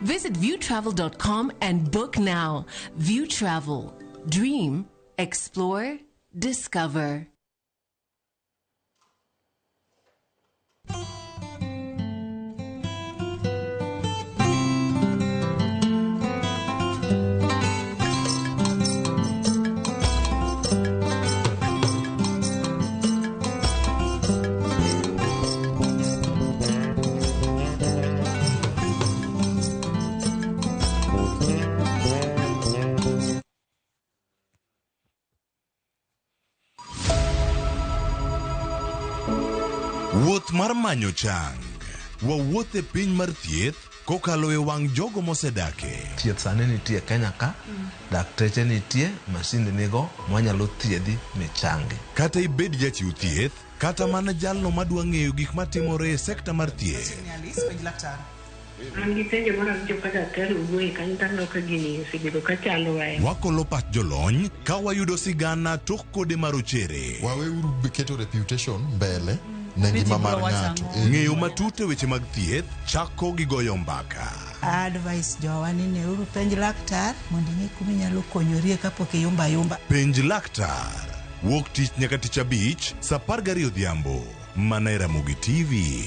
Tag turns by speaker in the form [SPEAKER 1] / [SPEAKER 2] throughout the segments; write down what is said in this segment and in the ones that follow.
[SPEAKER 1] Visit viewtravel.com and book now. View Travel. Dream, explore, discover.
[SPEAKER 2] Wuoth mar manyo chang. Wawuoth e piny mar thieth kokalo e wang' jogo mosedake.
[SPEAKER 3] Thieth sani nitie Kenya ka, dakteche nitie, masinde nigo mwanyalo thiedhi michangi.
[SPEAKER 2] Kata ibed jachiw thieth, kata mana jalno madwa ng'eyo gik matimore e sekta mar thieth.
[SPEAKER 4] An gi penjo moro awinjo ka daktari owuoye kanyo to aneno ka gini osebedo ka chandowa e.
[SPEAKER 2] Wakolo pach jolony ka wayudo sigana tok kode marochere.
[SPEAKER 5] Waweuru keto reputation mbele ne ngima mar ng'ato.
[SPEAKER 2] Ng'eyo matut e weche mag thieth chako gi goyo mbaka.
[SPEAKER 6] Advice jowa ni neuru penj laktar mondo ing'e kuma inyalo konyorie kapok iyumbo ayumba.
[SPEAKER 2] Penj laktar. Wuok tich nyaka tich abich, saa 12 odhiambo. Mana e Ramogi TV.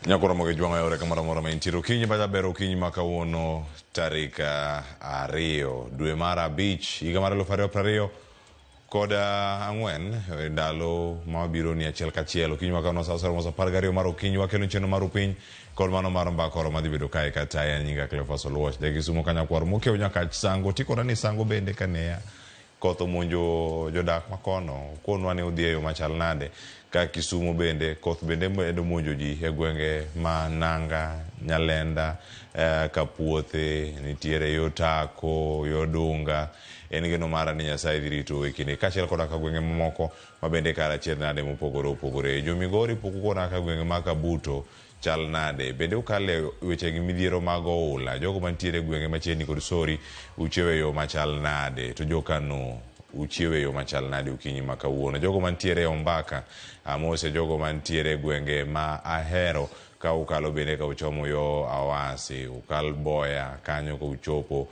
[SPEAKER 7] Nyakoro moge jwang'o yore kamoro amora ma intiere okinyi ma jaber okinyi ma kawuono tarik 2 dwe mar 5 higa mar 2024 kod 4 ndalo ma wabiro ni achiel kachiel okinyi ma kawuono sa osero sa 12 mar okinyi wakelo chenro mar upiny kod mano mar mbaka oro madhi bedo kae kata en nyinga Cleophas Oluoch ja Kisumo kanyakwar mokiewo nyaka Sango tikora ni Sango bende kaneya koth omonjo jodak makono konwa ni udhi e yo machal nade ka Kisumu bende koth bende medo monjo ji e gwenge ma Nanga, Nyalenda, Kapuothe, nitiere yo Tako, yo Dunga. En geno mara ni Nyasaye dhi rito e kinde kaachiel koda ka gwenge mamoko ma bende kar achiedh nade mopogore opogore. Jo Migori pok ukona ka gwenge ma Kabuto chal nade? Bende ukale weche gi midhiero mag oula? Jogo mantiere e gwenge machiegni kod Sori uchiewo e yo machal nade? To jo Kano uchiewo e yo machal nade okinyi ma kawuono? Jogo mantiere e Ombaka, amose jogo mantiere e gwenge ma Ahero ka ukalo bende ka uchomo yo Awasi, ukal Boya kanyo ka uchopo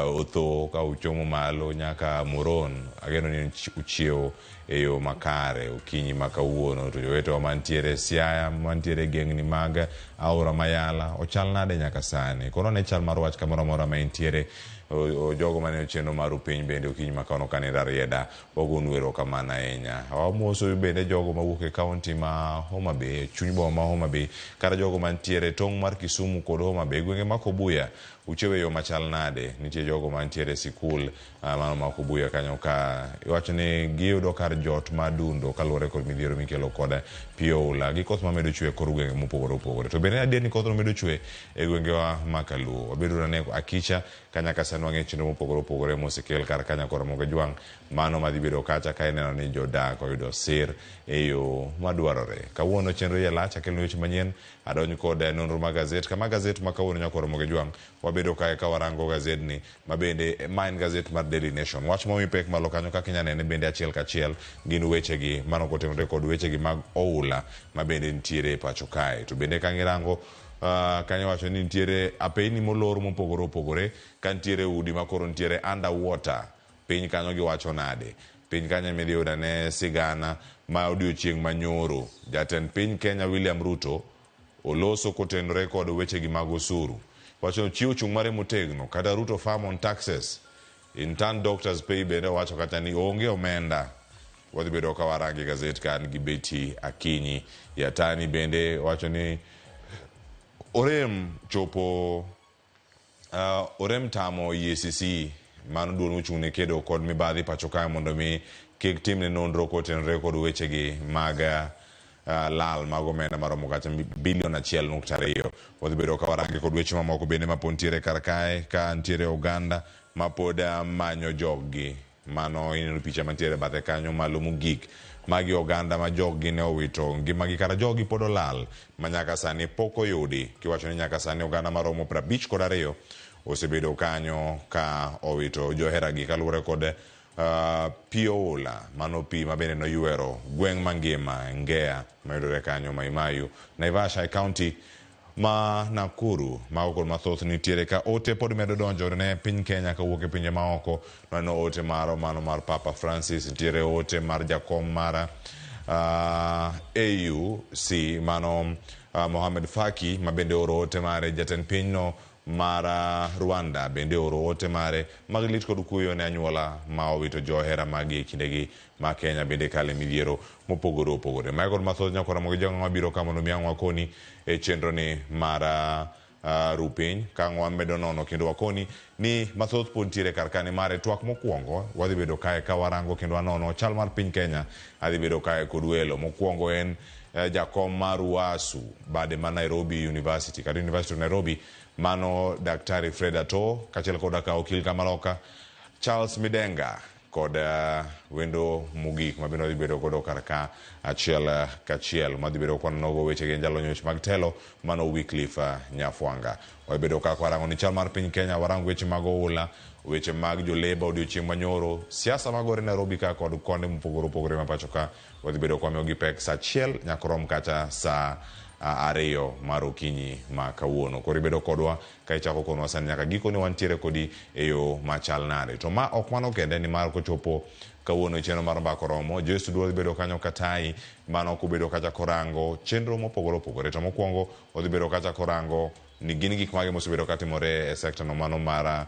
[SPEAKER 7] Otho ka uchomo malo nyaka Moron, ageno ni uchiewo e yo makare okinyi ma kawuono. To jowetewa mantiere Siaya, mantiere gengni mag aora Mayala, ochal nade nyaka sani? Kono ne chal mar wach kamoro amora ma intiere, jogo mane chenro mar upiny bende okinyi ma kawuono ka ni Rarieda, wagonu erokamano ahinya. Wamoso bende jogo mawuok e kaunti ma Homa Bay, chuny boma ma Homa Bay, kata jogo mantiere tong' mar Kisumu kod Homa Bay, gwenge ma Kobuya, uchiewo e yo machal nade? Nitie jogo mantiere e sikul mano ma Kobuya kanyo ka iwacho ni giyudo kar jot madundo kaluwore kod midhiero mikelo kod pi oula gi koth mamedo chwe e kor gwenge mopogore opogore. To bende adier ni kothno medo chwe e gwengewa ma Kaluo. Wabedo nane akicha ka nyaka sani wang'e chenro mopogore opogore mosekel kar ka nyakoro Ramogi Jwang' mano madhi bedo kacha ka ineno ni jodak oyudo sir e yo madwarore. Kawuono chenro iye lach akelonu weche manyien adonj kod nonro mag gazet kama gazet ma kawuono nyakoro Ramogi Jwang' wabedo kae ka warango gazedni ma bende ma en gazet mar Daily Nation. Wach momi pek malo kanyo kaka inya nene bende achiel kachiel gin wechegi mano kotenore kod wechegi mag oula ma bende nitiere e pacho kae. To bende ka girango kanyo wacho ni nitiere apeyni molor mopogore opogore ka nitiere udi ma koro nitiere underwater piny kanyo giwacho nade. Piny kanyo ema idhi yudo ane sigana ma odiochieng' manyoro jatend piny Kenya William Ruto oloso kotenore kod wechegi mag osuru. Wacho ni ochiwo chung' mare motegno kata Ruto firm on taxes. Intern doctors pay bende owacho kata ni onge omenda. Wadhi bedo ka warange gazet ka an gi Betty Akinyi. Yatani bende wacho ni orem chopo Orem tamo EACC, mano duol mochung' ne kedo kod mibadhi pacho kae, mondo mi kik timne nonro kotenore kod wechegi mag lal mag omenda maromo kacha bilion 1.2. Wadhi bedo ka warange kod weche mamoko bende mapod ntiere kar kae, ka ntiere oganda mapod manyo joggi. Mano ineno picha mantiere bathe kanyo malo mogik. Magi oganda ma joggi ne owito ngimagi, kata joggi pod olal ma nyaka sani pok oyudi. Kiwacho ni nyaka sani oganda maromo 52 osebedo kanyo ka owito joheragi kaluwore kod pi oula, mano pi ma bende noywero gweng' mangima Ngea mayudore kanyo Maimayu, Naivasha e county ma Nakuru. Mago kod mathoth nitiere ka ote pod medo donjo ne piny Kenya kawuok e pinje maoko. Waneno ote mar mano mar Papa Francis, nitiere ote mar jakom mar AUC mano Mohamed Faki ma bende oro ote mare. Jatend pinyno mar Rwanda bende oro ote mare mag lit kod kuyo ne anyuola ma owito johera magi e kindegi ma Kenya bende kale midhiero mopogore opogore. Mago kod mathoth nyakora mogi jong'o mabiro ka mondo mi ang' wakoni e chenro ni mar rupiny ka ang' wamedo nono kendo wakoni ni mathoth pod nitiere kar kane mare. Twak mokwongo wadhi bedo kae ka warango kendo wanono chal mar piny Kenya. Adhi bedo kae kod welo mokwongo en jakom mar UASU bade ma Nairobi University kata University of Nairobi, mano Daktari Fred Ato, kaachiel koda ka okil kamaloka Charles Midenga kod wendo mogik ma bende wadhi bedo godo kar ka achiel kachiel madhi bedo kwanonogo weche gi jalony weche mag telo mano Wycliffe Nyafwanga. Wadhi bedo ka warango ni chal mar piny Kenya, warango weche mag oula, weche mag joleba odiochieng' manyoro, siasa magore Nairobi ka kod konde mopogore opogore ma pacho ka. Wadhi bedo kwa miyogi pek saa 1 nyaka rom kata saa 2 mar okinyi ma kawuono. Koro ibedo kodwa ka ichako konwa sani nyaka gikone wantiere kodi e yo machal nade. To ma ok mano kende, nimar kochopo kawuono e chenro mar Mbaka Oromo, Joyce Oduor dhi bedo kanyo katai mano kobedo kacha korango chenro mopogore opogore. To mokwongo odhi bedo kacha korango ni gin gik mage mosebedo katimore e sekta no mano mar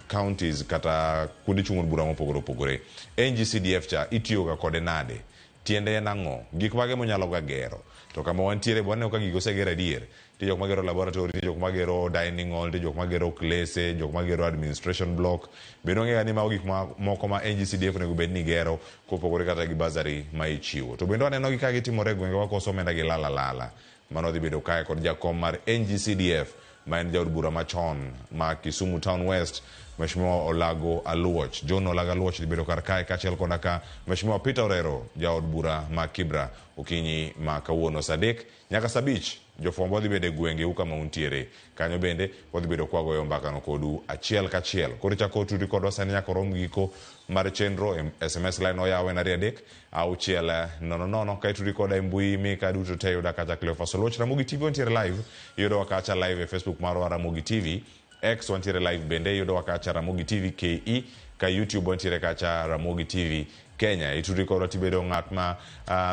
[SPEAKER 7] counties kata kuonde chung' od bura mopogore opogore. NGCDF cha itiyoga kode nade? Tiende en ang'o? Gik mage monyalo ga gero? To kama wantiere waneno ka gigo oseger adier. Nitie jok magero laboratory, nitie jok magero dining hall, nitie jok magero klese, jok magero administration block. Bende wang'eyo ni mago gik moko ma NGCDF onego bed ni gero kopogore kata gi bursary ma ichiwo. To bende waneno gi ka gitimore e gwenge wa koso omenda gi lala lala. Mano dhi bedo kae kod jakom mar NGCDF ma en jaod bura machon ma Kisumu Town West, Mheshimiwa Olago Aluoch. John Olago Aluoch dhi bedo kar kae kaachiel koda ka Mheshimiwa Peter Orero, jaod bura ma Kibra, okinyi ma kawuono saa 3 nyaka saa 5. Jofwambo dhi bedo e gwengeu kama untiere. Kanyo bende wadhi bedo kwagoyo mbakano kodu achiel kachiel. Koro ichako tudri kodwa sani nyaka orom giko mar chenro. SMS line oyaw en 2 3 6 0 0. Ka itudri koda e mbui mika duto te yuda kacha Cleophas Oluoch. Ramogi TV wantiere live, iyudowa kacha live e Facebook marwa Ramogi TV. X wantiere live bende iyudowa kacha Ramogi TV KE. Ka YouTube wantiere kacha Ramogi TV Kenya. Itudri kodwa tibedo ng'at ma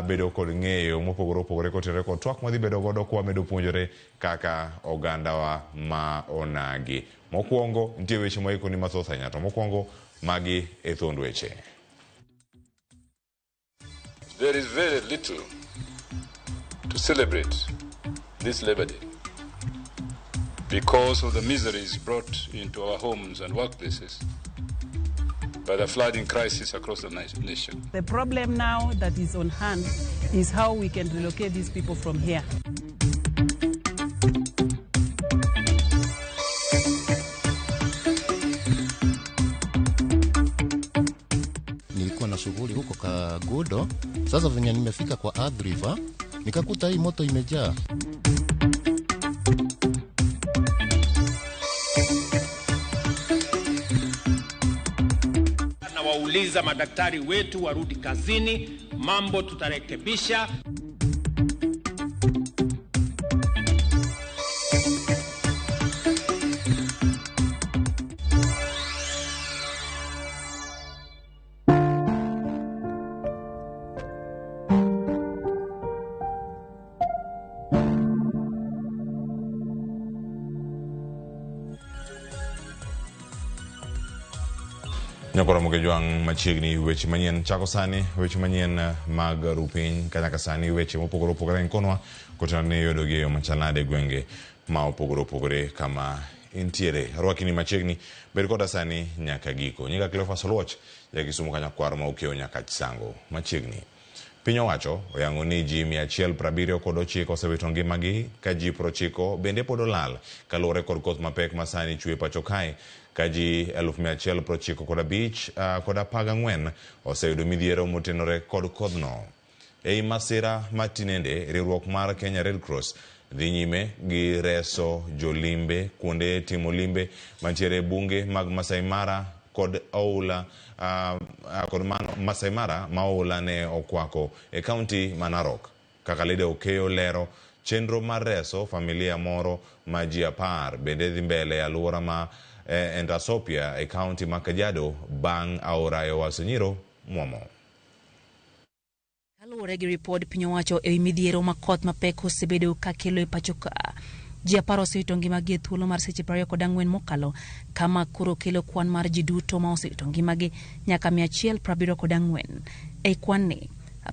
[SPEAKER 7] bedo kod ng'eyo mopogore opogore kotenore kod twak mwadhi bedo godo kwamedo puonjore kaka ogandawa ma onagi. Mokwongo nitie weche moikoni mathoth ahinya, to mokwongo magi e thond weche.
[SPEAKER 8] There is very little to celebrate this Labor Day because of the miseries brought into our homes and workplaces by the flooding crisis across the nation.
[SPEAKER 9] The problem now that is on hand is how we can relocate these people from here.
[SPEAKER 10] Nilikuwa na shughuli huko Kagudo. Sasa venye nimefika kwa Athi River nikakuta hii moto imejaa.
[SPEAKER 11] Nawauliza madaktari wetu warudi kazini, mambo tutarekebisha.
[SPEAKER 7] Nyakoro Mokejwang' machiegni weche manyien chako sani, weche manyien mag rupiny kanyaka sani weche mopogore opogore en konwa kotenore ni yudo gi e yo machal nade e gwenge ma opogore opogore kama intiere. Arwakini machiegni, bed koda sani nyaka giko. Nyinga Cleophas Oluoch, ja Kisumu Kanyakwar ma Ukeo Nyakach Sango. Machiegni. Piny owacho oyango ni ji 179 osewito ngimagi ka ji 90 bende pod olal kaluwore kod koth mapek ma sani chwe pacho kae ka ji 195 kod 14 oseyudo midhiero motenore kod kodhno. Ei masira ma tinende, riwruok mar Kenya Red Cross dhi nyime gi reso jolimbe kuonde timo limbe mantiere e bunge mag Masai Mara kod oula kod Masai Mara ma oula ne okwako e kaunti ma Narok. Kaka Lida Okeyo lero, chenro mar reso familia moro ma ji 10 bende dhi mbele e alwora ma Entasopia e kaunti ma Kajiado bang' aora e Ewaso Nyiro mwomo.
[SPEAKER 12] Kaluwore gi ripod piny owacho ewi midhiero ma koth mapek osebedo ka kelo e pacho ka, ji 10 osewito ngimagi e thuolo mar seche 24 mokalo, kama koro kelo kwan mar ji duto ma osewito ngimagi nyaka 174. E kwan ni,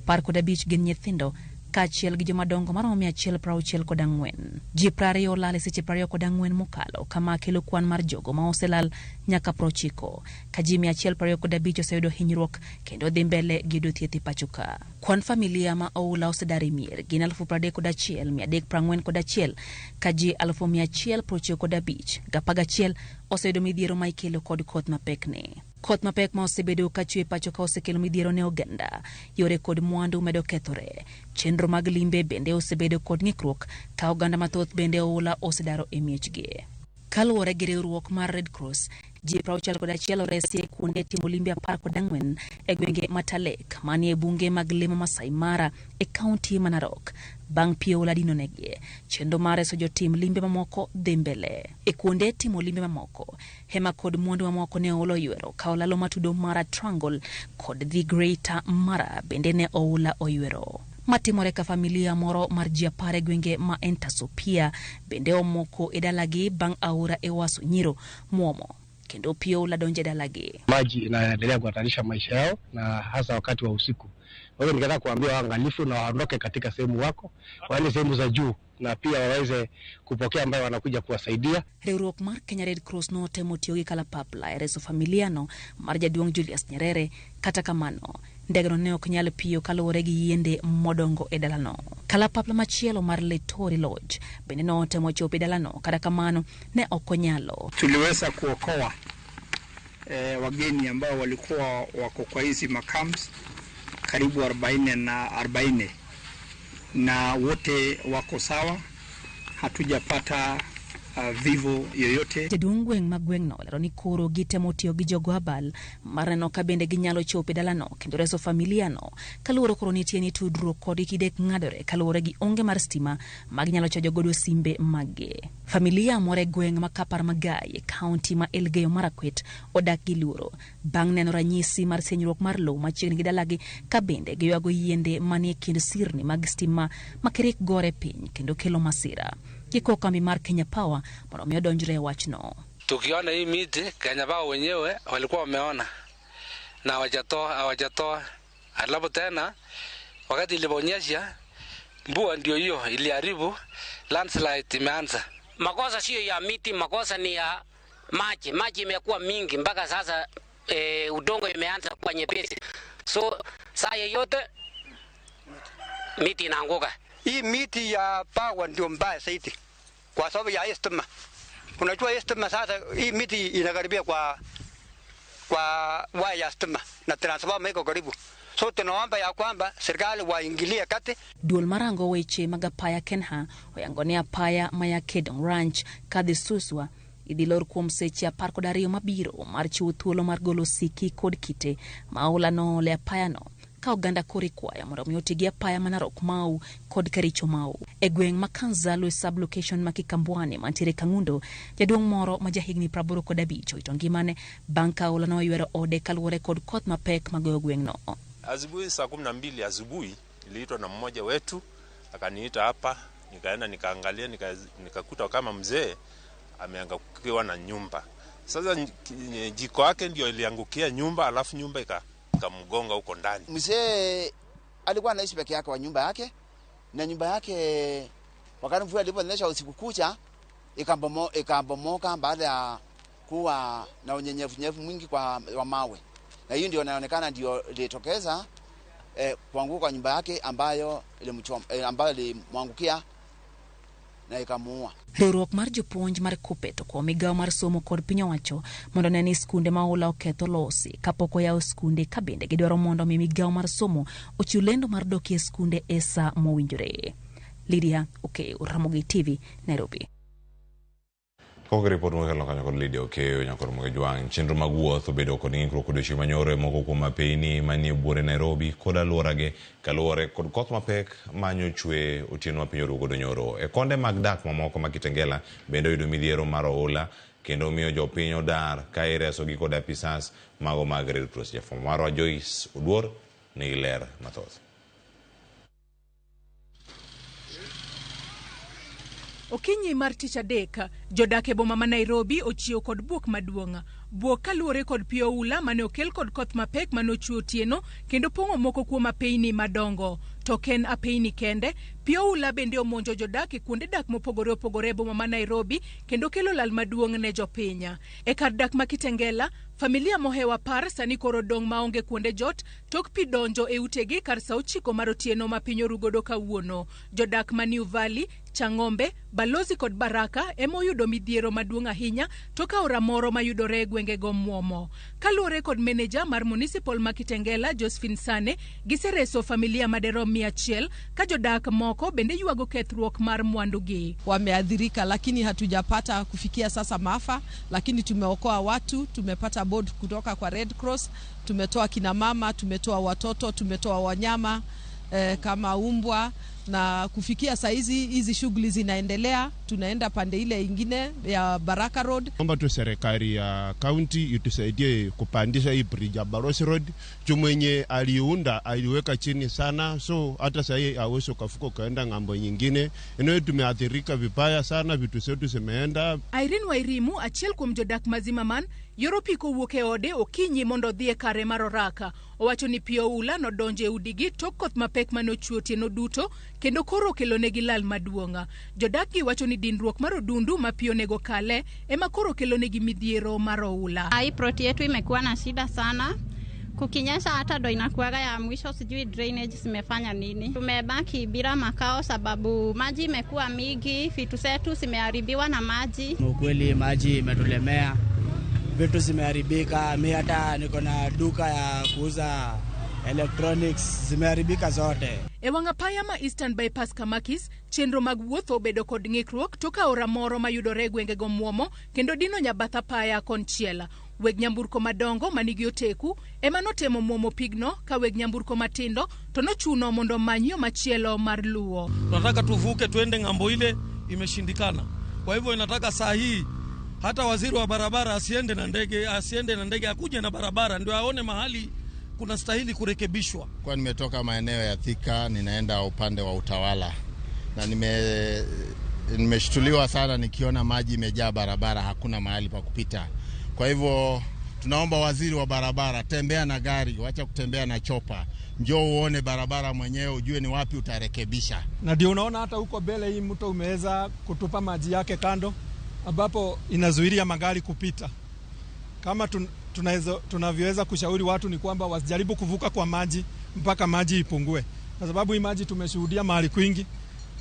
[SPEAKER 12] 15 gin nyithindo kaachiel gi jomadongo maromo 164. Ji 20 olal e seche 24 mokalo, kama kelo kwan mar jogo ma oselal nyaka 90, ka ji 125 oseyudo hinyruok kendo dhi mbele gi yudo thieth e pacho ka. Kwan familia ma oula osedar e mier gin 31,341, ka ji 195,11 oseyudo midhiero ma ikelo kod koth mapek ni. Koth mapek ma osebedo ka chwe pacho ka osekelo midhiero ne oganda, yore kod mwandu medo kethore. Chenro mag limbe bende osebedo kod ng'ikruok ka oganda mathoth bende oula osedaro e miechgi. Kaluwore gi riwruok mar Red Cross, ji 61 oresi e kuonde timo limbe 14 e gwenge ma Talek manie bunge mag lemo Masai Mara e kaunti ma Narok bang' pi oula dinonegi. Chenro mar reso jotim limbe mamoko dhi mbele. E kuonde timo limbe mamoko, hema kod mwandu mamoko ne oula oywero ka olalo matudo Mara Triangle kod The Greater Mara bende ne oula oywero. Matimore ka familia moro mar ji 10 e gwenge ma Entasopia bende omoko e dalagi bang' aora Ewaso Nyiro mwomo kendo pi oula donjo e dalagi.
[SPEAKER 13] Maji inaendelea kuhatarisha maisha yao na hasa wakati wa usiku. Kwa hiyo ningetaka kuambia waangalifu na waondoke katika sehemu wako, waende sehemu za juu na pia waweze kupokea ambayo wanakuja kuwasaidia.
[SPEAKER 12] Riwruok mar Kenya Red Cross notemo tiyo gi kalapapla e reso familiano mar jaduong' Julius Nyerere, kata kamano ndegeno ne ok nyal piyo kaluwore gi yiende modongo e dalano. Kalapapla machielo mar Letori Lodge bende notemo chopo e dalano, kata kamano ne ok onyalo.
[SPEAKER 14] Tuliweza kuokoa wageni ambao walikuwa wako kwa hizi macamps karibu 40 na 40, na wote wako sawa, hatujapata vivo yoyote.
[SPEAKER 12] Jaduong' gweng' ma gweng'no olero ni koro gitemo tiyo gi jogo abal mar neno ka bende ginyalo chopo e dalano kendo reso familiano, kaluwore koro nitie ni tudruok kodgi kidek ng'adore kaluwore gi onge mar stima ma ginyalo chajo godo simbe maggi. Familia moro e gweng' ma Kapar Magai e kaunti ma Elgeyo Marakwet odak gi luoro bang' neno ranyisi mar senyruok mar lowo machiegni gi dalagi, ka bende giywago yiende manie kind sirni mag stima ma kirik gore piny kendo kelo masira. Giko kambi mar Kenya Power mondo mi odonjre e wachno.
[SPEAKER 15] Tukiona hii miti Kenya Power wenyewe walikuwa wameona na hawajatoa. Alafu tena wakati iliponyesha mvua ndio hiyo iliharibu, landslide imeanza.
[SPEAKER 16] Makosa sio ya miti, makosa ni ya maji. Maji imekuwa mingi mpaka sasa udongo imeanza kuwa nyepesi. So saa yoyote miti inaanguka.
[SPEAKER 17] Hii miti ya power ndio mbaya zaidi kwa sababu ya stima. Unajua stima sasa, hii miti inakaribia kwa waya ya stima na transformer iko karibu. So tunaomba ya kwamba serikali waingilie kati.
[SPEAKER 12] Duol marango weche mag apaya Kenha oyango ne apaya maya Kedong Ranch kadhi Suswa idhi lor kuom seche 12 mabiro mar chiwo thuolo mar golo siki kod kite ma oula noole apayano, ka oganda koro ikwayo mondo mi oti gi apaya ma Narok Mau kod Kericho Mau. E gweng' ma Kanzalu e sub-location ma Kikambwani mantiere Kang'undo, jaduong' moro ma jahigni 85 owito ngimane bang' ka oula noywero ode kaluwore kod koth mapek magoyo gweng'no.
[SPEAKER 18] Asubuhi saa 12 asubuhi niliitwa na mmoja wetu akaniita hapa, nikaenda nikaangalia, nikakuta kama mzee ameangukiwa na nyumba. Sasa jiko yake ndio iliangukia nyumba, alafu nyumba ikamgonga huko ndani.
[SPEAKER 19] Mzee alikuwa anaishi peke yake kwa nyumba yake, na nyumba yake wakati mvua iliponyesha usiku kucha Ikabomoka baada ya kuwa na unyenyevunyevu mwingi kwa wa mawe, na hiyo ndio inaonekana ndio ilitokeza kuanguka kwa nyumba yake ambayo ilimchoma, ambayo ilimwangukia na ikamuua.
[SPEAKER 12] Riwruok mar jopuonj mar KUPPET okwayo migawo mar somo kod piny owacho mondo one ni skunde ma oula oketho losi kapok oyaw skunde, ka bende gidwaro mondo mi migawo mar somo ochiw lendo mar dok e skunde e sa mowinjore. Lydia Okeyo, Ramogi TV, Nairobi.
[SPEAKER 7] Kok ripot mokelo kanyo kod Lydia Okeyo nyakor Ramogi Jwang'. Chenro mag wuoth obedo kod ng'ikruok odiochieng' manyoro e moko kuom apeyni manie buore Nairobi kod alworage kaluwore kod koth mapek manyochwe otieno ma piny oru godo nyoro. E konde mag dak mamoko ma Kitengela bende oyudo midhiero mar oula kendo miyo jopiny odar ka iresogi kod apisas mago mag Red Cross. Jafwambo marwa Joyce Oduor nigi ler mathoth.
[SPEAKER 20] Okinyi mar tich adek, jodak e boma ma Nairobi ochiew kod buok maduong'. Buok kaluwore kod pi oula mane okel kod koth mapek mane ochwe otieno kendo pong'o moko kuom apeyni madongo. To ok en apeyni kende, pi oula bende omonjo jodak e kuonde dak mopogore opogore e boma ma Nairobi kendo kelo lal maduong' ne jopiny. E kar dak ma Kitengela, familia mohewo 10 sani koro dong' maonge kuonde jot tok pi donjo e utegi kar sa 9 mar otieno ma piny oru godo kawuono. Jodak ma New Valley, Chang'ombe, Balozi kod Baraka ema oyudo midhiero maduong' ahinya tok aora moro mayudore e gwengego muomo. Kaluwore kod meneja mar municipal ma Kitengela, Josephine Sane, gisereso familia maderom 100 ka jodak moko bende ywago kethruok mar mwandugi.
[SPEAKER 21] Wameathirika, lakini hatujapata kufikia sasa maafa, lakini tumeokoa watu, tumepata board kutoka kwa Red Cross, tumetoa kina mama, tumetoa watoto, tumetoa wanyama kama umbwa, na kufikia saizi hizi shughuli zinaendelea. Tunaenda pande ile ingine ya Baraka Road.
[SPEAKER 22] Naomba tu serikali ya county itusaidie kupandisha hii bridge ya Balozi Road. Juu mwenye aliunda aliweka chini sana, so hata sahii hawezi ukavuka ukaenda ng'ambo nyingine. Eneo tumeathirika vibaya sana, vitu zetu zimeenda.
[SPEAKER 20] Irene Wairimu, achiel kuom jodak ma Zimmerman, yoro pi kowuok e ode okinyi mondo odhi e kare mar oraka. Owacho ni pi oula nodonjo e udigi tok koth mapek mane ochwe otieno duto kendo koro okelonegi lal maduong'. Jodak gi wacho ni dinruok mar odundu ma pi onego kale ema koro okelonegi midhiero mar oula.
[SPEAKER 23] Hii ploti yetu imekuwa na shida sana. Kukinyesha hata ndo inakuwaga ya mwisho, sijui drainage zimefanya nini. Tumebaki bila makao sababu maji imekuwa mingi, vitu zetu zimeharibiwa na maji.
[SPEAKER 24] Ukweli maji imetulemea, vitu zimeharibika. Mi hata niko na duka ya kuuza electronics, zimeharibika zote.
[SPEAKER 20] E wang' apaya ma Eastern Bypass Kamakis, chenro mag wuoth obedo kod ng'ikruok tok aora moro mayudore e gwengego muomo kendo dino nyabath apaya konchiel. Weg nyamburko madongo manigi oteku ema notemo muomo pigno, ka weg nyamburko matindo to nochuno mondo omany yo machielo mar luwo.
[SPEAKER 25] Tunataka tuvuke tuende ng'ambo ile, imeshindikana. Kwa hivyo inataka saa hii hata waziri wa barabara asiende na ndege, akuje na barabara ndio aone mahali kuna stahili kurekebishwa.
[SPEAKER 26] Kwa nimetoka maeneo ya Thika, ninaenda upande wa Utawala, na nimeshtuliwa sana nikiona maji imejaa barabara, hakuna mahali pa kupita. Kwa hivyo tunaomba waziri wa barabara, tembea na gari, wacha kutembea na chopa. Njoo uone barabara mwenyewe, ujue ni wapi utarekebisha.
[SPEAKER 27] Na ndio unaona hata huko mbele hii mto umeweza kutupa maji yake kando, ambapo inazuilia magari kupita. Kama tunavyoweza kushauri watu ni kwamba wasijaribu kuvuka kwa maji mpaka maji ipungue, kwa sababu hii maji tumeshuhudia mahali kwingi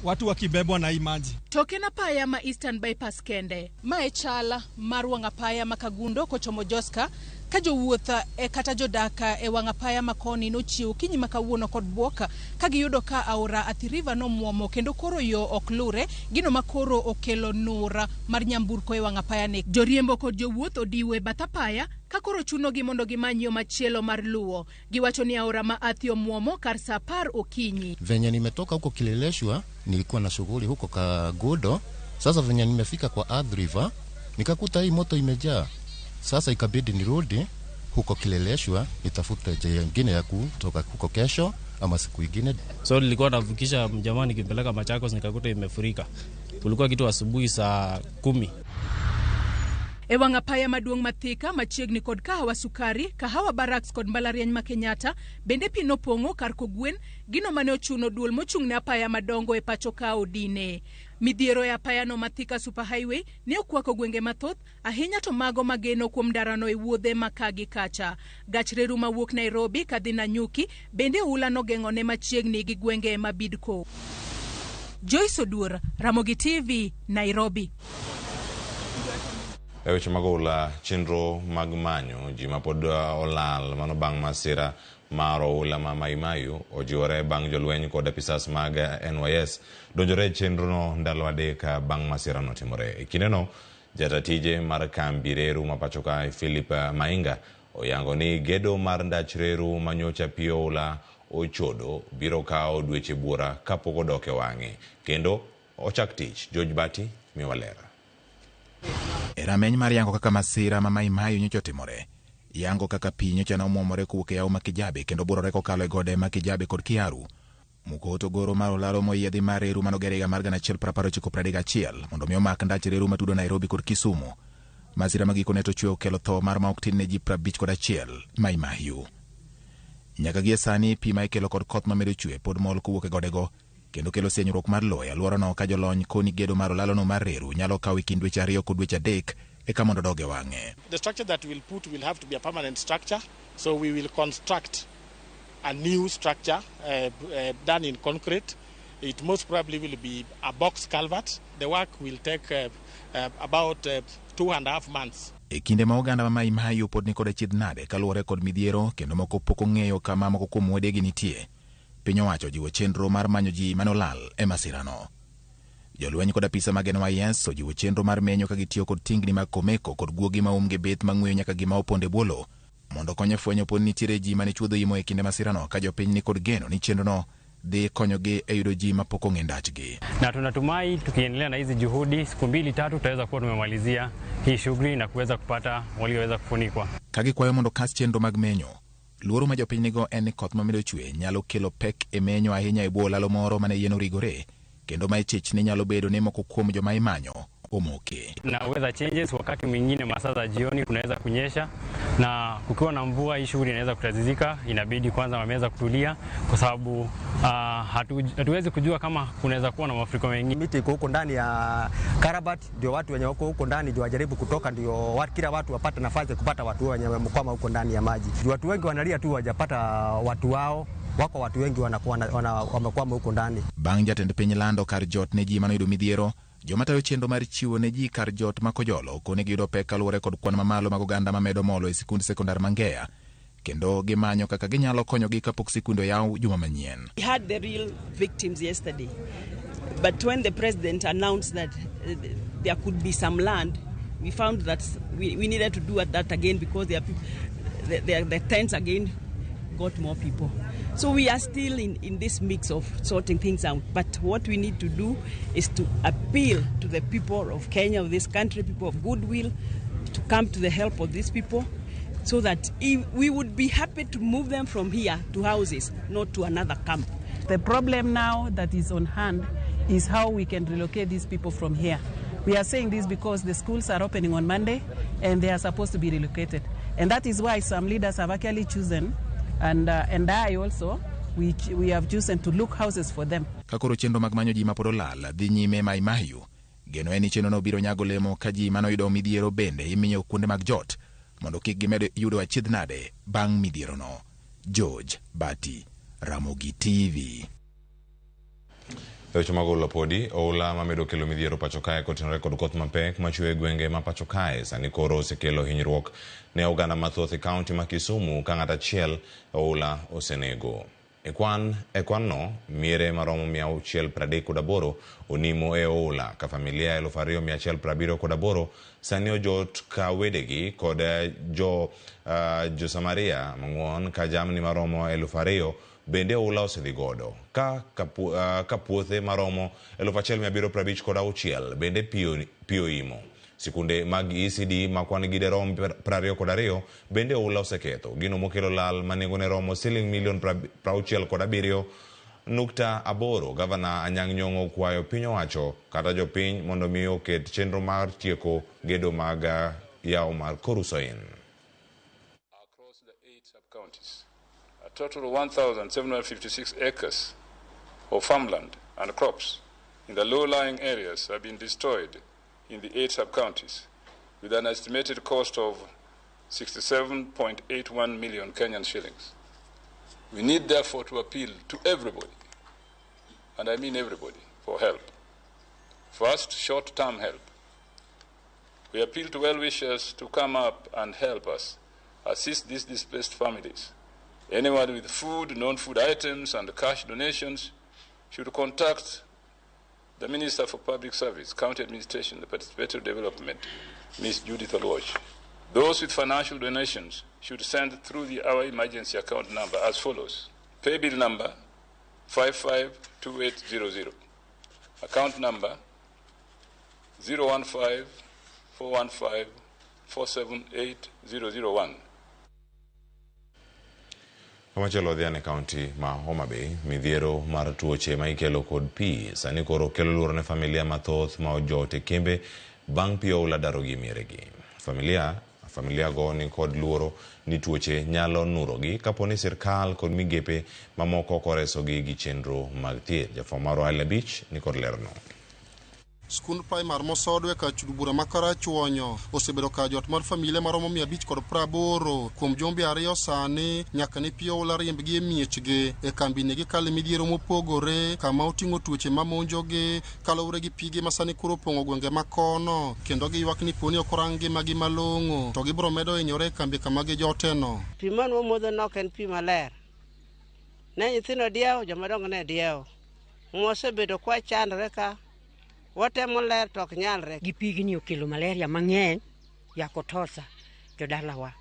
[SPEAKER 27] watu wakibebwa na hii maji.
[SPEAKER 20] Toke na paya ma Eastern Bypass kende ma e chala mar wang' apaya ma Kagundo kochomo Joska, ka jowuoth e kata jodak e wang' apaya ma koni nochiew okinyi ma kawuono kod buok ka giyudo ka aora Athi River nomuomo kendo koro yo ok lure, gino ma koro okelo nura mar nyamburko e wang' apaya ni. Joriembo kod jowuoth odiwo e bath apaya ka koro chunogi mondo gimany yo machielo mar luwo. Giwacho ni aora ma Athi omuomo kar saa 10 okinyi.
[SPEAKER 10] Venye nimetoka huko Kileleshwa, nilikuwa na shughuli huko Kagudo. Sasa venye nimefika kwa Athi River, nikakuta hii moto imejaa. Sasa ikabidi nirudi huko Kileleshwa nitafute njia nyingine ya kutoka huko kesho ama siku nyingine.
[SPEAKER 28] So nilikuwa navukisha mjamaa nikimpeleka Machakos, nikakuta imefurika. Kulikuwa kitu asubuhi saa 10.
[SPEAKER 20] E wang' apaya maduong' ma Thika machiegni kod Kahawa Sukari, Kahawa Barracks kod mbalariany ma Kenyatta bende pi nopong'o kar kogwen, gino mane ochuno duol mochung' ne apaya madongo e pacho ka odine. Midhiero e apayano ma Thika Super Highway ne okwako gwenge mathoth, ahinya to mago mageno kuom ndarano e wuodhe ma ka gi kacha. Gach reru mawuok Nairobi kadhi Nanyuki bende oula nogeng'one machiegni gi gwenge ma Bidco. Joyce Oduor, Ramogi TV, Nairobi.
[SPEAKER 7] E weche mag oula, chenro mag manyo ji mapod olal mano bang' masira mar oula ma Mai Mahiu ojiwore bang' jolweny kod apisas mag NYS donjore e chenrono ndalo adek bang' masirano timore. E kindeno, jata tije mar kambi reru ma pacho kae Philip Mainga oyango ni gedo mar ndach reru ma nyocha pi oula ochodo biro kawo dweche buora kapok odok e wang'e kendo ochak tich. George Bati miwa ler.
[SPEAKER 1] E rameny mar yango kaka masira ma Mai Mahiu nyocha otimore, yango kaka pi nyocha nomwomore kowuok e yawo ma Kijabe kendo burore kokalo e gode ma Kijabe kod Kiaru. Mukoto goro mar olalo moyiedhi mar reru manoger higa mar 1931 mondo mi omak ndach reru matudo Nairobi kod Kisumu. Masira ma gikone to chwe okelo tho mar ma ok tin ne ji 51 Mai Mahiu. Nyaka gie sani pi ma ikelo kod koth mamedo chwe pod mol kowuok e godego kendo kelo sienyruok mar lowo e alworano ka jolony koni gedo mar olalono mar reru nyalo kawo e kind dweche 2 kod dweche 3 eka mondo odog e wang'e.
[SPEAKER 2] The structure that we'll put will have to be a permanent structure, so we will construct a new structure done in concrete. It most probably will be a box culvert. The work will take about 2.5 months.
[SPEAKER 1] E kinde ma oganda ma Mai Mahiu pod nikod achiedh nade kaluwore kod midhiero kendo moko pok ong'eyo kama moko kuom wedegi nitie, piny owacho ojiwo chenro mar manyo ji mane olal e masirano. Jolweny kod apisa mag NYS ojiwo chenro mar menyo ka gitiyo kod tingni mag komeko kod guogi ma umgi bith mang'weyo nyaka gima opondo e bwo lowo mondo okony e fwenyo pod nitiere ji mane chuodho imo e kinde masirano ka jopiny ni kod geno ni chenrono dhi konyogi e yudo ji mapok ong'e ndachgi.
[SPEAKER 3] Na tunatumai tukiendelea na hizi juhudi siku 2-3 tutaweza kuwa tumemalizia hii shughuli na kuweza kupata walioweza kufunikwa.
[SPEAKER 1] Ka gikwayo mondo kas chenro mag menyo, luoro ma jopiny nigo en ni koth mamedo chwe nyalo kelo pek e menyo ahinya e bwo olalo moro mane yien origore kendo ma ichich ni nyalo bedo ni moko kuom joma imanyo omoke.
[SPEAKER 3] Na weather changes, wakati mwingine masaa za jioni kunaweza kunyesha, na kukiwa na mvua hii shughuli inaweza kutatizika. Inabidi kwanza wameweza kutulia kwa sababu hatuwezi kujua kama kunaweza kuwa na mafuriko mengi.
[SPEAKER 4] Miti iko huko ndani ya Karabat, ndio watu wenye wako huko ndani ndio wajaribu kutoka, ndio kila watu wapate nafasi kupata watu wenye wamekwama huko ndani ya maji. Watu wengi wanalia tu hawajapata watu wao, wako watu wengi wanakuwa wamekwama huko ndani.
[SPEAKER 1] Bang' jatend piny lando kar jot ne ji manoyudo midhiero, joma tayo chenro mar chiwo ne ji kar jot ma Kojolo koni giyudo pek kaluwore kod kwan mamalo mag oganda mamedo molo e sikund sekondar ma Ngea, kendo gimanyo kaka ginyalo konyogi kapok sikunde oyaw juma manyien.
[SPEAKER 5] We had the real victims yesterday, but when the president announced that there could be some land, we found that we needed to do that again because the tents again got more people. So we are still in this mix of sorting things out. But what we need to do is to appeal to the people of Kenya, of this country, people of goodwill, to come to the help of these people so that we would be happy to move them from here to houses, not to another camp.
[SPEAKER 6] The problem now that is on hand is how we can relocate these people from here. We are saying this because the schools are opening on Monday and they are supposed to be relocated. And that is why some leaders have actually chosen, and I also, we have chosen to look houses for them.
[SPEAKER 1] Ka koro chenro mag manyo ji mapod olal dhi nyime Mai Mahiu, geno en ni chenrono biro nyago lemo ka ji manoyudo midhiero bende imiyo kuonde mag jot mondo kik gimed yudo achiedh nade bang' midhierono. George Bati, Ramogi TV.
[SPEAKER 7] Weche mag oula podi, oula mamedo kelo midhiero pacho kae kotenore kod koth mapek machwe e gwenge ma pacho kae sani koro osekelo hinyruok ne oganda mathoth e kaunti ma Kisumu ka ng'at achiel oula osenego. E kwan no miere maromo 638 onimo e oula ka familia 2178 sani ojot ka wedegi kod jo Samaria mang'won ka jamni maromo 2000 bende oula osedhi godo ka puothe maromo 1756 bende pi oimo. Sikunde mag ECD ma kwan gi derom 22 bende oula oseketho, gino mokelo lal ma nengone romo siling milion 67.8. Gavana Anyang' Nyong'o okwayo piny owacho kata jopiny mondo mi oket chenro mar tieko gedo mag yawo mar Koru-Soin.
[SPEAKER 8] Across the 8 sub-counties, a total of 1,756 acres of farmland and crops in the low-lying areas have been destroyed in the 8 sub-counties, with an estimated cost of 67.81 million Kenyan shillings. We need therefore to appeal to everybody, and I mean everybody, for help. First, short-term help. We appeal to well-wishers to come up and help us assist these displaced families. Anyone with food, non-food items, and cash donations should contact the Minister for Public Service, County Administration, and Participatory Development, Ms. Judith Oluoch. Those with financial donations should send through our emergency account number as follows. Pay bill number 552800. Account number 015-415-478-001.
[SPEAKER 7] Kamachielo odhi ane kaunti ma Homa Bay, midhiero mar tuoche ma ikelo kod pi sani koro kelo luoro ne familia mathoth ma ojot e kembe bang' pi oula darogi e mieregi. Familia go ni kod luoro ni tuoche nyalo nurogi kapo ni sirkal kod migepe mamoko ok oresogi gi chenro mag thieth. Jafwambo marwa Ali Abich ni kod lerno.
[SPEAKER 9] Skund primar mosodwe ka chudo bura ma Karachuonyo osebedo ka jot mar familia maromo 580 kuom jumbe 2 sani nyaka ne pi oula riembgi e miechgi. E kambi ne gikale midhiero mopogore kama oting'o tuoche mamonjogi kaluwore gi pige ma sani koro opong'o gwenge makono, kendo giywak ni poni ok orang ngimagi malong'o to gibiro medo hinyore e kambi kama gijoteno.
[SPEAKER 11] Pi mane wamodho no ok en pi maler. Ne nyithindo diewo, jomadongo ne diewo. Mwasebedo kwa chandore ka watemo ler to ok nyalre.
[SPEAKER 13] Gi pigni okelo malaria mang'eny ya kotosa jodalawa.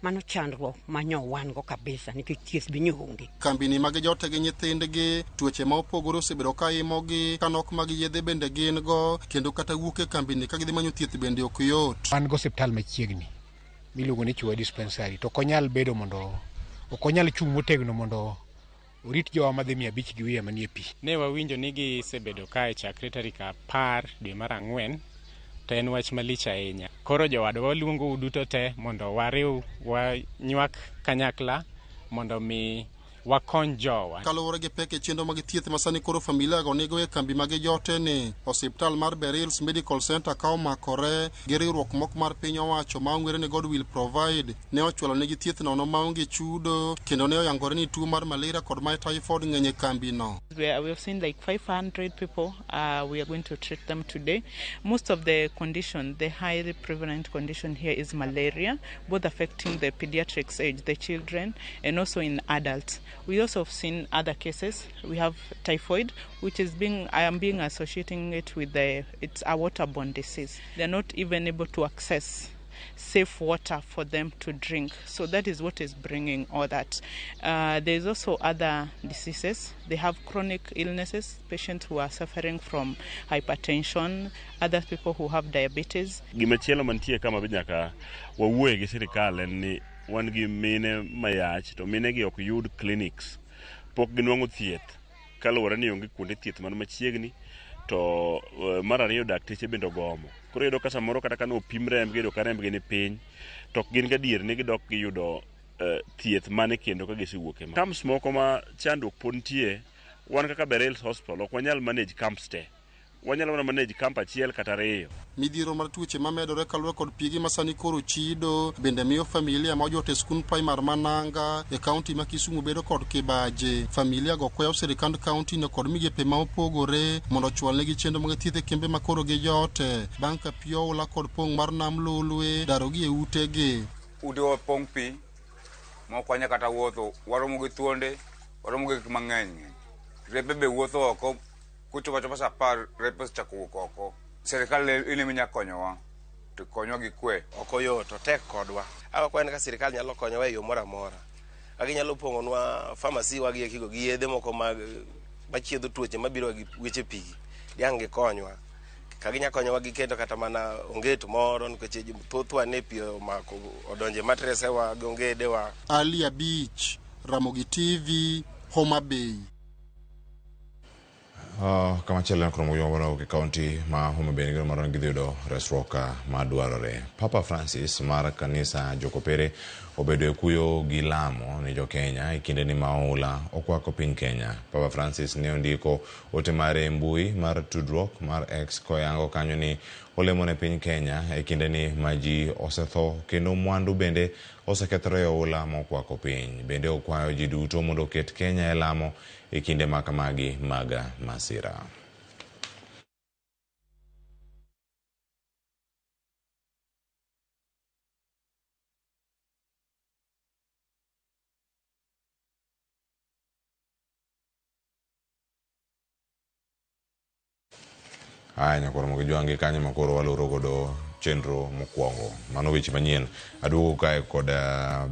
[SPEAKER 13] Mano chandruok manyo wan go kabisa nikech thieth be onge.
[SPEAKER 9] Kambini mag jote gi nyithindgi, tuoche ma opogore osebedo ka imogi, ka nok mag yedhe bende gin go, kendo kata wuok e kambini ka gidhi manyo thieth bende ok yot.
[SPEAKER 14] Wan go osiptal machiegni miluongo ni Chua Dispensary to ok onyal bedo mondo ok onyal chung' motegno mondo orit jowa madhi 500 gi wiye manie pi.
[SPEAKER 15] Ne wawinjo ni gisebedo kae chakre tarik 10 dwe mar 4 to en wach malich ahinya. Koro jowadwa waluongo uduto te mondo wariw wanywak kanyakla mondo mi wakony jowa.
[SPEAKER 9] Kaluwore gi pek e chenro mag thieth ma sani koro familia go nigo e kambi mag joteni, osiptal mar Berils Medical Center ka omakore gi riwruok moko mar piny owacho ma ong'ere ni God Will Provide ne ochwalo negi thieth nono maonge chudo, kendo ne oyangore ni tuo mar malaria kod mar typhoid ng'eny e kambino.
[SPEAKER 16] We have seen like 500 people. We are going to treat them today. Most of the condition, the highly prevalent condition here is malaria, both affecting the pediatrics age, the children, and also in adults. We also have seen other cases. We have typhoid, which is being, I am being associating it with it's a waterborne disease. They are not even able to access safe water for them to drink. So that is what is bringing all that. There is also other diseases. They have chronic illnesses, patients who are suffering from hypertension, other people who have diabetes.
[SPEAKER 17] Gimachielo mantie kama be nyaka wawuoye gi sirikal en ni wan gi mine mayach to mine gi ok yud clinics, pok ginwang'o thieth kaluwore ni onge kuonde thieth man machiegni. To mar ariyo dakteche bende ogomo. Koro iyudo ka samoro kata ka nopim rembgi, iyudo ka rembgi ni piny, to ok gin gadier ni gidok giyudo thieth mane kendo ka gisewuok e ma. Camps moko ma chandruok pod nitie, wan kaka Berils Hospital ok wanyal manage camps te. Wanyalo mana manage camp achiel kata ariyo.
[SPEAKER 9] Midhiero mar tuoche mamedore kaluwore kod pige ma sani koro chido bende miyo familia ma ojot e skund primar ma Nanga e kaunti ma Kisumu bedo kod kibaje. Familia go kwayo sirikand kaunti no kod migepe ma opogore mondo ochwalnegi chenro mag thieth e kembe ma koro gijote bang' ka pi oula kod pong' mar nam Lolwe darogi e utegi.
[SPEAKER 18] Ute opong' pi ma ok wanyal kata wuotho, waromo gi thuonde, waromo gi gik mang'eny. Repe be wuotho oko. Kuchopo achopa saa 10 repe osechako wuok oko. Sirikal in ema inyalo konyowa, to konywa gi kwe.
[SPEAKER 29] Ok oyot, otek kodwa. Awakwayo ni ka sirikal nyalo konyowa e yo moro amora. Ka ginyalo pong'onwa pharmacy wa gi ekigo gi yedhe moko mag machiedho tuoche mabiro gi weche pi, diang' gikonywa. Ka ginya konyowa gi kendo kata mana onget moro nikech thothwa ne pi omako odonje matresewa gi ongedewa.
[SPEAKER 9] Ali Abich, Ramogi TV, Homa Bay.
[SPEAKER 7] Kamachielo en koro mawuok e kaunti ma Homa Bay nigi mar gidhi yudo resruok madwarore. Papa Francis mar kanisa Jokopere obedo e kuyo gi lamo ne jo-Kenya e kindeni ma oula okwako piny Kenya. Papa Francis ne ondiko ote mare e mbui mar tudruok mar X koyango kanyo ni olemo ne piny Kenya e kindeni ma ji osetho kendo mwandu bende osekethore e oula mokwako piny. Bende okwayo ji duto mondo oket Kenya e lamo e kinde ma kamagi mag masira. Aya nyakoro mogi jwangi kanyo makoro waloro godo chenro mokwongo. Mano weche manyien. Aduogo kae kod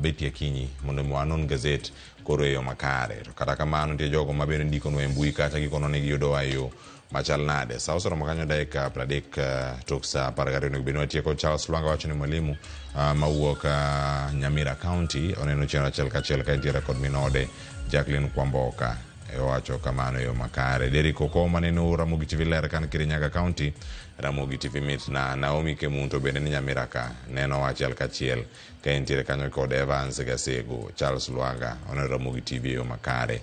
[SPEAKER 7] Betty Akinyi mondo mi wanon gazet koro e yo makare. To kata kamano nitie jogo ma bende ndikonwa e mbui kacha gikono ni giyudowa e yo machal nade. Sa oseromo kanyo dakika 30 tok sa 12 onego bed ni watieko. Charles Lwanga wacho ni mwalimu mawuok Nyamira County oneno chenro achiel kachiel ka entiere kod minode Jacqueline Kwamboka. Owacho kamano e yo makare. Derrick Okoma neno Ramogi TV ler kan Kirinyaga County. Ramogi TV mit na Naomi Kemunto bende ni Nyamira ka neno achiel kachiel ka entiere kanyo kod Evans Gasego. Charles Lwanga oneno Ramogi TV e yo makare.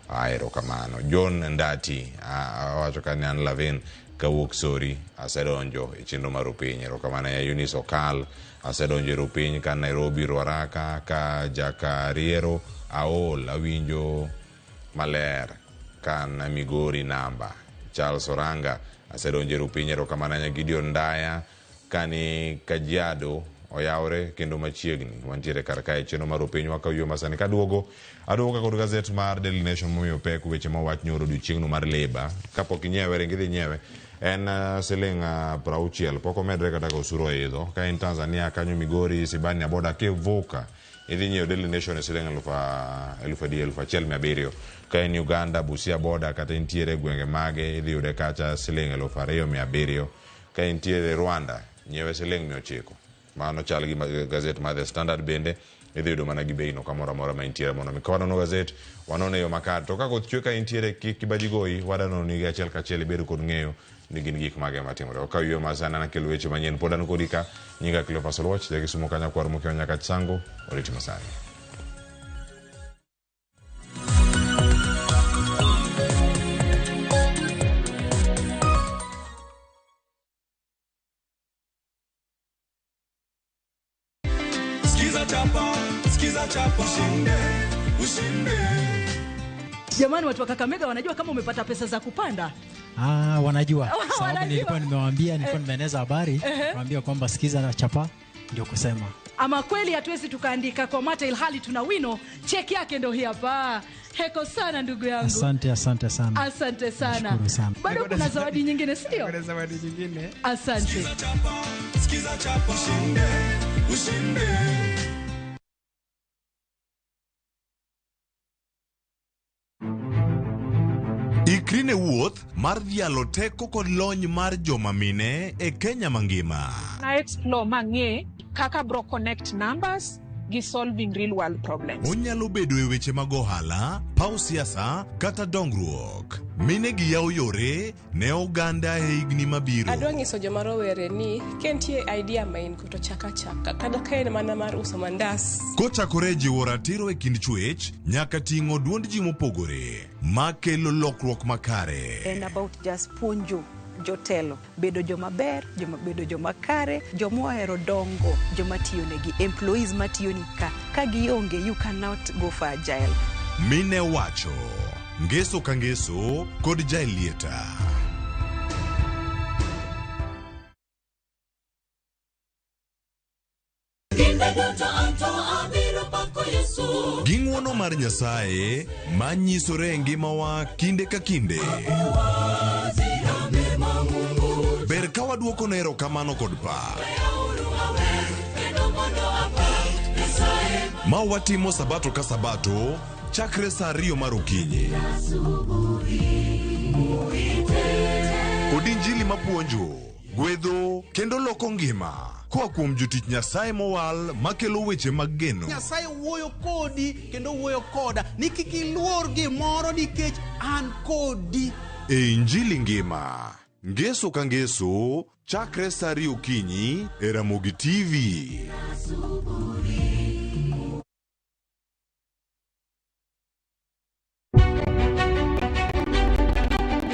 [SPEAKER 7] Erokamano. John Ndati owacho ka ni an Lavin kawuok Sori asedonjo e chenro mar Rupiny. Erokamano ya Eunice Okal asedonjo e Rupiny ka Nairobi Ruaraka ka Jakariero aol awinjo maler kan Migori namba. Charles Oranga asedonjo e Rupiny. Erokamano ahinya. Gideon Ndaya kani Kajiado oyawre kendo machiegni wantiere kar kae chenro mar Rupiny wakaw yo masani kaduogo aduogo kod gazet mar Daily Nation momiyo pek weche mowach nyoro odiochieng'no mar Labour kapok inyiewe ring idhi nyiewe en siling 60 pok omedre kata ka osuru oidho ka in Tanzania kanyo Migori Sibania boda kivuka idhi nyiewo Daily Nation e siling 1700 ka in Uganda Busia boda kata intiere e gwenge mage idhi yude kacha siling 2700 ka intiere Rwanda nyiewe siling 900. Mano chal gi gazet mar The Standard bende idhi yudo mana gi bei no kamoro amora ma intiere mondo mi ka wanono gazet wanone yo makare. To ka koth chwe ka intiere kik kibaji goyi wadanono ni achiel kachiel ibed kod ng'eyo ni gin gik mage matimore. Okaw yo ma sani an akelo weche manyien pod an kodi ka nyinga Cleophas Oluoch jakisumo kanya kwar mokiewo nyaka Chango oriti masani.
[SPEAKER 12] Sikiza chapa, sikiza chapa, ushinde, ushinde.
[SPEAKER 19] Jamani, watu wa Kakamega wanajua kama umepata pesa za kupanda?
[SPEAKER 21] Wanajua. Sababu
[SPEAKER 19] Wanajua.
[SPEAKER 21] nilikuwa nimewaambia, nilikuwa nimeeneza habari, niwaambia kwamba sikiza na chapa ndio kusema.
[SPEAKER 19] Ama kweli hatuwezi tukaandika kwa mate ilhali tuna wino. Cheki yake ndio hii hapa. Heko sana ndugu yangu.
[SPEAKER 21] Asante, asante sana.
[SPEAKER 19] Asante sana.
[SPEAKER 21] Nashukuru sana.
[SPEAKER 19] Bado kuna zawadi nyingine, si ndio?
[SPEAKER 22] Kuna zawadi nyingine.
[SPEAKER 19] Asante.
[SPEAKER 12] Sikiza chapa, sikiza chapa, ushinde, ushinde.
[SPEAKER 23] Ikri ne wuoth mar dhialo teko kod lony mar joma mine e Kenya mangima.
[SPEAKER 24] Na explore mang'e kaka bro connect numbers gi solving real world problems.
[SPEAKER 23] Onyalo bedo e weche mag ohala, paw siasa kata dongruok. Mine gi yawo yore ne oganda e higni mabiro.
[SPEAKER 25] Adwa nyiso joma rowere ni ka nitie idea ma in go to chak achaka kata ka en mana mar uso mandas.
[SPEAKER 23] Kochakore e jiwo ratiro e kind chwech nyaka ting'o duond ji mopogore makelo lokruok makare.
[SPEAKER 26] En about just puonjo jotelo bedo joma ber, joma bedo joma kare, joma ohero dongo, joma tiyo negi, employees matiyo ni ka. Ka gionge, you cannot go for agile.
[SPEAKER 23] Mine wacho ngeso ka ngeso kod Jaelieta. Gi ng'wono mar Nyasaye manyisore e ngimawa kinde ka kinde. Ber ka waduoko ne erokamano kod pak. Ma watimo sabato ka sabato chakre sa 2 mar okinyi. Kod injili mapuonjo, gwedho kendo loko ngima koa kuom jotich Nyasaye mowal makelo weche mag geno.
[SPEAKER 27] Nyasaye wuoyo kodi kendo wuoyo koda ni kik iluor gimoro nikech an kodi.
[SPEAKER 23] E Injili Ngima, Ngeso ka Ngeso, chakre sa ariyo okinyi e Ramogi TV.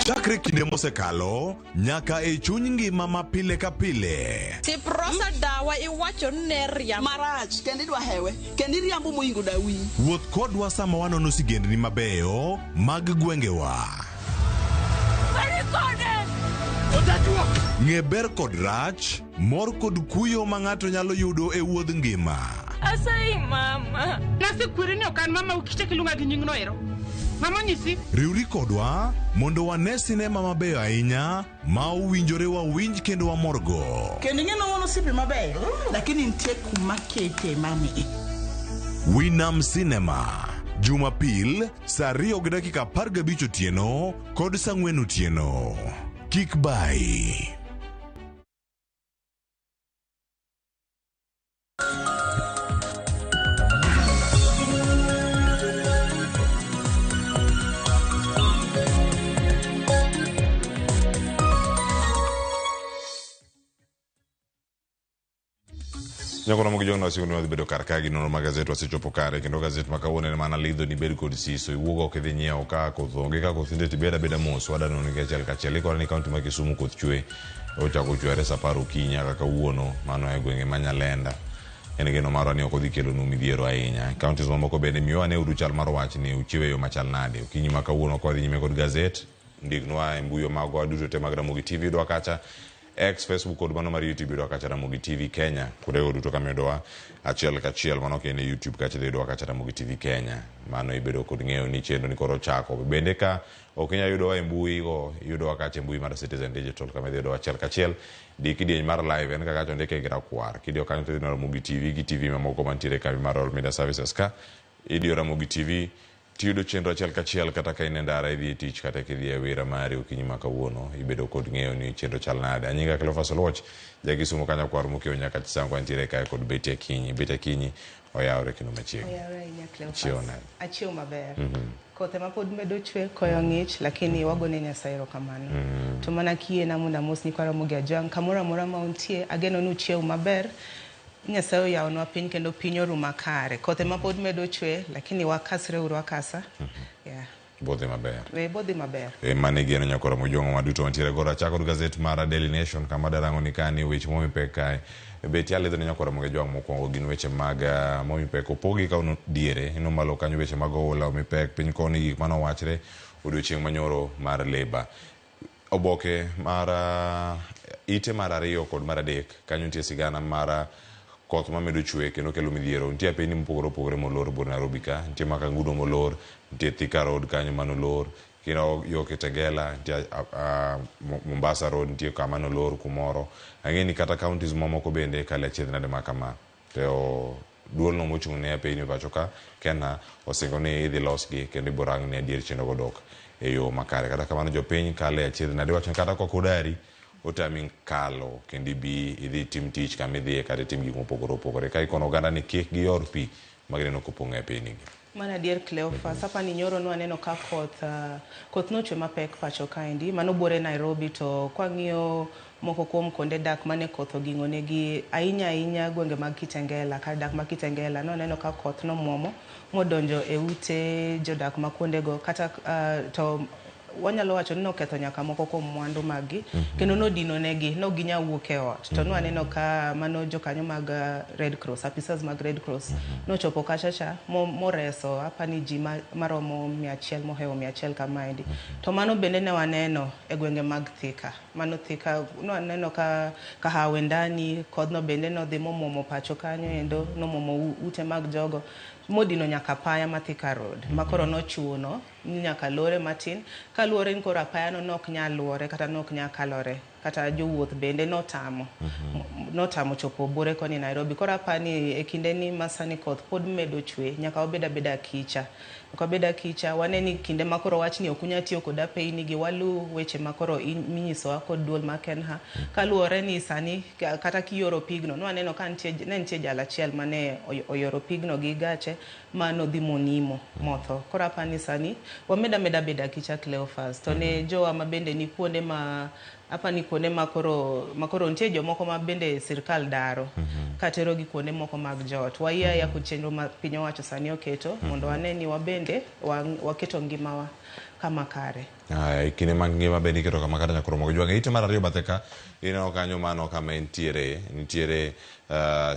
[SPEAKER 23] Chakre kinde mosekalo nyaka e chuny ngima ma pile ka pile.
[SPEAKER 2] Tiprosa dawa iwacho ni ne riambo.
[SPEAKER 3] Marach kendo idwa hewe kendo iriambo moingo dawi.
[SPEAKER 23] Wuoth kodwa sama wanono sigendni mabeyo mag gwengewa. Ng'e ber kod rach, mor kod kuyo ma ng'ato nyalo yudo e wuodh ngima.
[SPEAKER 4] Asayi mama.
[SPEAKER 5] Nasekweri ni ok an mama ukichak iluonga gi nyingno ero. Mama onyisi.
[SPEAKER 23] Riwri kodwa mondo wane sinema mabeyo ahinya ma owinjore wawinj kendo wamorgo.
[SPEAKER 3] Kendo ing'e ni wan osiepe mabeyo, lakini nitie kuma kete mami.
[SPEAKER 23] Winam Cinema, Jumapil saa 2:15 otieno kod saa 4 otieno. Kik bayi.
[SPEAKER 7] Nyakoro mogi jong'no wasiko ni wadhi bedo kar ka gi nonro mag gazet wasechopo kare kendo gazet ma kawuono en mana lidho ni bed kod siso iwuog oko idhi nyiewo ka koth onge ka koth nitie to ibed abeda mos wada nono gi achiel kachiel ikore ni kaunti ma Kisumu koth chwe ochako chwere sa apar okinyi nyaka kawuono mano e gwenge ma Nyalenda en geno marwa ni ok odhi kelonu midhiero ahinya counties mamoko bende miwa ane uru chal mar wach ni uchiewo e yo machal nade okinyi ma kawuono ka wadhi nyime kod gazet ndiknwa e mbui magwa duto te mag Ramogi TV yudwa kacha X, Facebook kod mano mar YouTube yudowa kacha Ramogi TV Kenya. Kuondego duto kama iyudowa achiel kachiel mano ok en e YouTube kacha idhi yudowa kacha Ramogi TV Kenya. Mano ibedo kod ng'eyo ni chenro ni koro ochako. Bende ka ok inyal yudowa e mbui go, iyudowa kacha e mbui mar Citizen Digital kama idhi yudowa achiel kachiel. Di kidieny mar live en kaka ondike gi rakwar. Kidiyo kanyo to idhi neno Ramogi TV gi TV mamoko mantiere e kambi mar Royal Media Services ka. Idiyo Ramogi TV Tiyudo chenro achiel kachiel kata ka in e ndara idhi e tich kata kidhi e wira mari okinyi ma kawuono ibedo kod ng'eyo ni chenro chal nade. Anyinga Cleophas Oluoch, ja Kisumu kanyo kwar mokiewo nyaka Chisango antiere kae kod Betty Akinyi. Betty Akinyi oyawre kendo machiegni.
[SPEAKER 10] Oyawre ahinya Cleophas.
[SPEAKER 7] Chiewo nade?
[SPEAKER 10] Achiewo maber. Koth ema pod medo chwe, koyo ng'ich, lakini wagone Nyasaye erokamano. To mana kiyiena mondo amos nyikwa Ramogi Ajwang' kamoro amora ma untie, ageno ni uchiew maber. Nyasaye oyawonwa piny kendo piny oru makare. Koth ema pod medo chwe, lakini wakasre uru akasa. Yeah.
[SPEAKER 7] Bodhi maber.
[SPEAKER 10] E, bodhi maber.
[SPEAKER 7] E, mano e geno nyakoro mojwang'o ma duto mantiere godo. Achako kod gazet mar Daily Nation kama darango ni kani weche momi pek kae. Beti alidho ne nyakoro mojwang' mokwongo gin weche mag momi pek opogi ka uno diere ino malo kanyo weche mag oula omi pek piny koni gik mane owachre odiochieng' manyoro mar Labour. Oboke mar ite mar ariyo kod mar adek kanyo nitie sigana mar koth mamedo chwe kendo kelo midhiero. Nitie apeyni mopogore opogore molor bur Nairobi ka. Nitie Makangudo molor, nitie Thika Road kanyo manolor, kino yo Kitengela, nitie Mombasa Road nitie kama nolor kumoro. Ang'e ni kata counties mamoko bende kale achiedh nade ma kama. To duolno mochung' ne apeyni pacho ka, Kena, osingo ni idhi losgi kendo ibiro rang ni adier chenro go dok e yo makare. Kata kamano jopiny kale achiedh nade iwacho ni kata kok udari otami kalo kendo ibi idhi itim tich kama idhiye kata itim gik mopogore opogore. Ka ikono oganda ni kik gior pi ma gineno kopong' e apeyni gi.
[SPEAKER 10] Mano adier Cleophas, apani nyoro nwaneno ka koth koth nochwe mapek pacho kaendi, mano buore Nairobi to kwang'iyo moko kuom kuonde dak mane koth oging'o negi ahinya ahinya gwenge mag Kitengela, kar dak ma Kitengela nwaneno ka koth nomuomo modonjo e ute jodak ma kuondego kata to wanyalo wacho ni noketho nyaka moko kuom mwandu maggi kendo nodino negi nok ginyal wuok e ot to nwaneno ka mano jokanyo mag Red Cross, apisas mag Red Cross nochopo kacha cha moreso apani ji maromo 100 mohewo 100 kamaendi. To mano bende ne waneno e gwenge mag Thika. Mano Thika nwaneno ka Kahawa Ndani kodhno bende nodhi momuomo pacho kanyo endo nomuomo ute mag jogo modino nyaka apaya ma Thika Road ma koro nochuno ni nyaka lore matin kaluwore ni koro apayano nok nyal luore kata nok nyal kalore. kata jowuoth bende notamo notamo chopo Buore koni Nairobi. Koro apani e kinde ni masani koth pod medo chwe, nyaka wabed abeda akicha. Nyaka wabed akicha, wane ni kinde ma koro wach ni ok unyal tiyo kod apeyni gi, walu weche ma koro minyisowa kod duol mar KENHA. Kaluwore ni sani kata kiyoro pigno, nwaneno ka nitie, ne nitie jal achiel mane oyoro pigno gi gache ma nodhi monimo motho. Koro apani sani wamed ameda bedo akicha Cleophas. To ne jowa ma bende ni kuonde ma apani kuonde ma koro nitie jomoko ma bende sirkal daro katero gi kuonde moko mag joot. Wayie aya kod chenro ma piny owacho sani oketo mondo wane ni wabende waketo ngimawa kama kare.
[SPEAKER 7] Aya, kinde mag ngima bende iketo kama kare nyaka romo gi jwang'. Ite mar ariyo bathe ka, ineno kanyo mano kama entiere, nitiere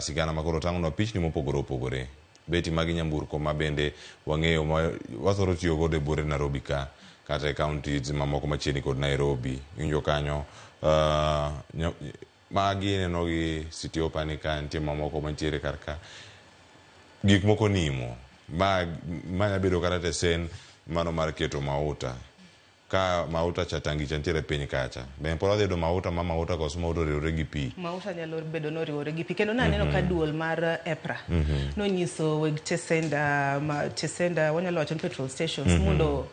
[SPEAKER 7] sigana ma koro tang'onwa pichni mopogore opogore. Beti magi nyamburko ma bende wang'eyo ma wathoro tiyo godo e buore Nairobi ka, kata e counties mamoko machiegni kod Nairobi. Iwinjo kanyo, magi ineno gi City Hopper ni ka, nitie mamoko mantiere kar ka. Gik moko nimo, ma nya bedo kata tesen mano mar keto mauta. Ka mauta cha tangi cha nitiere piny kacha. Be pod wadhi yudo mauta ma mauta koso mauta oriwore gi pi?
[SPEAKER 10] Mauta nyalo bedo ni oriwore gi pi. Kendo naneno ka duol mar EPRA nonyiso weg tesenda, wanyalo wacho ni petrol stations, mondo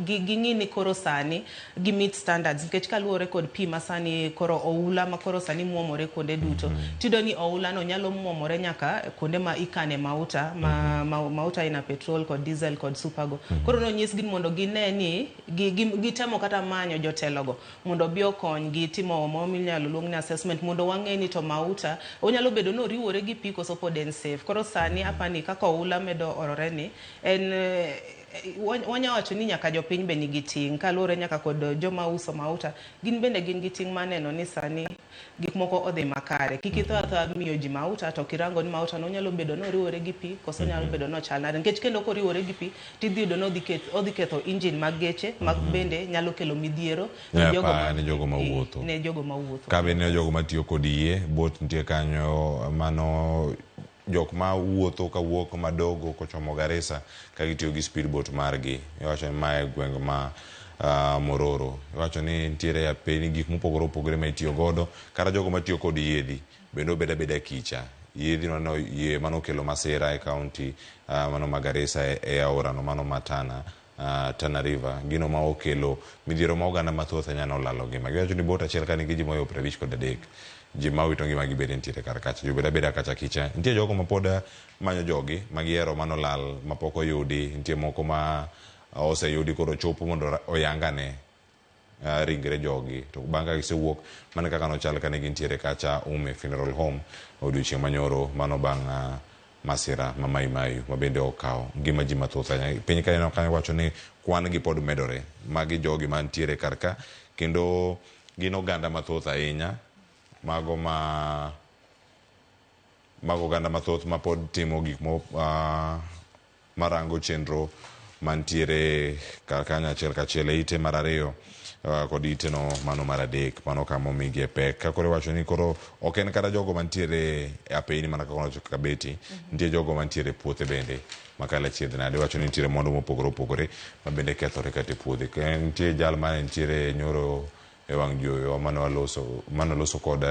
[SPEAKER 10] ging'i ni koro sani gi meet standards, nikech kaluwore kod pi ma sani koro oula ma koro sani muomore kuonde duto. Tiyudo ni oula no nyalo muomore nyaka kuonde ma ikane mauta, mauta ina petrol kod diesel kod supergo. Koro nonyisgi mondo gine ni gitemo kata manyo jotelogo mondo obi okonygi timo moro minyalo luong ni assessment mondo wang'e ni to mauta onyalo bedo ni oriwore gi pi koso pod en safe. Koro sani apani kaka oula medo orore ni en wanya wacho ni nyaka jopiny be nigi ting' kaluwore nyaka kod joma uso mauta, gin bende gin gi ting' mar neno ni sani gik moko odhi makare. Kik itho athoa miyo ji mauta to kirango ni mauta no nyalo bedo ni oriwore gi pi koso nyalo bedo ni ochal nade, nikech kendo koriwore gi pi tidhi yudo ni odhi ketho engine mag geche mag bende nyalo kelo midhiero ne jogo
[SPEAKER 7] mawuotho.
[SPEAKER 10] Ne jogo mawuotho.
[SPEAKER 7] Ka bende ne jogo matiyo kod yie, boat nitie kanyo mano jok ma wuotho kawuok madogo kochomo Garissa ka gitiyo gi speedboat margi. Iwacho ni mae gweng' ma Mororo. Iwacho ni nitiere apeyni gik mopogore opogore ma itiyo godo, kata jogo matiyo kod yiedhi bende obed abeda kicha. Yiedhi mano yie mano kelo masira e county mano ma Garissa e aora no mano ma Tana, Tana River, gino ma okelo midhiero ma oganda mathoth ahinya nolalo ngima. Giwacho ni boat achiel ka nigi ji moyo 53, ji ma owito ngimagi bende nitiere kar kacha. Ji obed abeda kacha kicha. Nitie jogo ma pod manyo jogi ma gihero manolal mapok oyudi, nitie moko ma oseyudi koro chopo mondo oyangane ringre jogi. To bang' ka gisewuok, mana kaka nochal kane gintiere kacha Ume Funeral Home odiochieng' manyoro mano bang' masira ma Mai Mahiu ma bende okawo ngima ji mathoth ahinya. Piny ka ineno kanyo wacho ni kwan gi pod medore. Magi jogi mantiere kar ka kendo gin oganda mathoth ahinya, mago oganda mathoth ma pod timo gik marango chenro mantiere kar kanyo achiel kachiel e ite mar ariyo kod ite no mano mar adek, mano kama omigi e pek. Ka koro iwacho ni koro ok en kata jogo mantiere e apeyni mana kaka wacho kaka Beti, nitie jogo mantiere e puothe bende makalo achiedh nade. Iwacho ni nitiere mwandu mopogore opogore ma bende kethore kata e puothe. Nitie jal mane nitiere nyoro e wang' jowi mane waloso kod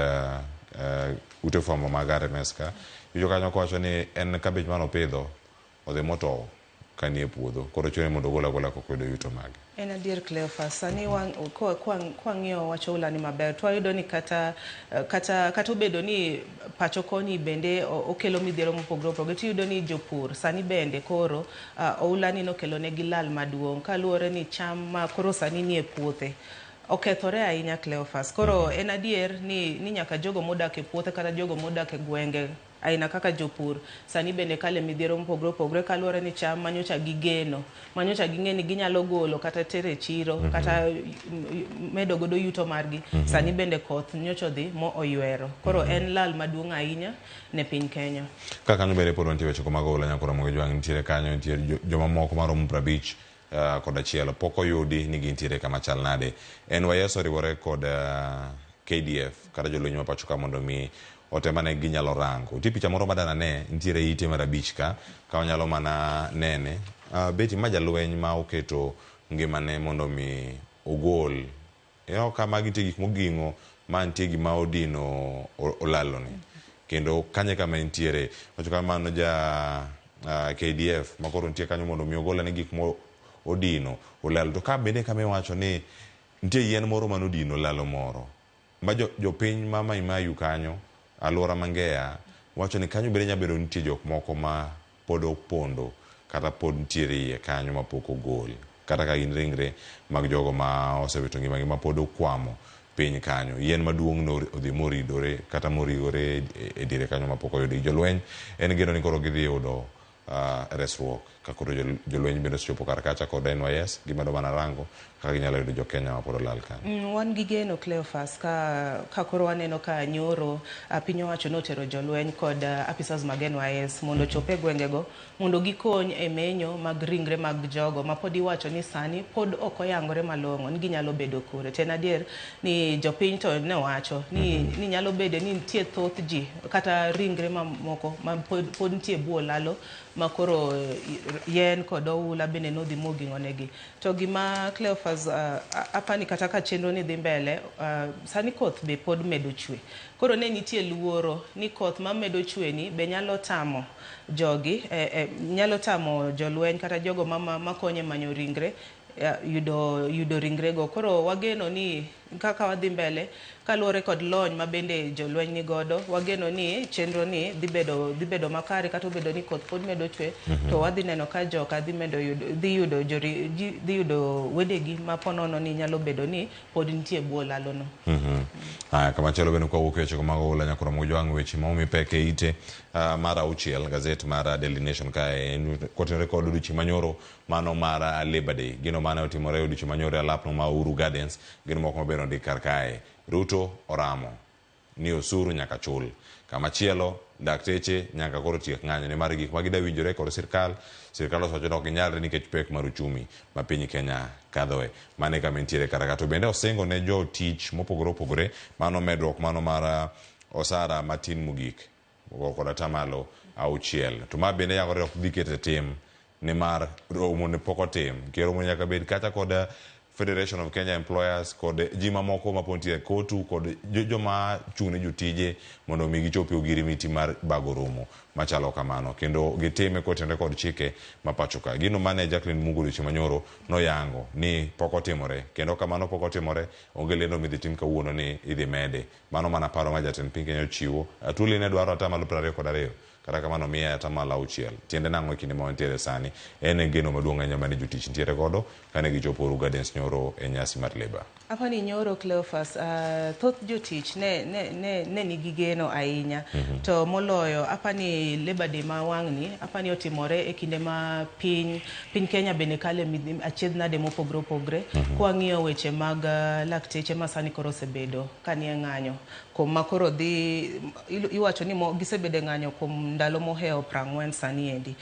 [SPEAKER 7] ute fwambo mag RMS ka. Iwinjo kanyo kowacho ni en kabich mane opidho odhi motowo ka nie puodho, koro chune mondo ogol agola kok oyudo yuto mage.
[SPEAKER 10] En adier Cleophas, sani kwang'iyo wach oula ni maber, to wayudo ni kata obedo ni pacho koni bende okelo midhiero mopogore opogore, tiyudo ni jopur sani bende koro oula ni nokelo negi lal maduong' kaluwore ni cham ma koro sani nie puothe okethore ahinya Cleophas. Koro en adier ni nyaka jogo modak e puothe kata jogo modak e gwenge aina kaka jopur sani bende kale midhiero mopogore opogore kaluwore ni cham manyocha gigeno, manyocha ging'e ni ginyalo golo kata tere chiro kata medo godo yuto margi, sani bende koth nyocha odhi mo oywero. Koro en lal maduong' ahinya ne piny Kenya.
[SPEAKER 7] Ka kanyo bende pod wantie weche mag oula nyakora mogo jwang' nitiere kanyo, nitiere joma moko maromo 50 kod achiel pok oyudi ni gintiere kama chal nade. NYS oriwore kod KDF kata jolweny ma pacho ka mondo mi otemane ginyalo rango. Nitie picha moro madana ne nitiere ite mar 5 ka wanyalo mana nene. Beti ma jalweny ma oketo ngimane mondo mi ogol. Ineno ka magi nitie gik moging'o ma nitie gima odino olaloni kendo kanye kama entiere. Wacho kamano ja KDF makoro nitie kanyo mondo mi ogol ane gik mo odino olalo. To ka bende kama iwacho ni nitie yien moro manodino olalo moro ma jopiny ma Mai Mahiu kanyo aluora ma Ngea wacho ni kanyo bende nyalo bedo nitie jok moko ma pod opondo kata pod nitiere iye kanyo mapok ogol kata ka gin ringre mag jogo ma osewito ngimagi ma pod okwamo piny kanyo. Yien maduong' no odhi moridore kata morigore e diere kanyo mapok oyudi. Jolweny en geno ni koro gidhi yudo resruok ka koro jolweny bende osechopo kar kacha kod NYS gimedo mana rango kaka ginyalo yudo jokenya mapod olal kanyo.
[SPEAKER 10] Wan gi geno Cleophas ka koro waneno ka nyoro piny owacho notero jolweny kod apisas mag NYS mondo ochop e gwengego mondo gikony e menyo mag ringre mag jogo ma pod iwacho ni sani pod ok oyangore malong'o ni ginyalo bedo kure. To en adier ni jopiny to ne wacho ni nyalo bedo ni nitie thoth ji kata ringre mamoko ma pod nitie bwo olalo ma koro yien kod oula bende nodhi moging'onegi. To gima Cleophas apani kata ka chenro ni dhi mbele sani koth be pod medo chwe. Koro ne nitie luoro ni koth ma medo chwe ni be nyalo tamo jogi nyalo tamo jolweny kata jogo makonye manyo ringre yudo ringrego. Koro wageno ni kaka wadhi mbele kaluwore kod lony ma bende jolweny ni godo, wageno ni chenro ni dhi bedo makare kata obedo ni koth pod medo chwe. To wadhi neno ka joka dhi medo yudo dhi yudo wedegi ma ponono ni nyalo bedo ni pod nitie bwo lalono.
[SPEAKER 7] Aya, kamachielo bende kwawuok e weche mag oula nyakoro mojwang' weche ma omi pek e ite mar auchiel gazet mar Daily Nation kae kotenore kod odiochieng' manyoro mano mar Labor Day. Gino mane otimore e odiochieng' manyoro e alapno ma Uhuru Gardens, gin moko maber ondik kar kae. Ruto oramo ni osuru nyaka chul. Kamachielo dakteche nyaka koro tiek ng'anyo nimar gik ma gidawinjore kod sirkal osewacho ni ok ginyalre nikech pek mar uchumi ma piny Kenya kadhoe. Mano e kama entiere kar ka. To bende osingo ne jotich mopogore opogore mano medruok mano mar osara matin mogik kod atamalo 6. To ma bende yangore ok dhi keto e tim nimar romo ne pok otim. Nikech romo nyaka bed kata kod Federation of Kenya Employers kod ji mamoko ma pod nitie KOTU kod joma chung' ne jotije mondo mi gichop e ogirimiti mar bago romo machalo kamano kendo gitime kotenore kod chike ma pacho ka. Gino mane Jacqueline Mugo odiochieng' manyoro noyango ni pok otimore kendo kamano pok otimore onge lendo midhi tim kawuono ni idhi mede. Mano mana paro ma jatend piny Kenya ochiwo. Atwoli ne dwaro atamalo 22 kata kamano miye atamalo 6. Tiende nang'o e kinde ma wantiere sani? En e geno maduong' ahinya mane jotich nitiere godo kane gichopo Uhuru Gardens nyoro e nyasi mar Labour.
[SPEAKER 10] Apani nyoro Cleophas, thoth jotich ne nigi geno ahinya. To moloyo apani Labor Day ma wang'ni apani otimore e kinde ma piny Kenya bende kale achiedh nade mopogore opogore. Kwang'iyo weche mag lakteche ma sani koro osebedo kanie ng'anyo kuom ma koro dhi iwacho ni gisebedo e ng'anyo kuom ndalo mohewo 40 sani endi.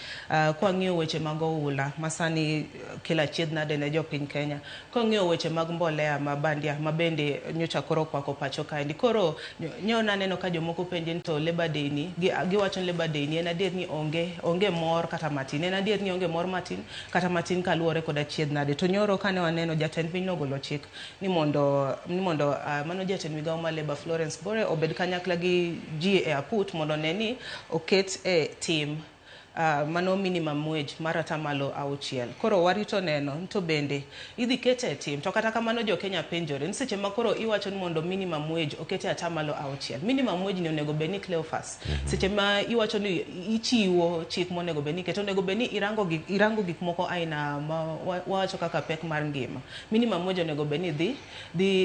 [SPEAKER 10] Kwang'iyo weche mag oula ma sani kelo achiedh nade ne jopiny Kenya. Kwang'iyo weche mag mbolea ma bandia ma bende nyocha koro okwako pacho kaendi. Koro nyo naneno ka jomoko penje ni to Labor Day ni giwacho ni Labor Day ni en adier ni onge mor kata matin. En adier ni onge mor matin kata matin kaluwore kod achiedh nade. To nyoro kane waneno jatend piny nogolo chik ni mondo mano jatend migawo mar Labour Florence Bore obed kanyakla gi ji e aput mondo ne ni oket e tim mano minimum wage mar atamalo 6. Koro warito neno to bende idhi kete e tim. To kata kamano jo Kenya penjore ni seche ma koro iwacho ni mondo minimum wage okete atamalo 6. Minimum wage ni onego bed ni Cleophas. Seche ma iwacho ni ichiwo chik monego bed ni keto onego bed ni irango gik moko aina ma wawacho kaka pek mar ngima. Minimum wage onego bed ni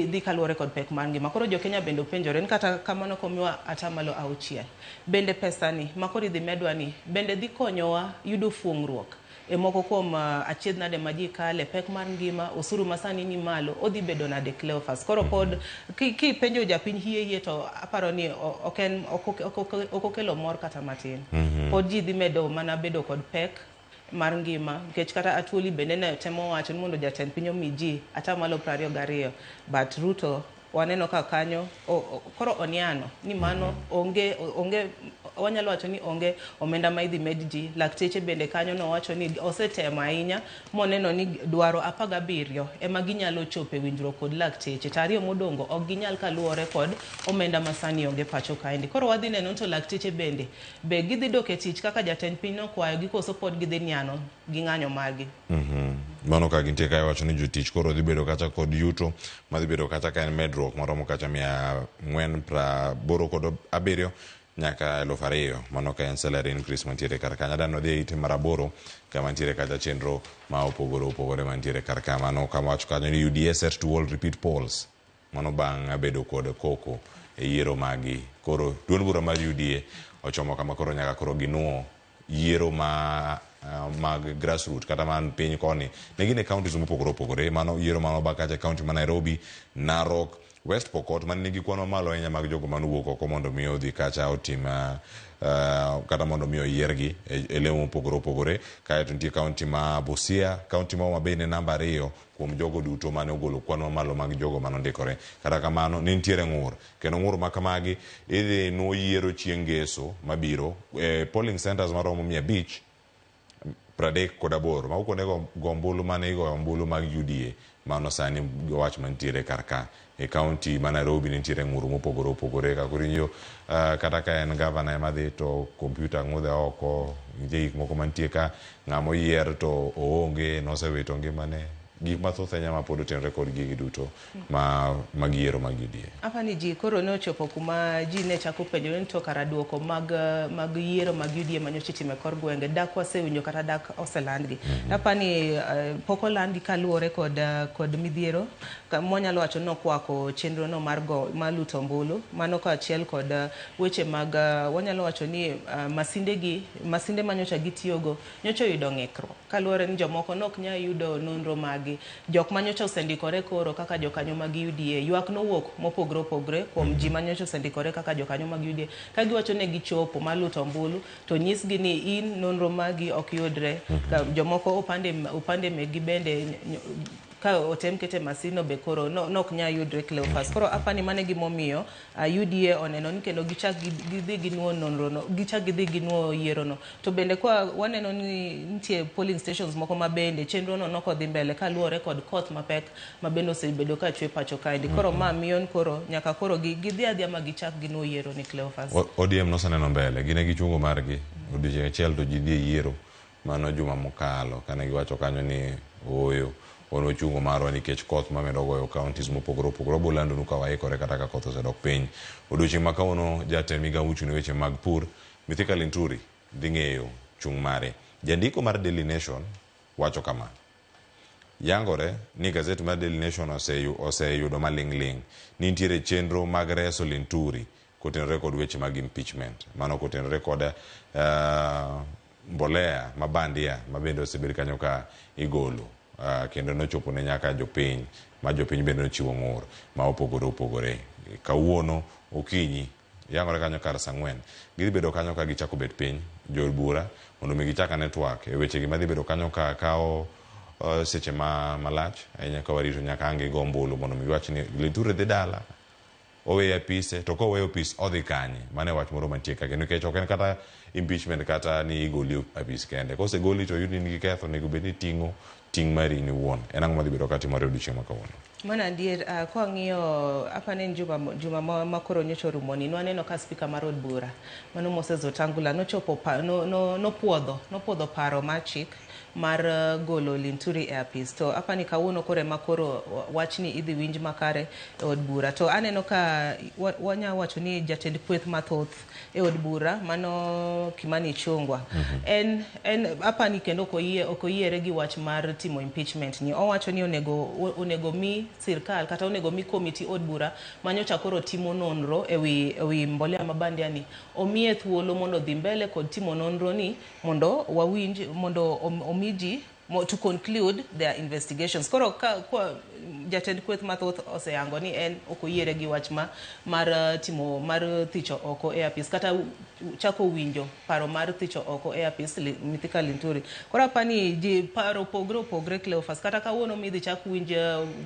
[SPEAKER 10] dhi kaluwore kod pek mar ngima. Koro jo Kenya bende openjore ni kata kamano komiwa atamalo 6. Bende pesa ni ma koro idhi medwa ni bende dhi konyowa yudo fuong'ruok e moko kuom achiedh nade ma ji kale, pek mar ngima, osuru ma sani ni malo, odhi bedo nade Cleophas? Koro pod kipenjo japiny hie to aparo ni ok okelo mor kata matin. Pod ji dhi medo mana bedo kod pek mar ngima nikech kata Atwoli bende ne temo wacho ni mondo jatend piny omi ji atamalo 22 but Ruto waneno ka kanyo koro oniano ni mano onge Wanyalo wacho ni onge omenda ma idhi med ji. Lakteche bende kanyo nowacho ni osetemo ahinya moneno ni dwaro 17 ema ginyalo chopo e winjruok kod lakteche, to 2 modongo ok ginyal kaluwore kod omenda ma sani onge pacho kaendi. Koro wadhi neno ni to lakteche bende be gidhi dok e tich kaka jatend piny nokwayo gi koso pod gidhi niano gi ng'anyo margi.
[SPEAKER 7] Mano ka gintie kae wacho ni jotich koro dhi bedo kacha kod yuto madhi bedo kacha ka en medruok maromo kacha 487 nyaka 2000. Mano ka en salary increase mantiere kar kanyo. Adwa ni wadhi e ite mar 8 kama nitiere kacha chenro ma opogore opogore mantiere kar ka. Mano kama wacho kanyo ni UDA set to hold repeat polls. Mano bang' bedo kod koko e yiero magi. Koro duond bura mar UDA ochomo kama koro nyaka koro ginuo yiero ma mag grassroots kata man piny koni. Ne gin e counties mopogore opogore. Mano yiero mano ba kacha e county ma Nairobi, Narok, West Pokot mane nigi kwan mamalo ahinya mag jogo manowuok oko mondo mi odhi kacha otim kata mondo mi oyiergi e lemo mopogore opogore. Kaeto nitie county ma Busia, county ma Homa Bay ne namba 2 kuom jogo duto mane ogolo kwan mamalo mag jogo mane ondikore. Kata kamano ne nitiere ng'ur, kendo ng'ur ma kamagi idhi nuo yiero chieng' ngeso mabiro e polling centers maromo 538. Mago kuonde go ombulu mane igoyo ombulu mag UDA. Mano sani wach mantiere kar ka. E county ma Nairobi nitiere ng'ur mopogore opogore. Ka koro ing'iyo kata ka en governor ema dhi to kompyuta ng'udhe oko, nitie gik moko mantie ka, ng'ama oyier to oonge, nosewito ngimane. Gik mathoth ahinya ma pod otenore kod gigi duto mag yiero mag UDA.
[SPEAKER 10] Apa ni ji koro ne ochopo kuma ji ne chako penjore ni to kara duoko mag yiero mag UDA manyocha itimo e kor gwenge dak wasewinjo kata dak oselandgi. Apa ni pok olandgi kaluwore kod midhiero mwanyalo wacho ni okwako chenro no mar go mar luto ombulu. Mano kaachiel kod weche mag wanyalo wacho ni masinde manyocha gitiyogo nyocha oyudo ng'ikruok kaluwore ni jomoko nok nyal yudo nonro magi. Jok manyocha osendikore koro kaka jokanyo mag UDA, ywak nowuok mopogore opogore kuom ji manyocha osendikore kaka jokanyo mag UDA ka giwacho ne gichopo mar luto ombulu to nyisgi ni in nonro magi ok yudre. Jomoko opande megi bende ka otem kete masino be koro nok nyal yudre Cleophas. Koro apani mane gimomiyo UDA oneno ni kendo gichak gidhi ginuo nonro no, gichak gidhi ginuo yiero no. To bende kwa waneno ni nitie polling stations moko ma bende chenro no nok odhi mbele kaluwore kod koth mapek ma bende osebedo ka chwe pacho kaendi. Koro ma miyo koro nyaka koro gidhi adhiya ma gichak ginuo yiero ni Cleophas.
[SPEAKER 7] ODM noseneno mbele, gin e gichungo margi odiochieng' achiel to ji dhi e yiero. Mano juma mokalo kane giwacho kanyo ni ooyo wan wachungo marwa nikech koth mamedo goyo counties mopogore opogore. Wabiro landonu ka waikore kata ka koth osedok piny. Odiochieng' ma kawuono jatend migao mochung' ne weche mag pur Mithika Linturi dhi ng'eyo chung' mare. Jandiko mar Daily Nation wacho kama: yangore ni gazet mar Daily Nation oseyudo maling'ling' ni nitiere chenro mag reso Linturi kotenore kod weche mag impeachment. Mano kotenore kod mbolea ma bandia ma bende osebed kanyo ka igolo. Kendo nochopo ne nyaka jopiny, ma jopiny bende nochiwo ng'ur ma opogore opogore. Kawuono okinyi yangore kanyo kar saa 4 gidhi bedo kanyo ka gichako bet piny jood bura mondo mi gichak ane twak e wechegi madhi bedo kanyo ka kawo seche malach ahinya ka warito nyaka ang' gigo ombulu mondo mi giwach ni Linturi dhi dala oweyo apise to koweyo apis odhi kanye. Mano e wach moro mantie ka kendo nikech ok en kata impeachment kata ni igoli apis kende. Kosegoli to oyud ni in gi ketho, onego bed ni iting'o ting' mari in iwuon. En ang'o madhi bedo katimore odiochieng' ma kawuono?
[SPEAKER 10] Mano adier, kwang'iyo apani en juma ma koro nyocha orumoni, nwaneno ka spika mar od bura mano Moses Wetangula nochopo nopuodho paro mar chik mar golo Linturi e apis. To apani kawuono koro ema koro wachni idhi winj makare e od bura. To aneno ka wanya wacho ni jatend kweth mathoth e od bura mano Kimani Ichung'wa en apani kendo ok oyiere gi wach mar timo impeachment ni. Owacho ni onego mi sirkal kata onego mi komiti od bura manyocha koro timo nonro ewi mbolea ma bandia ni omiye thuolo mondo dhi mbele kod timo nonro ni mondo wawinj mondo omi ji to conclude their investigations. Koro ka jatend kweth mathoth oseyango ni en ok oyiere gi wach ma mar timo mar thicho oko e apis kata chako winjo paro mar thicho oko e apis Mithika Linturi. Koro apani ji paro opogre opogre Cleophas, kata kawuono midhi chak winj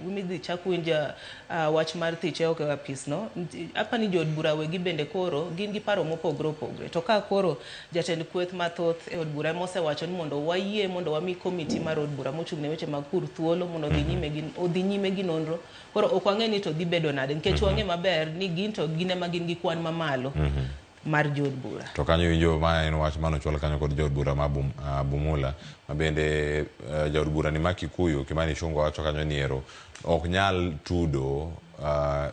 [SPEAKER 10] midhi chak winj wach mar thiche oko e apis no, apani jood bura wegi bende koro gin gi paro mopogre opogre. To ka koro jatend kweth mathoth e od bura ema osewacho ni mondo wayie mondo wami komiti mar od bura mochung' ne weche mag pur thuolo mondo odhi nyime gi nonro. Koro ok wang'e ni to dhi bedo nade nikech wang'e maber ni gin to gin ema gin gi kwan mamalo mar jood bura.
[SPEAKER 7] To kanyo winjo ma en wach mane ochwal kanyo kod jaod bura ma Bumula, ma bende jaod bura ni ma Kikuyu Kimani Ichung'wa wacho kanyo ni ero ok nyal tudo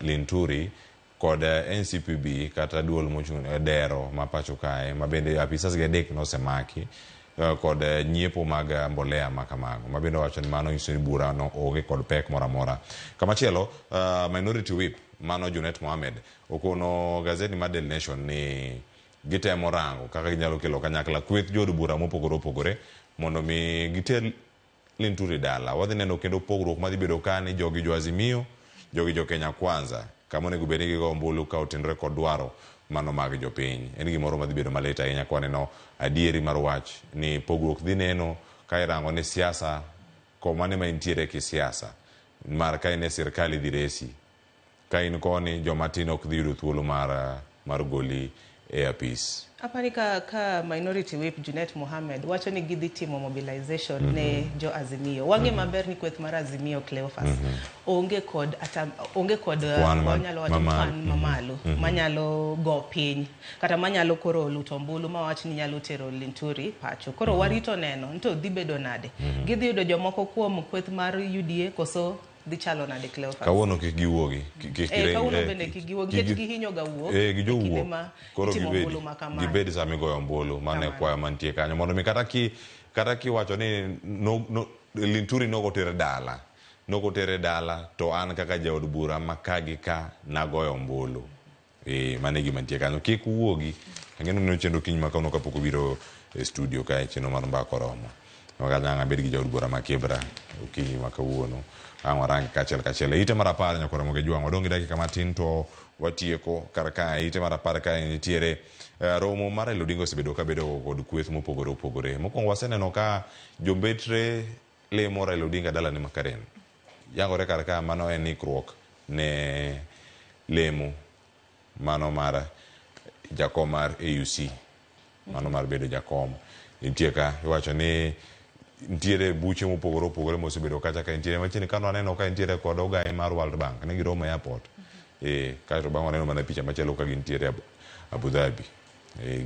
[SPEAKER 7] Linturi kod NCPB kata duol mochung' dero ma pacho kae, ma bende apisas gi adek nosemaki kod nyiepo mag mbolea ma kamago, ma bende owacho ni mano nyiso ni bura no onge kod pek moro amora. Kamachielo, Minority Whip mano Junet Mohamed okono gazeti mar Daily Nation ni gitemo rango kaka ginyalo kelo kanyakla kweth jood bura mopogore opogore mondo mi giter Linturi dala. Wadhi neno kendo pogruok madhi bedo ka ni jogi jo Azimio, jogi jo Kenya Kwanza, kama onego bed ni gigo ombulu ka otenore kod dwaro mano mag jopiny. En gimoro madhi bedo malit ahinya ka waneno adieri mar wach ni pogruok dhi neno ka irango ni siasa komane ma intiere kisiasa mar ka in e sirkal idhi resi, ka in koni joma tin ok dhi yudo thuolo mar goli e apis.
[SPEAKER 10] Apani ka Minority Whip Junet Mohamed wacho ni gidhi timo mobilization ne jo Azimio. Wang'e maber ni kweth mar Azimio Cleophas onge kod onge kod wanyalo wacho kwan mamalo manyalo go piny kata manyalo koro luto ombulu ma wach ni nyalo tero Linturi pacho. Koro warito neno nito dhi bedo nade. Gidhi yudo jomoko kuom kweth mar UDA koso dhi chalo nade Cleophas?
[SPEAKER 7] Kawuono kik giwuogi.
[SPEAKER 10] Kawuono bende kik giwuogi nikech gihinyo ga wuok e kinde ma itimo ombulu ma kamae.
[SPEAKER 7] Gibed sama igoyo ombulu, mano e kwayo mantie kanyo mondo mi kata kiwacho ni Linturi nokotere dala, nokotere dala to an kaka jaod bura ma ka gi ka nagoyo ombulu. Mano e gima nitie kanyo. Kik uwuogi. Ang'e ni chenro kiny ma kawuono kapok obiro e studio kae chenro mar mbaka oromo. Makata ang' abed gi jaod bura ma Kibra okinyi ma kawuono. Ang' warang kachiel kachiel. E ite mar 10 nyakoro Ramogi Jwang'. Wadong' gi dakika matin to watieko kar kae. Ite mar 10 kae nitiere romo mar Raila Odinga osebedo ka bedo kod kweth mopogore opogore. Mokwongo waseneno ka jombetre lemo Raila Odinga dalane ma Karen. Yangore kar ka mano en ikruok ne lemo mano mar jakom mar AUC. Mano mar bedo jakom. Nitie ka iwacho ni nitiere buche mopogore opogore mosebedo kacha ka nitiere machiegni kano aneno ka nitiere kod ogai mar World Bank ne giromo e airport. Kaeto bang' waneno mana picha machielo ka gintiere Abu Dhabi.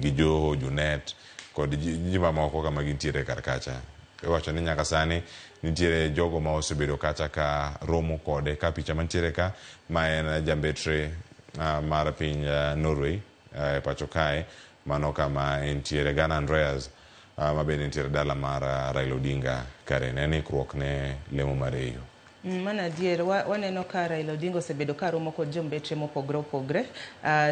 [SPEAKER 7] Gi Joho, Junet kod ji mamoko kama gintiere kar kacha. Iwacho ni nyaka sani nitiere jogo ma osebedo kacha ka romo kode ka picha mantiere ka ma en jambetre mar piny Norway e pacho kae mano kama entiere Ghana Andreas ma bende nitiere dala mar Raila Odinga Karen. En ikruok ne lemo mar AU.
[SPEAKER 10] Mano adier, waneno ka Raila Odinga osebedo ka romo kod jombetre mopogore opogore.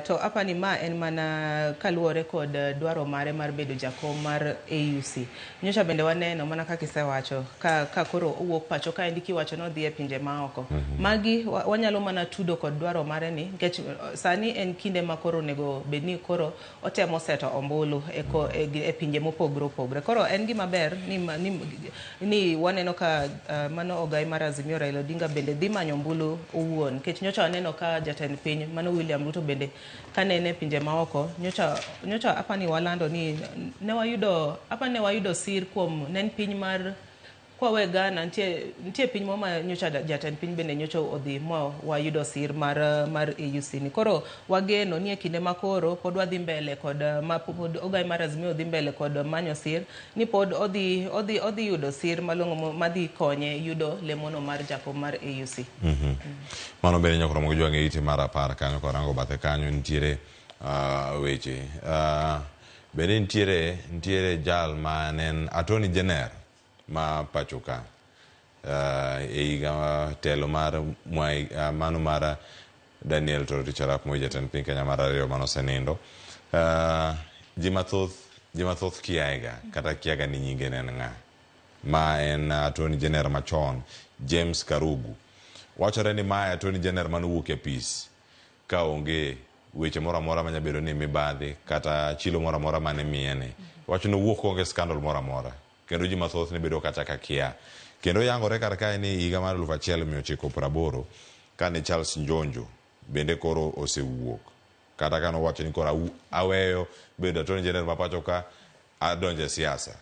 [SPEAKER 10] To apani ma en mana kaluwore kod dwaro mare mar bedo jakom mar AUC. Nyocha bende waneno mana kaka isewacho ka koro owuok pacho kaendi kiwacho ni odhi e pinje maoko. Magi wanyalo mana tudo kod dwaro mare ni nikech sani en kinde ma koro onego bed ni koro otemo seto ombulu e pinje mopogore opogore. Koro en gima ber ni waneno ka mano ogai mar Azimio Raila Odinga bende dhi manyo ombulu owuon nikech nyocha waneno ka jatend piny mano William Ruto bende kanene pinje maoko nyocha apani walando ni ne wayudo sir kuom ne piny mar kwa Ghana nitie piny moro ma nyocha jatend piny bende nyocha odhi ma wayudo sir mar AUC ni. Koro wageno ni e kinde ma koro pod wadhi mbele kod ma pod ogai mar Azimio dhi mbele kod manyo sir ni pod odhi yudo sir malong'o madhi konye yudo lemono mar jakom mar AUC.
[SPEAKER 7] Mano bende nyaka Ramogi Jwang' e ite mar 10 kanyo korango bathe kanyo nitiere weche. Bende nitiere jal ma ne en Attorney General ma pacho ka e higa telo mar Mwai mano mar Daniel Toroitich arap Moi jatend piny Kenya mar 2 manosenindo. Ji mathoth kiaega kata kiaga ni nyinge ne en ng'a. Ma en Attorney General machon James Karugu. Wachore ni mae Attorney General mane owuok e apis ka onge weche moro amora manya bedo ni mibadhi kata chilo moro amora mane imiye ni. Wacho ni owuok koonge scandal moro amora kendo ji mathoth ne bedo kata ka kia. Kendo yangore kar kae ni higa mar 1980 kane Charles Njonjo bende koro osewuok kata kane owacho ni koro aweyo bedo Attorney General ma pacho ka adonjo e siasa.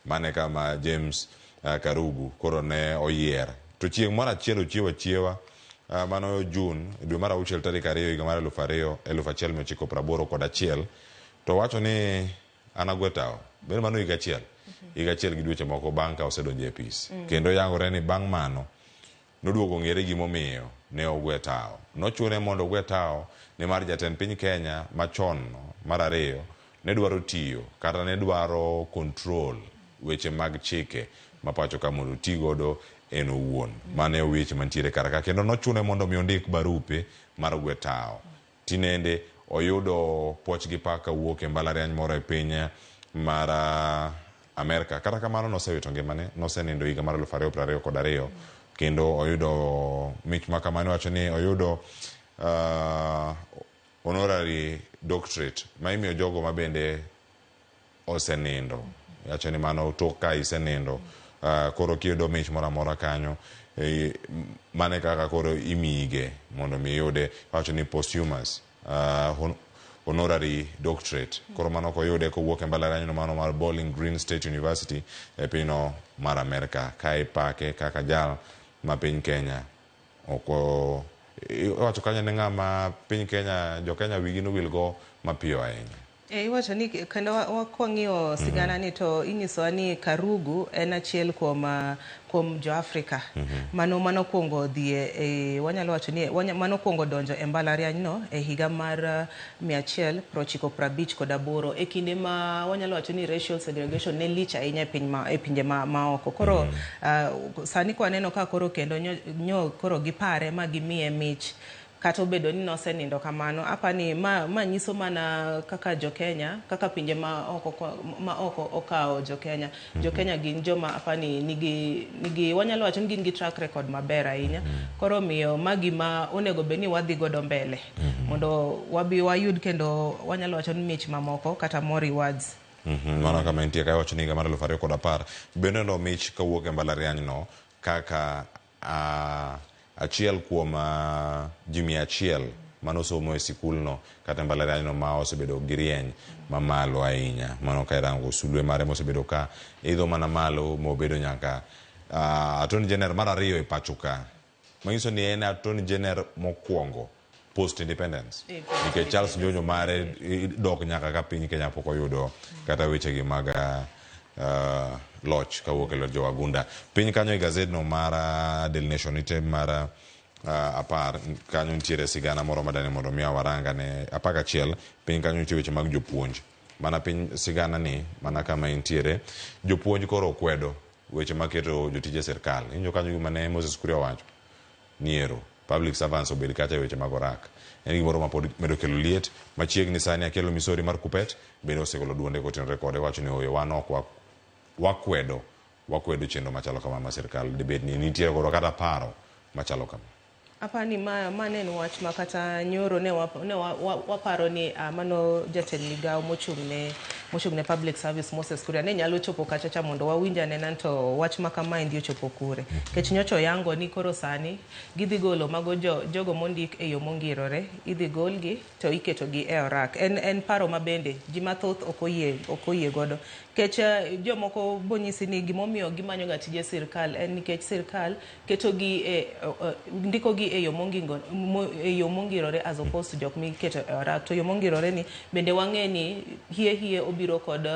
[SPEAKER 7] Mano e kama James Karugu koro ne oyier. To chieng' moro achiel ochiew achiewa, mano Jun, dwe mar auchiel tarik ariyo higa mar 2000, 1981, to owacho ni an agwe tawo. Bende mano higa achiel? Higa achiel gi dweche moko bang' ka osedonjo e apis. Kendo yangore ni bang' mano, Noduogo ong'ere gimomiyo ne ogwe tawo. Nochune mondo ogwe tawo nimar jatend piny Kenya machon no mar ariyo ne dwaro tiyo kata ne dwaro control weche mag chike ma pacho ka mondo oti godo en owuon. Mano e weche mantiere kar ka kendo nochune mondo mi ondik barupe mar gwe tawo. Tinende oyudo puoch gi pak kawuok e mbalariany moro e piny mar Amerka. Kata kamano nosewito ngimane, nosenindo higa mar 2022 kendo oyudo mich ma kamano. Iwacho ni oyudo honorary doctorate ma imiyo jogo ma bende osenindo. Iwacho ni mano tok ka isenindo, koro kiyudo mich moro amora kanyo, mano e kaka koro imiyige mondo mi iyude. Iwacho ni posthumous honorary doctorate. Koro mano koyude kowuok e mbalariany no mano mar Bowling Green State University e pinyno mar Amerka. Ka ipake kaka jal ma piny Kenya ok iwacho kanyo ni ng'ama piny Kenya, jo Kenya wigi nowil go mapiyo ahinya.
[SPEAKER 10] E, iwacho ni kendo kwang'iyo sigana ni to inyisowa ni Karugu en achiel kuom kuom jo Afrika mano manokwongo dhi e, wanyalo wacho ni manokwongo donjo e mbalariany no e higa mar 198 e kinde ma wanyalo wacho ni racial segregation ne lich ahinya e piny ma, e pinje ma, maoko. Koro sani kwaneno ka koro kendo nyo, nyo koro gipare ma gimiye mich kata obedo ni nosenindo kamano, apani ma, ma nyiso mana kaka jo Kenya, kaka pinje ma oko, ma oko okawo jo Kenya. Jo Kenya gin joma apani nigi, nigi wanyalo wacho ni gin gi track record maber ahinya. Koro omiyo ma gima onego bed ni wadhi godo mbele mondo wabi wayud kendo wanyalo wacho ni mich mamoko kata more rewards.
[SPEAKER 7] Mano kama entie ka iwacho ni higa mar 2010 bende no mich kawuok e mbalariany no kaka achiel kuom ji 100 manosomo e sikulno kata mbalariany no ma osebedo gi rieny mamalo ahinya. Mano ka irango sulwe mare mosebedo ka idho mana malo mobedo nyaka Attorney General mar ariyo e pacho ka. Manyiso ni en Attorney General mokwongo post independence. Nikech Charles Njonjo mare dok nyaka ka piny Kenya pok oyudo kata weche gi mag loch kawuok e lwet jowagunda. Piny kanyo e gazedno mar Daily Nation ite mar 10 kanyo nitiere sigana moro madani mondo mi waranga ne 11 piny kanyo nitie weche mag jopuonj. Mana piny sigana ni mana kama intiere jopuonj koro kwedo weche maketo jotije sirkal. Injo kanyo gima ne Moses Kuria owacho ni ero public servants obed kacha e weche mag orak. En gimoro ma pod medo kelo liet. Machiegni sani Akelo Misori mar Kupet bende osegolo duonde kotenore kode wacho ni oyo wan ok wakwedo wakwedo chenro machalo kama ma sirkal dibed ni nitiere godo kata paro machalo kama.
[SPEAKER 10] Apani ma, ma ne en wach ma kata nyoro ne, wap, ne waparo ni mano jatend migawo mochung' ne public service Moses Kuria ne nyalo chopo kacha cha mondo wawinj anena to wach ma kamaendi ochopo kure. Nikech nyocha oyango ni koro sani gidhi golo mago jogo mondik e yo mongirore, idhi golgi to iketogi e orak. En paro ma bende ji mathoth ok oyie godo. Nikech jomoko bonyisi ni gimomiyo gimanyo ga tije sirkal en nikech sirkal ketogi e ndikogi e yo mongirore as opposed to jok miketo e orak. To yo mongirore ni bende wang'e ni hie obiro kod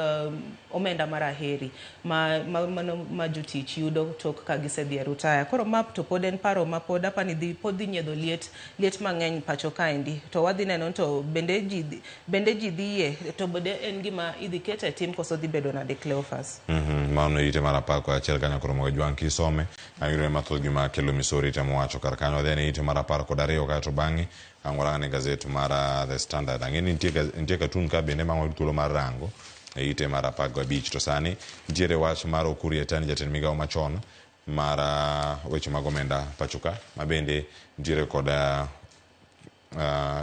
[SPEAKER 10] omenda mar aheri ma jotich yudo tok ka gisedhi e rutaya. Koro ma to pod en paro ma pod apani pod dhi nyiedho liet mang'eny pacho kaendi. To wadhi neno to bende ji dhi yie to bende en gima idhi ket e tim koso dhi bedo nade Cleophas.
[SPEAKER 7] Mano ite mar 11 kanyo koro mogo jwang' kisome ayudo mathoth gima kelo Misori temo wacho kar kanyo. Then ite mar 12 kaeto bang'e ang' warang' ne gazet mar The Standard. Ang'e ni nitie cartoon ka bende ma wayud thuolo mar rango e ite mar 15. To sani nitiere wach mar Ukur Yatani jatend migawo machon mar weche mag omenda pachoka ma bende nitiere kod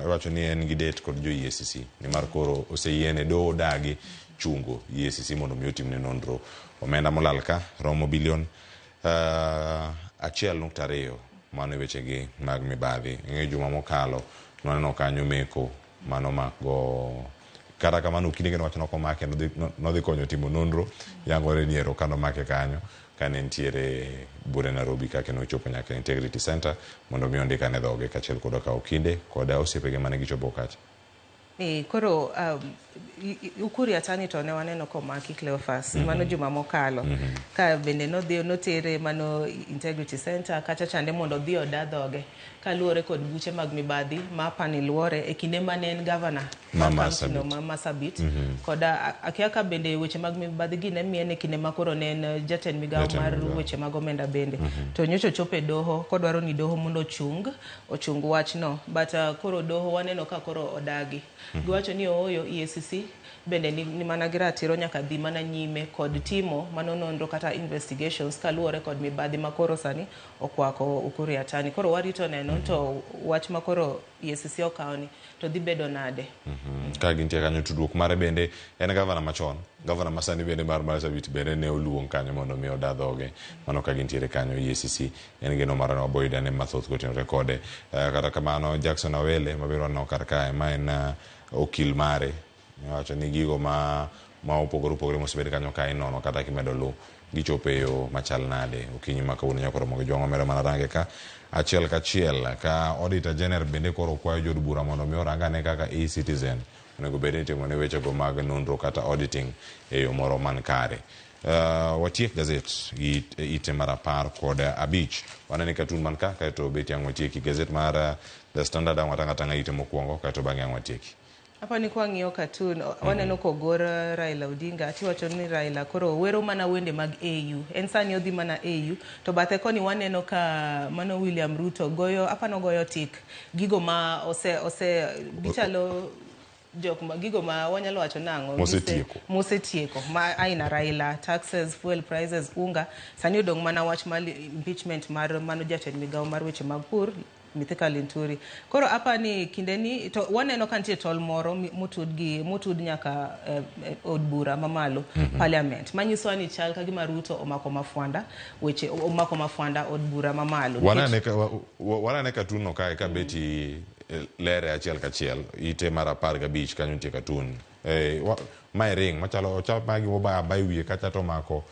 [SPEAKER 7] iwacho ni en gi det kod jo EACC nimar koro oseyiene doho dagi chungo EACC mondo mi otimne nonro. Omenda molal ka romo bilion 1.2 mano e wechegi mag mibadhi. Ing'eyo juma mokalo nwaneno kanyo meko manomakgo kata kamano okinde kendo wacho nokomake nodhi konyo timo nonro yangore ni ero kanomake kanyo kane nitiere bure Nairobi kaka nochopo nyaka Integrity Center mondo mi ondikane dhoge kaachiel kod ka okinde kod osiepege mane gichopo kacha.
[SPEAKER 10] Koro Ukur Yatani to ne waneno komaki Cleophas mano juma mokalo ka bende nodhi notere mano Integrity Center kacha chande mondo odhi oda dhoge kaluwore kod buche mag mibadhi ma apani luore e kinde mane en governor
[SPEAKER 7] Ma
[SPEAKER 10] mar
[SPEAKER 7] Marsabit.
[SPEAKER 10] county no ma Marsabit koda akia ka bende weche mag mibadhi gi ne miene kinde ma koro ne en jatend migawo
[SPEAKER 7] Jatend
[SPEAKER 10] mar
[SPEAKER 7] migawo.
[SPEAKER 10] weche mag omenda bende to nyocha ochopo e doho kodwaro ni doho mondo ochung wachno but koro doho waneno ka koro odagi. Giwacho ni ooyo EACC bende ni mana gi ratiro nyaka dhi mana nyime kod timo mano nonro kata investigations kaluwore kod mibadhi ma koro sani okwako Ukur Yatani. Koro warito neno to wach ma koro EACC okawo ni to dhi bedo nade.
[SPEAKER 7] Ka gintie kanyo tudruok mare bende en gavana machon, gavana masani bende mar Marsabit bende ne oluong kanyo mondo mi oda dhoge. Mano ka gintiere kanyo EACC en geno mar wabo yudo ane mathoth kotenore kode. Kata kamano Jackson Awele mabiro waneno kar kae ma en okil mare owacho ni gigo ma opogore opogore mosebed kanyo ka inono kata kimedo lu gichopo e yo machal nade. Okinyi ma kawuono nyaka romo gi jwang'o medo mana range ka achiel kachiel ka Auditor General bende koro kwayo jood bura mondo mi orang ane kaka e-Citizen onego bed ni itimo ne wechego mag nonro kata auditing e yo moro man kare. Watiek gazet gi ite mar 15. Wanene katun man ka kaeto beti ang' watieki gazet mar The Standard ang' watang' atang'a ite mokwongo kaeto bang'e ang' watieki.
[SPEAKER 10] Hapa ni kwang'iyo cartoon waneno kogor Raila Odinga tiwacho ni Raila koro wero mana wende mag AU en sani odhi mana AU to bathe koni waneno ka mano William Ruto goyo apano goyo tik gigo ma ose gichalo jok ma gigo ma wanyalo wacho nang'o mosetieko ma aina Raila taxes fuel prices unga sani odong' mana wach mar impeachment mar mano jatend migawo mar weche mag pur Mithika Linturi. Koro hapa ni kindeni to waneno ka nitie tol moro motud nyaka od bura mamalo parliament manyiso ni chal ka gima Ruto omako mafwanda weche omako mafwanda od bura mamalo.
[SPEAKER 7] Wanane katun no kae ka beti lere achiel kachiel ite mar 15 kanyo nitie katun. Mae ring machalo ochal ma gimo ba wiye kacha to mako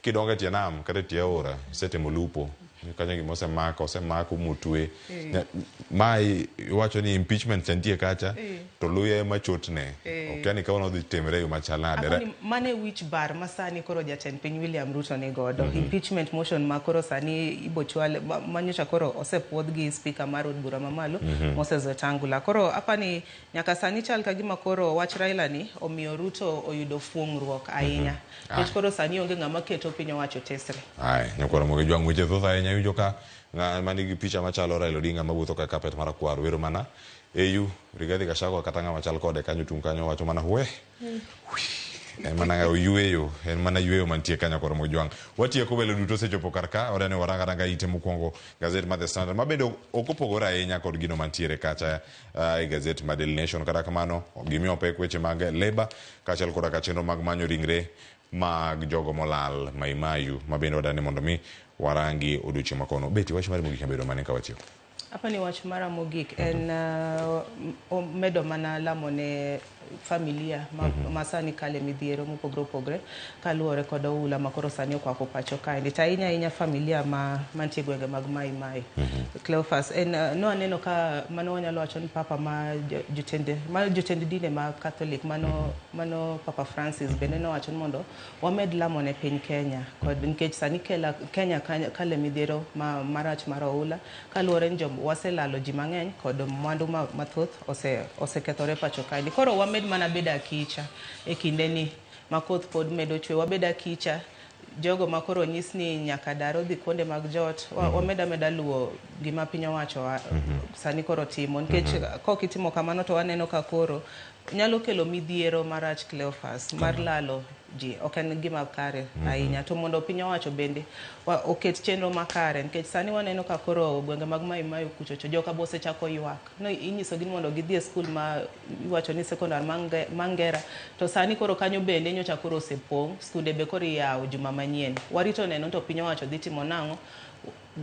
[SPEAKER 7] kidongo e tie nam kata e tie aora isetimo lupo kanyo gima osemako motwe. Mae iwacho ni impeachment cha nitie kacha to luya ema chotne. Ok yani ka odhi timre yo machal nade.
[SPEAKER 10] Mane wich bar ma sani koro jatend piny William Ruto ni godo. Impeachment motion ma koro sani ibochwal manyocha koro osepuodh gi speaker mar od bura mamalo Moses Wetangula. Koro hapa ni nyaka sani chal ka gima koro wach Raila ni omiyo Ruto oyudo fuong'ruok ahinya. Nikech koro sani onge ng'ama keto piny owacho tesre.
[SPEAKER 7] Ai, nyakoro mogi jwang' weche thoth ahinya iwinjo ka ng'ama nigi picha machalo Raila Odinga mawuotho ka kapet marakwar wero mana AU Rigathi Gachagua kata ng'ama chal kode kanyo tung' kanyo wacho mana we. En mana yweyo, en mana yweyo mantie kanyo koro mojwang'. Watieko welo duto osechopo kar ka, odani waranga ranga ite mokwongo gazet mar The Standard ma bende ok opogore ahinya kod gino mantiere kacha e gazet mar Daily Nation. Kata kamano gimiyo pek weche mag Labour kaachiel koda ka chenro mag manyo ringre mag jogo molal Maimayu ma bende wadani mondo mi warangi odiochieng' ma kono. Beti wach mari mogik bedo mane ka watieko?
[SPEAKER 10] Hapa ni wach mara mogik en medo mana lamo ne familia ma sani kale midhiero mopogore opogore kaluwore kod oula ma koro sani okwako pacho kaendi to ahinya ahinya familia ma mantie gwenge mag Mai Mai. Cleophas en no aneno ka mano wanyalo wacho ni papa ma jotend dine ma Catholic mano Papa Francis bende nowacho ni mondo wamed lamo ne piny Kenya kod nikech sani Kenya kale midhiero marach mar oula kaluwore ni waselalo ji mang'eny kod mwandu mathoth osekethore pacho kaendi. Koro wamed mana bedo akicha e kindeni ma koth pod medo chwe, wabed akicha jogo ma koro nyis ni nyaka dar odhi kuonde mag jot, wamed ameda luwo gima piny owacho sani koro timo nikech kok itimo kamano to waneno ka koro nyalo kelo midhiero marach Cleophas mar lalo ji ok en gima kare ahinya. To mondo piny owacho bende oket chenro makare, nikech sani waneno ka koro gwenge mag Mai Mahiu kuchocho joka be osechako ywak. No inyisogi ni mondo gidhi e skul ma iwacho ni sekondar Mangera, to sani koro kanyo bende nyocha koro osepong', skunde be koro iyawo juma manyien. Warito neno to piny owacho dhi timo nang'o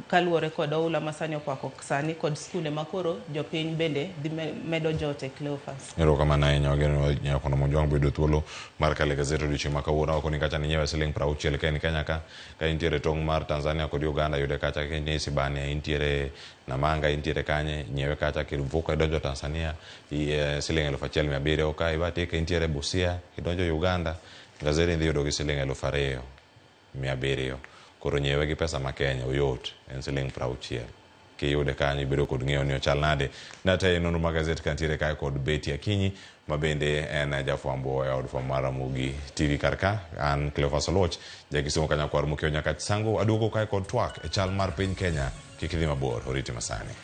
[SPEAKER 10] kaluwore kod oula ma sani okwako sani kod skunde ma koro jopiny bende dhi medo jote. Cleophas.
[SPEAKER 7] Erokamano ahinya. Wageno nyakono Mojwang' bedo thuolo mar kalo e gazet odiochieng' ma kawuono. Wakoni kacha ni nyiewe siling 60 ka in Kenya ka intiere tong' mar Tanzania kod Uganda yude kacha, ka intiere Isibania, intiere Namanga, intiere kanye, nyiewe kacha. Kivuko idonjo Tanzania siling 1700, ka ibatika intiere Busia, idonjo Uganda, gazet idhi yudo gi siling 2700. Koro nyiewe gi pesa ma Kenya oyot, en siling 60. Kiyude kanyo ibedo kod ng'eyo ni ochal nade. Natayo nonro mag gazet kantiere kae kod Betty Akinyi ma bende en jafwambo e od fwambo mar Ramogi TV kar ka. An Cleophas Oluoch, jakisumo kanyakwar Mokeo Nyakach Sango, aduogo kae kod twak e chal mar piny Kenya. Kik idhi mabor, oriti masani.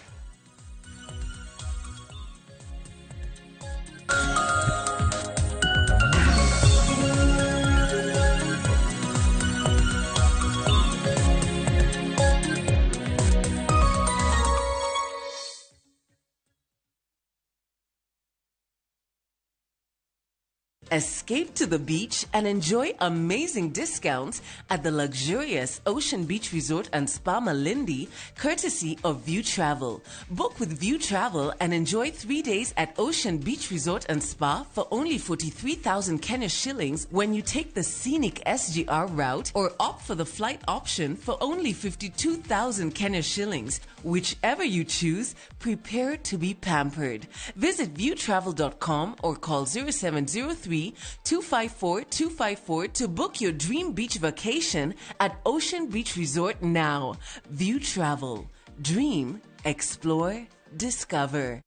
[SPEAKER 1] Escape to the beach and enjoy amazing discounts at the luxurious Ocean Beach Resort and Spa Malindi, courtesy of View Travel. Book with View Travel and enjoy 3 days at Ocean Beach Resort and Spa for only 43,000 Kenya shillings when you take the scenic SGR route, or opt for the flight option for only 52,000 Kenya shillings. Whichever you choose, prepare to be pampered. Visit viewtravel.com or call 0703 254 254 to book your dream beach vacation at Ocean Beach Resort now. View Travel. Dream, explore, discover.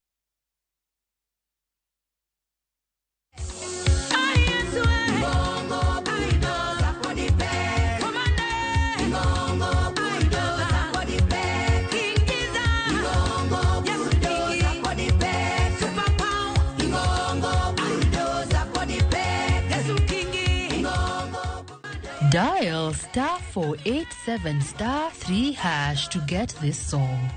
[SPEAKER 6] Dial star 487 star 3 hash to get this song.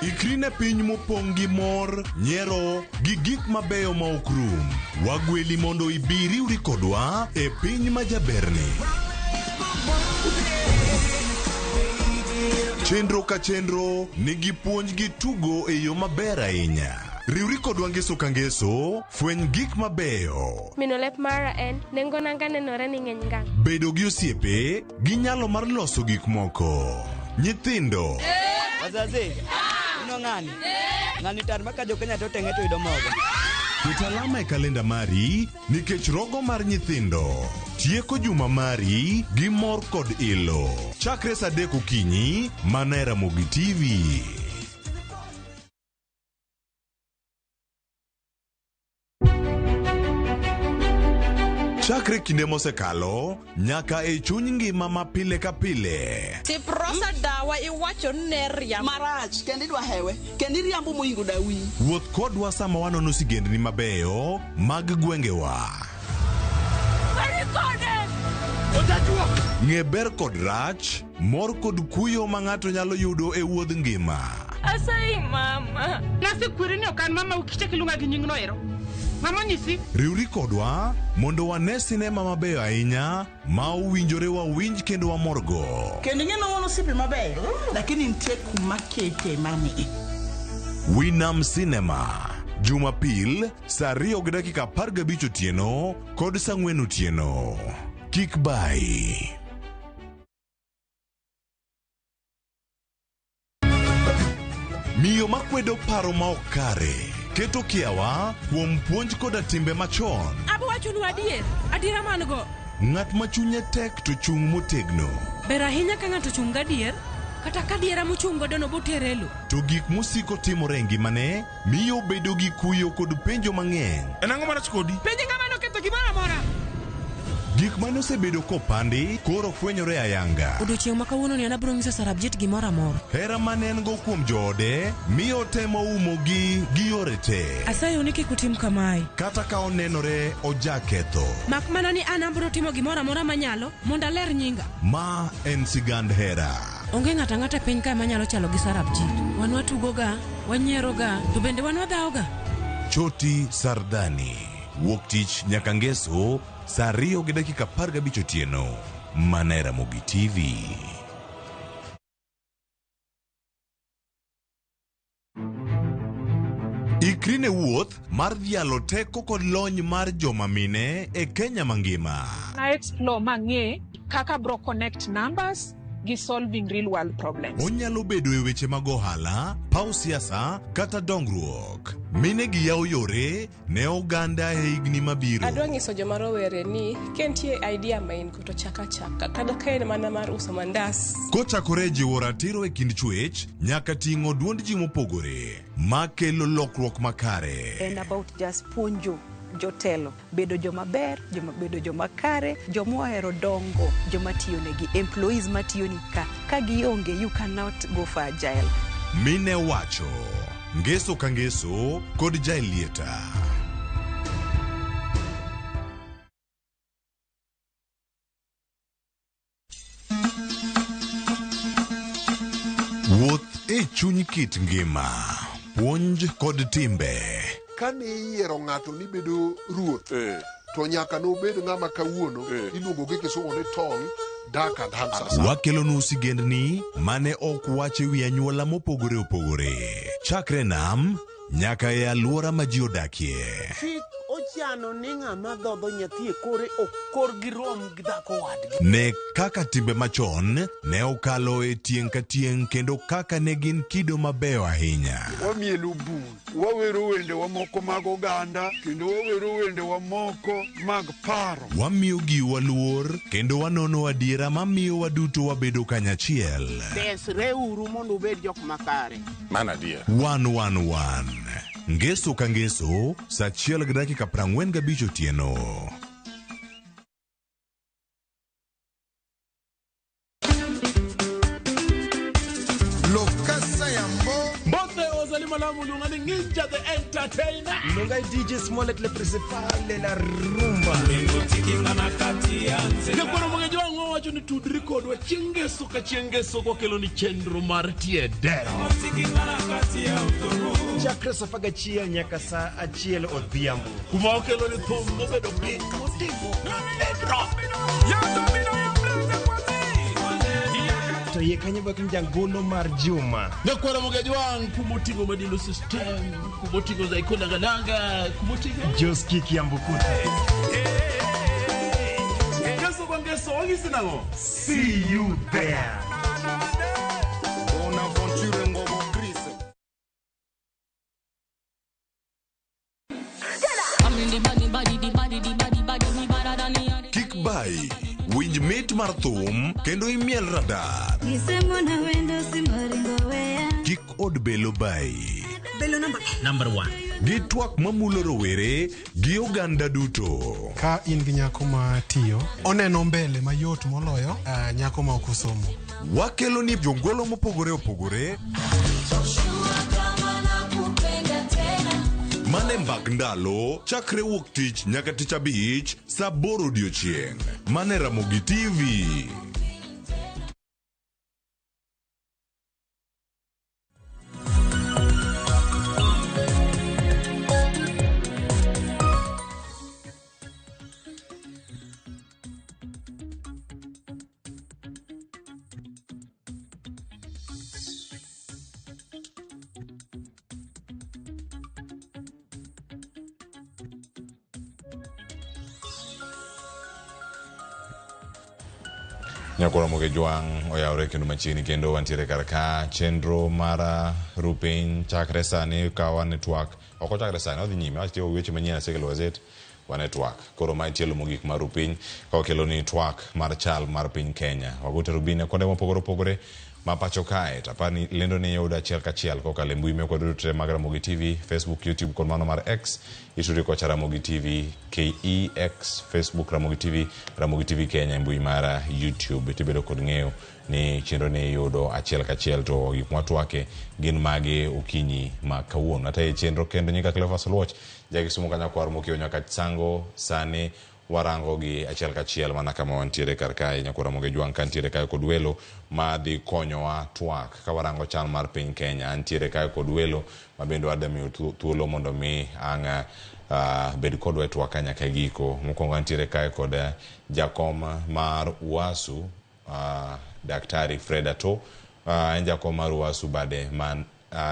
[SPEAKER 23] Ikri ne piny mopong' gi mor, nyiero, gi gik mabeyo ma ok rum. Wagweli mondo ibi riwri kodwa e piny ma jaberni. Chenro ka chenro nigi puonj gi tugo e yo maber ahinya. Riwri kodwa ngeso ka ngeso, fweny gik mabeyo.
[SPEAKER 8] Mino lep mara en, nengo nanga nenore ni ng'eny ngang'.
[SPEAKER 23] Bedo gi osiepe gi nyalo mar loso gik moko. Nyithindo.
[SPEAKER 11] Wazazi, ino ng'ani? Ng'ani tar maka jo Kenya to teng'e to yudo mogo.
[SPEAKER 23] Ket alama e kalenda mari nikech rogo mar nyithindo. Tieko juma mari gi mor kod ilo. Chakre saa 3 okinyi, mana e Ramogi TV. Chakre kinde mosekalo nyaka e chuny ngima ma pile ka pile.
[SPEAKER 2] Tiprosa dawa iwacho ne riambo.
[SPEAKER 3] Marach, kendo idwa hewe, kendo iriambo moingo dawi.
[SPEAKER 23] Wuoth kodwa sama wanono sigendni mabeyo mag gwengewa. Ng'e ber kod rach, mor kod kuyo ma ng'ato nyalo yudo e wuodh ngima.
[SPEAKER 4] Asayi mama.
[SPEAKER 5] Nasekweri ni ok an mama ukichak iluonga gi nyingno ero. Mama onyisi.
[SPEAKER 23] Riwri kodwa mondo wane sinema mabeyo ahinya ma owinjore wawinj kendo wamorgo.
[SPEAKER 3] Kendo ing'e ni wan osiepe mabeyo, lakini nitie kuma kete mani.
[SPEAKER 23] Winam Cinema, Jumapil saa 2:15 otieno kod saa 4 otieno. Kik bayi. Miyo makwedo paro ma ok kare keto kiawa kuom puonj koda timbe machon.
[SPEAKER 13] Abo wachonu adier, adiera man go.
[SPEAKER 23] Ng'at ma chunye tek to chung' motegno.
[SPEAKER 13] Ber ahinya ka ng'ato chung' gadier, kata ka adiera mochung' godo no botere e lo.
[SPEAKER 23] To gik mosiko timore e ngimane miyo obedo gi kuyo kod penjo mang'eny.
[SPEAKER 12] En ang'o marach kodi?
[SPEAKER 5] Penj ng'ama noketho gimoro amora.
[SPEAKER 23] Gik mane osebedo kopandi koro fwenyore ayanga.
[SPEAKER 13] Odiochieng' ma kawuononi an abiro nyiso Sarabjit gimoro amora.
[SPEAKER 23] Hera mane en go kuom joode miyo otemo umogi gi yore te.
[SPEAKER 13] Asayou ni kik utim kamae.
[SPEAKER 23] Kata ka onenore ojaketho.
[SPEAKER 13] Mak mana ni an abiro timo gimoro amora manyalo mondo aler nyinga.
[SPEAKER 23] Ma en sigand hera.
[SPEAKER 13] Onge ng'ato ang'ata e piny kae manyalo chalo gi Sarabjit. Wan watugoga, wanyieroga, to bende wan wadhawoga.
[SPEAKER 23] Choti Sardani. Wuok tich nyaka ngeso saa 2:15 otieno. Mana e Ramogi TV. Ikri ne wuoth mar dhialo teko kod lony mar joma mine e Kenya mangima.
[SPEAKER 24] Na explore mang'e kaka bro connect numbers gi solving real world problems.
[SPEAKER 23] Onyalo bedo e weche mag ohala, paw siasa kata dongruok. Mine gi yawo yore ne oganda e higni mabiro.
[SPEAKER 25] Adwa nyiso joma rowere ni ka nitie idea ma in go to chak achaka kata ka en mana mar uso mandas.
[SPEAKER 23] Kochakore e jiwo ratiro e kind chwech nyaka ting'o duond ji mopogore ma kelo lokruok makare.
[SPEAKER 26] En about just puonjo jotelo bedo joma ber, joma bedo joma kare, joma ohero dongo, joma tiyonegi, employees matiyoni ka. Ka gionge, you cannot go for agile.
[SPEAKER 23] Mine wacho, ngeso ka ngeso kod Jaelieta. Wuoth e chuny kit ngima, puonj kod timbe.
[SPEAKER 9] Kane iyiero ng'ato ni bedo ruoth, to nyaka nobed ng'ama kawuono iluongo gi kisungu ni tall, dark and handsome.
[SPEAKER 23] Wakelonu sigendni mane ok wach e wi anyuola mopogore opogore, chakre nam nyaka e alwora ma ji odakie.
[SPEAKER 14] Chik ochano ni ng'ama dhodho nyathi e kore ok korgi rom gi dhako wadgi.
[SPEAKER 23] Ne kaka timbe machon ne okalo e tieng' ka tieng' kendo kaka ne gin kido mabeyo ahinya.
[SPEAKER 15] Wamielo bul, wawero wendewa moko mag oganda kendo wawero wendewa moko mag paro.
[SPEAKER 23] Wamiyo giwa luor kendo wanono adiera mamiyo waduto wabedo kanyachiel.
[SPEAKER 14] Desreuru mondo ubed jok makare.
[SPEAKER 23] Mano adier. Wan wan wan. Ngeso ka ngeso, saa 1:45 otieno.
[SPEAKER 16] Lokasa Yambo.
[SPEAKER 17] Mbote ozali malamu luonga ni Nginja the Entertainer.
[SPEAKER 11] Luonga DJ Smollett le principal de la rumba.
[SPEAKER 17] Nyakwaro Mogejo ang'o wacho ni tudri kodwa chieng' ngeso ka chieng' ngeso kwakelo ni chenro mar tie dero.
[SPEAKER 11] Chakre saa 11 nyaka saa 1 odhiambo.
[SPEAKER 17] Kuma okelo ni thum mobedo piny motimo pedro.
[SPEAKER 11] To iye kanyo bak ni jangolo mar juma.
[SPEAKER 17] Nyakwaro Mogejo ang' kumoting'o Madilu System, kumoting'o Zaiko Langalanga, kumoting'o
[SPEAKER 11] Joski Kiambukuta.
[SPEAKER 17] Ngeso kwa ngeso wang'isi nang'o?
[SPEAKER 11] See you there.
[SPEAKER 9] Bonaventure Ngobo Chris.
[SPEAKER 23] Kik bai, winj mit mar thum kendo imiel radar. Kik od belo bai.
[SPEAKER 18] Belo namba
[SPEAKER 20] Number one.
[SPEAKER 23] Gi twak mamulo rowere gi oganda duto.
[SPEAKER 22] Ka in gi nyako ma tiyo, oneno mbele mayot moloyo nyako ma ok osomo.
[SPEAKER 23] Wakelo ni jongolo mopogore opogore mane mbak ndalo chakre wuok tich nyaka tich abich saa 8 odiochieng'. Mane Ramogi TV. Nyakwaro Mogejwang' oyawre kendo machiegni kendo wantiere kar ka chenro mar rupiny chakre sani ka wan e twak ok ochakre sani odhi nyime watiyo gi weche manyien asekelo gazet wan e twak koro mae tielo mogik mar rupiny ka wakelo ni twak mar chal mar piny Kenya wago tarubini kuonde mopogore opogore
[SPEAKER 7] ma pacho kae. To apar ni lendo ni yudo achiel kachiel kokalo e mbui mekwa duto te mag Ramogi TV, Facebook, YouTube kod mano mar X. Itudi kocha Ramogi TV KE, X, Facebook Ramogi TV, Ramogi TV Kenya e mbui mar YouTube. Tibedo kod ng'eyo ni chenro ni iyudo achiel kachiel to gik mwatwake gin mage okinyi ma kawuono. Ata e chenro kendo nyinga Cleophas Oluoch, ja Kisumu ka nyakwar mokiewo nyaka Sango sani warango gi achiel kachiel mana kama wantiere kar kae nyakwar Ramogi Ojwang' kantiere kae kod welo ma dhi konyowa twak ka warango chal mar piny Kenya. Antiere kae kod welo ma bende wadwa miyo thuolo mondo mi ang' bed kodwa e twak ka nyaka giko. Mokwongo antiere kae kod jakom mar UASU Daktari Fred Ato, en jakom mar UASU bade man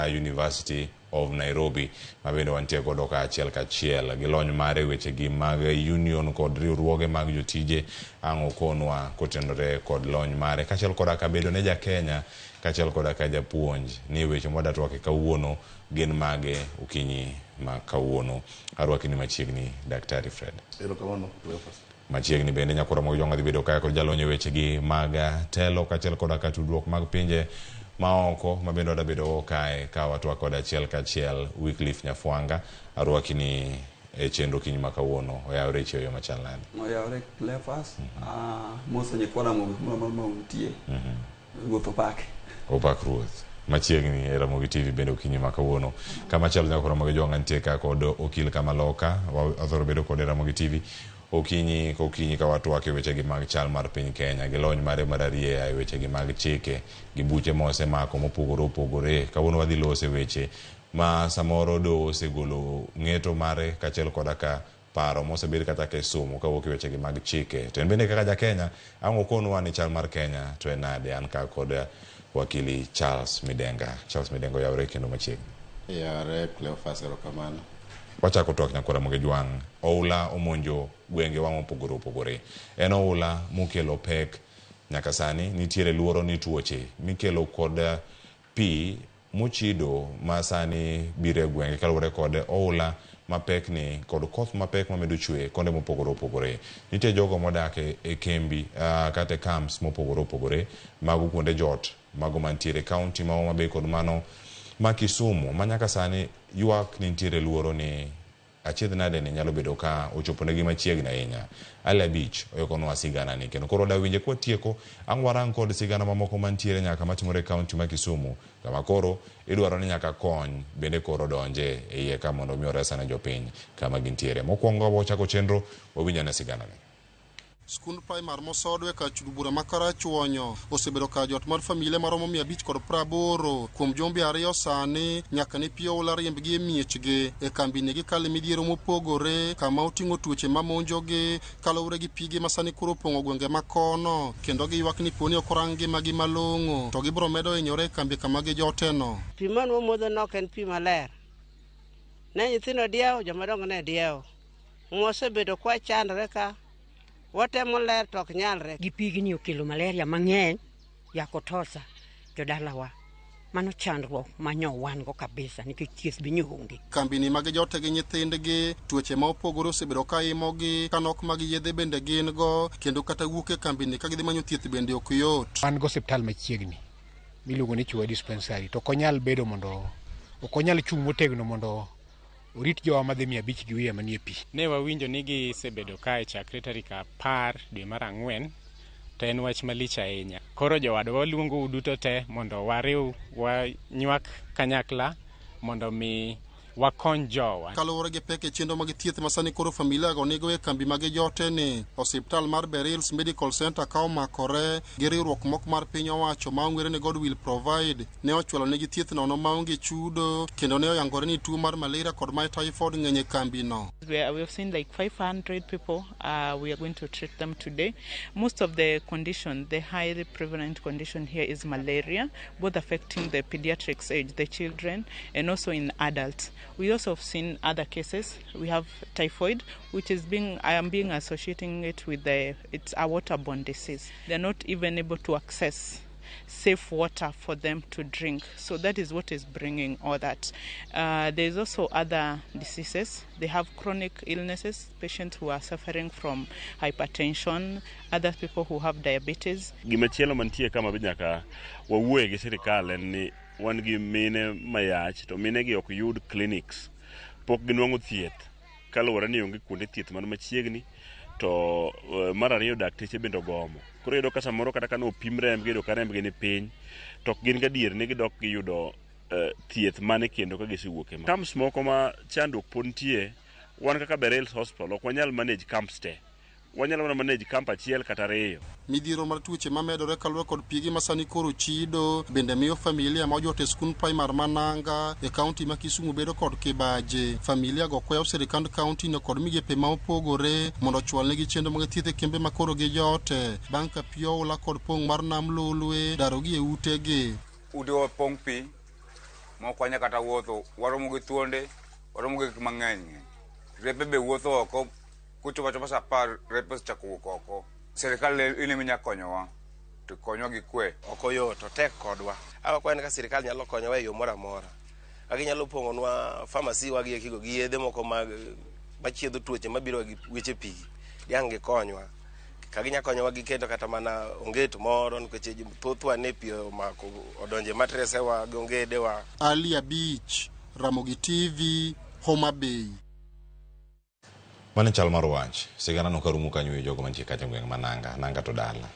[SPEAKER 7] University of Nairobi ma bende wantie godo ka achiel kachiel gi lony mare wechegi mag union kod riwruoge mag jotije ang' okonwa kotenore kod lony mare kaachiel koda ka bedo ne ja Kenya kaachiel koda ka japuonj ni weche mwadwa twake kawuono gin mage okinyi ma kawuono. Arwaki ni machiegni Daktari Fred.
[SPEAKER 10] Erokamano Cleophas.
[SPEAKER 7] Machiegni bende nyakwar Ramogi Ojwang' dhi bedo kae kod jalony e wechegi mag telo kaachiel koda ka tudruok mag pinje maoko ma bende wadwa bedo go kae ka watwak kode achiel kachiel. Wycliffe Nyafwanga, arwaki ni e chenro okinyi ma kawuono. Oyawore chiewo yo machal nade?
[SPEAKER 11] Oyawore Cleophas, moso nyikwa Ramogi kumoro amora ma untie. Ruoth opaki.
[SPEAKER 7] Opak Ruoth. Machiegni e Ramogi TV bende okinyi ma kawuono. Kamachielo nyakwar Ramogi Ojwang' nitie ka kod okil Kamaloka, wathoro bedo kode e Ramogi TV okinyi ka okinyi ka watwak e wechegi mag chal mar piny Kenya gi lony mare mar arieya e wechegi mag chike gi buche mosemako mopogore opogore. Kawuono wadhi lose weche ma samoro doho osegolo ng'eto mare kaachiel koda ka paro mosebed kata ka isomo kawuok e wechegi mag chike. To en bende kaka ja Kenya, ang' okonwa ni chal mar Kenya to en nade. An ka kod wakili Charles Midenga. Charles Midenga oyawore kendo machiegni.
[SPEAKER 10] Oyawore Cleophas, erokamano.
[SPEAKER 7] Wachako twak nyakwar Ramogi Ojwang'. Oula omonjo gwengewa mopogore opogore. En oula mokelo pek nyaka sani. Nitiere luoro ni tuoche mikelo kod pi mochido ma sani biro e gwenge kaluwore kod oula mapekni kod koth mapek mamedo chwe konde mopogore opogore. Nitie jogo modak e kembi kata e camps mopogore opogore mago kuonde jot mago mantiere county ma Homa Bay kod mano ma Kisumu ma nyaka sani ywak ni nitiere luoro ni achiedh nade ni nyalo bedo ka ochopo negi machiegni ahinya. Ali Abich oikonwa sigana ni kendo koro wadwa winje kwatieko ang' warang kod sigana mamoko mantiere nyaka matimore e county ma Kisumu kama koro idwaro ni nyaka kony bende koro donje e iye ka mondo mi oresane jopiny kama gintiere. Mokwongo wachako chenro wawinj ane sigana ni.
[SPEAKER 9] Skund primar Mosodwe kar chudo bura ma Karachuonyo osebedo kar jot mar familia maromo 580 kuom jumbe 2 sani nyaka ne pi oula riembgi e miechgi. E kambini gikale midhiero mopogore kama oting'o tuoche mamonjogi kaluwore gi pige ma sani koro opong'o gwenge makono kendo giywak ni poni ok orang ngimagi malong'o to gibiro medo hinyore e kambi kama gijoteno.
[SPEAKER 16] Pi mane wamodho no ok en pi maler. Ne nyithindo diewo, jomadongo ne diewo. Mwasebedo kwachandore ka watemo ler to ok nyalre.
[SPEAKER 18] Gi pigni okelo malaria mang'eny ya kotosa jodalawa. Mano chandruok manyo wan go kabisa nikech thieth be onge.
[SPEAKER 9] Kambini mag jote gi nyithindgi, tuoche ma opogore osebedo ka imogi, ka nok mag yedhe bende gin go, kendo kata wuok e kambini ka gidhi manyo thieth bende ok yot.
[SPEAKER 19] Wan go osiptal machiegni miluongo ni Chua Dispensary to ok onyal bedo mondo ok onyal chung' motegno mondo orit jowa madhi 500 gi wiye manie pi.
[SPEAKER 20] Ne wawinjo ni gisebedo kae chakre tarik 10 dwe mar 4 to en wach malich ahinya. Koro jowadwa waluongou duto te mondo wariw wanywak kanyakla mondo mi wakony jowa.
[SPEAKER 9] Kaluwore gi pek e chenro mag thieth ma sani koro familia go nigo e kambi mag jote ni, osiptal mar Berils Medical Center ka omakore gi riwruok moko mar piny owacho ma ong'ere ni God Will Provide ne ochwalo negi thieth nono maonge chudo kendo ne oyangore ni tuo mar malaria kod mar typhoid ng'eny e kambi no.
[SPEAKER 21] We have seen like 500 people. We are going to treat them today. Most of the condition, the highly prevalent condition here is malaria, both affecting the pediatrics age, the children, and also in adults. We also have seen other cases. We have typhoid, which is being, I am being associating it with the, it's a waterborne disease. They're not even able to access safe water for them to drink. So that is what is bringing all that. There's also other diseases. They have chronic illnesses, patients who are suffering from hypertension, other people who have diabetes.
[SPEAKER 1] Gimachielo mantie kama be nyaka wawuoye gi sirikal en ni wan gi mine mayach to mine gi ok yud clinics, pok ginwang'o thieth kaluwore ni onge kuonde thieth man machiegni. To mar ariyo, dakteche bende ogomo. Koro iyudo ka samoro kata kane opim rembgi, iyudo ka rembgi ni piny, to ok gin gadier ni gidok giyudo thieth mane kendo ka gisewuok e ma. Camps moko ma chandruok pod nitie, wan kaka Berils Hospital ok wanyal manage camps te. Wanyalo mana manage camp achiel kata ariyo.
[SPEAKER 9] Midhiero mar tuoche mamedore kaluwore kod pige ma sani koro chido bende miyo familia ma ojot e skund primar ma Nanga e kaunti ma Kisumu bedo kod kibaji. Familia go kwayo sirikand kaunti no kod migepe ma opogore mondo ochwalnegi chenro mag thieth e kembe ma koro gijote bang' ka pi oula kod pong' mar nam Lolwe darogi e utegi.
[SPEAKER 2] Utewa pong' pi ma ok wanyal kata wuotho, waromo gi thuonde, waromo gi gik mang'eny ng'eny. Repe be wuotho oko, kochopo achopa sa 10 repe osechako wuok oko. Sirikal in ema inyalo konyowa, to konywa gi kwe.
[SPEAKER 3] Ok oyot, otek kodwa. Awakwayo ni ka sirikal nyalo konyowa e yo moro amora. Ka ginyalo pong'onwa pharmacy wa gi ekigo gi yedhe moko mag machiedho tuoche mabiro gi weche pi, diang' gikonywa. Ka ginya konyowa gi kendo kata mana onget moro nikech thothwa ne pi omako odonje matresewa gi ongedewa.
[SPEAKER 9] Ali Abich, Ramogi TV, Homa Bay.
[SPEAKER 7] Mano chal mar wach. Sigana no karumo kanyo e jogo mantie kacha gweng' ma Nanga, Nanga to dala.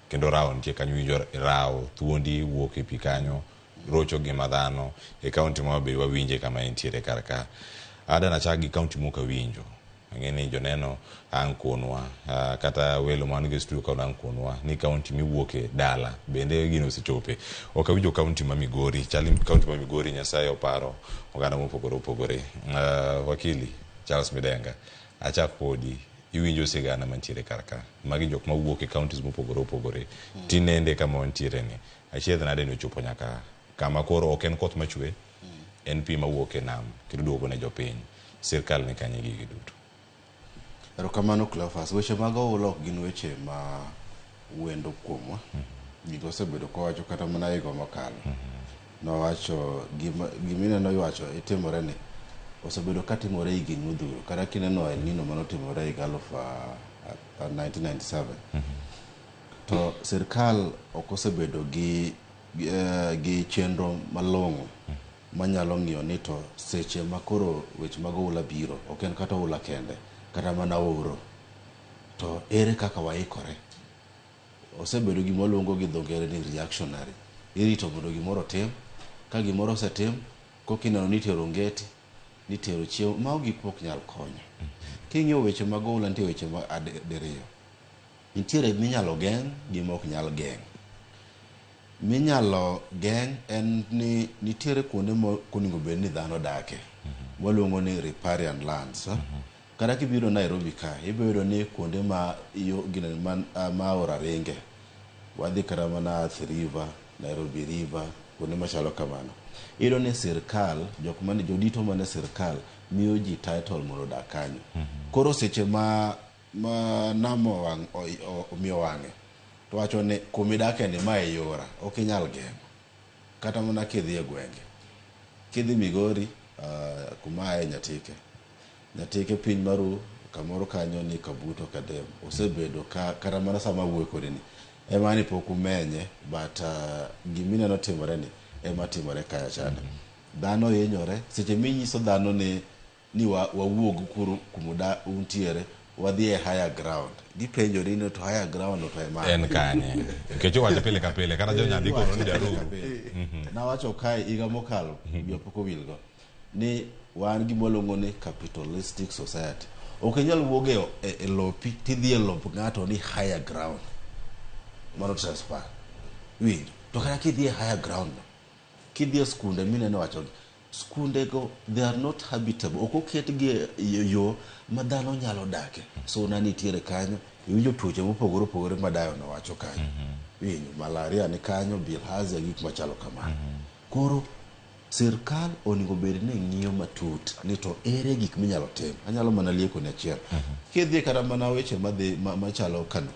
[SPEAKER 7] Kendo rawo nitie kanyo, winjo rawo, thuondi wuok e pi kanyo, rocho ngima dhano. E kaunti ma Homa Bay wawinje kama entiere kar ka. Ada nachak gi kaunti mok awinjo. Ang'e ni joneno ang' konwa, kata welo man go e studio ka ang' konwa ni kaunti miwuoke dala bende gino osechope. Ok awinjo kaunti ma Migori, chal ni kaunti ma Migori Nyasaye oparo oganda mopogore opogore. Wakili Charles Midenga, achak kodi, iwinjo sigana mantiere kar ka. Magi jok mawuok e counties mopogore opogore. Tinende kama wantiere ni. Achiedh nade ni ochopo nyaka kama koro ok en koth machwe, en pi mawuok e nam kendo duogo ne jopiny. Sirkal ni kanye gigi duto?
[SPEAKER 10] Erokamano Cleophas. Weche mag oula ok gin weche ma wendo kuomwa. Gigo osebedo kowacho kata mana higa mokalo. Nowacho gimineno iwacho itimore ni osebedo katimore higni modhuro. Kata kineno El Nino manotimore higa 1997. To sirkal ok osebedo gi chenro malong'o manyalo ng'iyo ni to seche ma koro weche mag oula biro, ok en kata oula kende, kata mana oro, to ere kaka waikore. Osebedo gima waluongo gi dho ngere ni reactionary. Irito mondo gimoro otim, ka gimoro osetim, koka ineno ni itero ngeti, nitero chiemo, mago gik mok nyal konyo. King'iyo weche mag oula, nitie weche ma diriyo. Nitiere minyalo geng' gi mok nyal geng'. Minyalo geng' en ni nitiere kuonde ma onego bed ni dhano dake, waluongo ni riparian lands. Kata kibiro Nairobi ka, ibiro yudo ni kuonde ma yo gine ma aora ringe, wadhi kata mana Athi River, Nairobi River, kuonde machalo kamano. Iyudo ni sirkal, jok mane jodito mane sirkal miyo ji title mondo odag kanyo. Koro seche ma nam omiyo wang'e, to wacho ni kumidake ni ma e yora, ok inyal geng'o. Kata mana kidhi e gwenge. Kidhi Migori, kuma aye Nyatike. Nyatike piny maru, kamoro kanyo ni Kabuto Kadem. Osebedo ka, kata mana sama awuoyo kodi ni, ema ni pok umenye, but gimineno timore ni, ema timore kacha chande. Dhano hinyore, seche minyiso dhano ni wawuog kuru kuma untiere, wadhi e higher ground. Gipenjore ni to higher ground to ema
[SPEAKER 7] en kanye? Nikech iwacho pile ka pile, kata jonyadhi kono ni daruru.
[SPEAKER 10] Nawacho kae higa mokalo, wiya pok owilgo, ni wan gima waluongo ni capitalistic society. Ok inyal wuok e lopi tidhi e lop ng'ato ni higher ground. Mano trespass. Winjo. To kata kidhi e higher ground no, kidhi e skunde mineno wacho gi, skunde go they are not habitable. Ok oketgi e yo ma dhano nyalo dake. Suna nitiere kanyo, iwinjo tuoche mopogore opogore ma Dayo nowacho kanyo. Winjo, malaria ni kanyo, bilharzia, gik machalo kamano. Koro sirkal onego bed ni ng'iyo matut ni to ere gik minyalo tim. Anyalo mana lieko ni achiel. Kidhi kata mana weche madhi machalo Kano.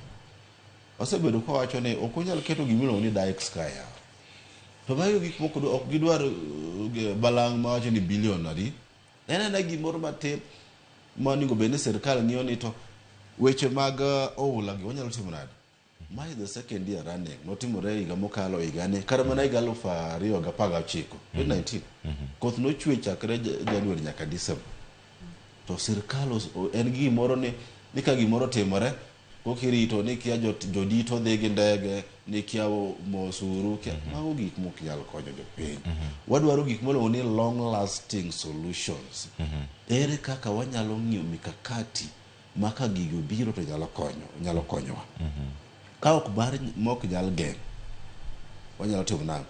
[SPEAKER 10] Wasebedo ka wacho ni ok unyal keto gimiluongo ni dikes ka yawa. To mago gik moko ok gidwar balang' mawacho ni billion adi. En aena gimoro matin ma onego bed ni sirkal ng'iyo ni to weche mag oula gi wanyalo timo nade. Ma is the second year running. Notimore higa mokalo higani kata mana higa 2019 2019. Koth nochwe chakre January nyaka December. To sirkal en gimoro ni ka gimoro timore kokirito ni kia jodito dhi gi ndege ni kia mosuru kia mago gik mok nyal konyo jopiny. Wadwaro gik miluongo ni long lasting solutions. Ere kaka wanyalo ng'iyo mikakati ma ka gigi obiro to nyalo konyowa. Ka ok bar mok nyal geng', wanyalo timo nang'o?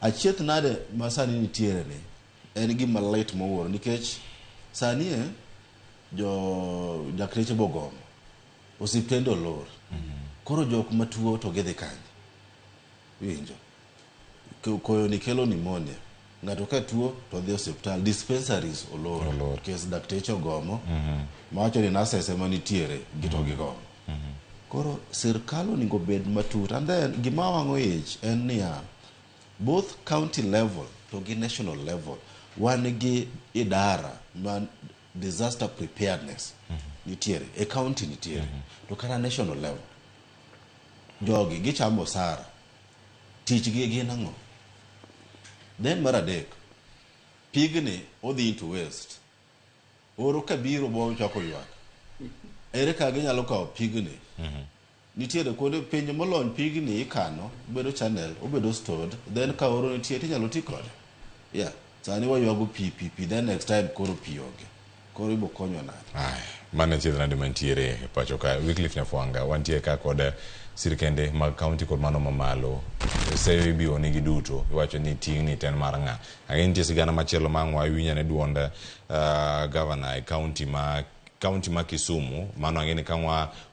[SPEAKER 10] Achiedh nade ma sani nitiere ni en gima lit mowuoro nikech sani jo dakteche bogomo osiptende olor. Koro jok matuo to gidhi kanye? Iwinjo? Koyo ni kelo pneumonia. Ng'ato ka tuo to dhi osiptal, dispensaries olor. Nikech dakteche ogomo, mawacho ni nurses ema nitiere gi to gigomo. Koro sirkal onego bed matut. And then gima wang'o ich en niya, both county level to gi national level wan gi idara ma disaster preparedness nitiere e county nitiere to kata national level jogi gichamo osara tichgi gin ang'o? Then mar adek, pigni odhi into waste. Oro kabiro bo chako ywak. Ere kaka ginyalo kawo pigni? Nitiere kuonde pinje molony pigni ikano, obedo channel, obedo stored, then ka oro nitie tinyalo ti kode. Yeah. Sani waywago pi pi pi, then next time koro pi onge. Koro ibo konywa nade?
[SPEAKER 7] Ai, mano e chiedh nade mantiere e pacho ka. Wycliffe Nyafwanga, wantie ka kod sirkende mag kaunti kod mano mamalo. Seyo ibiwo nigi duto, iwacho ni ting'ni to en mar ng'a. Ang'e nitie sigana machielo ma ang' wawinj ane duond gavana e kaunti ma Kisumu. Mano ang'e ni ka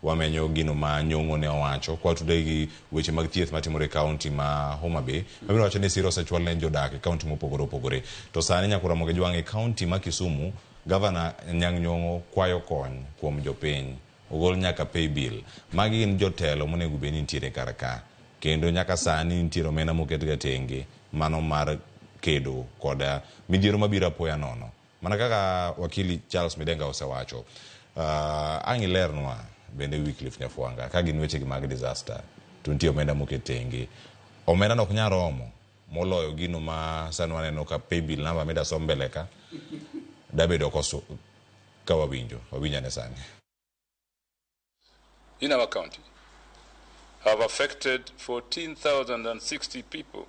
[SPEAKER 7] wamenyo gino ma Nyong'o ne owacho, kwa tude gi weche mag thieth matimore e kaunti ma Homa Bay. Mabiro wacho ni siro osechwal ne jodak e kaunti mopogore opogore. To sani nyaka Ramogi Jwang' e kaunti ma Kisumu, gavana Anyang' Nyong'o kwayo kony kuom jopiny. Ogol nyaka pay bill. Magi gin jotelo monego bed ni nitiere kar ka. Kendo nyaka sani nitiere omenda moket ga tenge mano mar kedo kod midhiero mabiro apoya nono. Mana kaka wakili Charles Midenga osewacho, ang' ilernwa bende Wycliffe Nyafwanga ka gin wechegi mag disaster to nitie omenda moket tenge. Omenda no ok nyal romo moloyo gino ma sani waneno ka pay bill number mida som mbele ka dabedo koso ka wawinjo wawinj ane sani.
[SPEAKER 4] In our county have affected 14,060 people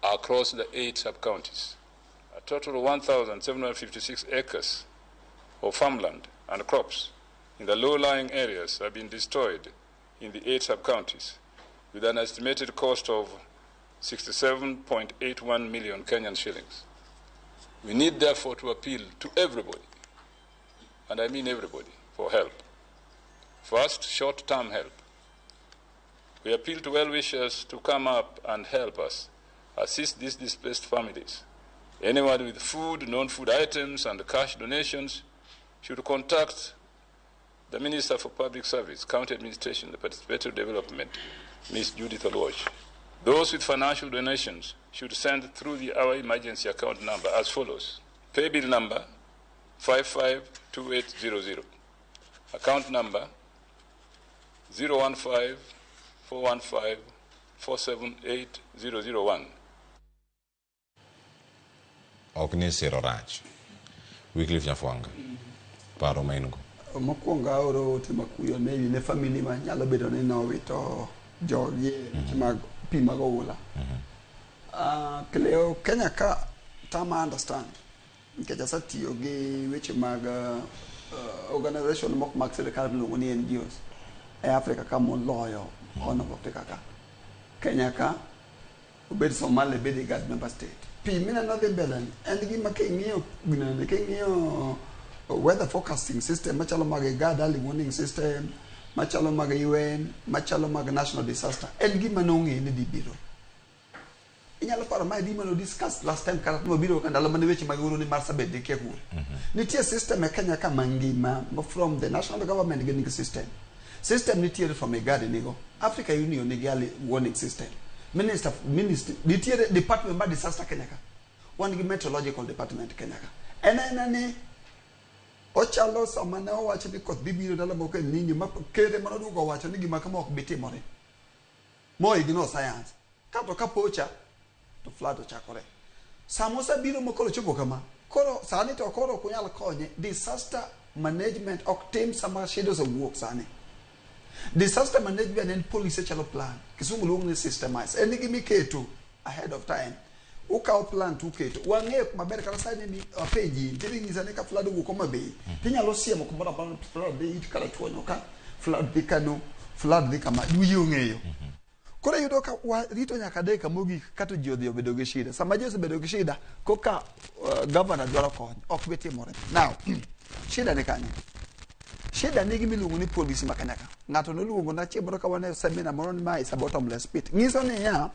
[SPEAKER 4] across the 8 sub-counties. A total of 1,756 acres of farmland and crops in the low-lying areas have been destroyed in the 8 sub-counties, with an estimated cost of 67.81 million Kenyan shillings. We need therefore to appeal to everybody, and I mean everybody, for help. First, short-term help. We appeal to well-wishers to come up and help us assist these displaced families. Anyone with food, non-food items, and cash donations should contact the Minister for Public Service, County Administration, and Participatory Development, Ms. Judith Oluoch. Those with financial donations should send through our emergency account number as follows. Pay bill number 552800. Account number 015-415-478-001.
[SPEAKER 7] Ok ni siro rach. Wycliffe Nyafwanga, paro ma in go.
[SPEAKER 11] Mokwongo aoro ote makuyo ne family ma nyalo bedo ni nowito jogi e weche mag pi mag oula. Cleo, Kenya ka tama understand nikech asetiyo gi weche mag organization moko mag sirikal miluongo ni NGOs e Africa ka moloyo Horn of Africa ka. Kenya ka obed Somalia bed IGAD member state. Pi mineno dhi mbele ni en gima king'iyo ginene king'iyo weather forecasting system machalo mag IGAD early warning system machalo mag UN machalo mag national disaster en gima nong'e ni dhi biro. Inyalo paro mae gima no discuss last time kata mabiro ka ndalo mane weche mag oro ni Marsabit gi kia kure. Nitie system e Kenya ka mangima from the national government gin gi system. System nitiere from IGAD nigo. Africa Union nigi early warning system. Minister, minister, nitiere department mar disaster Kenya ka. Wan gi meteorological department Kenya ka. En aena ni ochalo sama ne owach ni koth dhi biro ndalo moko El Nino ma kere manoduogo owacho ni gima kama ok bi timore. Mo ignore science. Kato kapocha to flood ochakore. Sama osebiro ma koro chopo kama, koro sani to koro ok unyal konye. Disaster management ok tim sama shida osewuok sani. Disaster management en policy chalo plan. Kisungu luongo ni systemize. En gima iketo ahead of time. Ukawo plan to uketo. Wang'eyo maber kata sani ni apenji, nitiere nyisa ni ka flood owuok Homa Bay, tinyalo siemo kumoro amora ni flood dhi it Karachuonyo ka, flood dhi Kano, flood dhi kama. Wiyi ong'eyo. Koro iyudo ka warito nyaka dakika mogik kato ji odhi obedo gi shida. Sama ji osebedo gi shida, koka governor dwaro kony, ok bi timore. Now, shida ni kanye? Shida ni gima iluongo ni policy ma Kenya ka. Ng'ato noluongo na chieng' moro ka wan e seminar moro ni ma is a bottomless pit. Nyiso niya,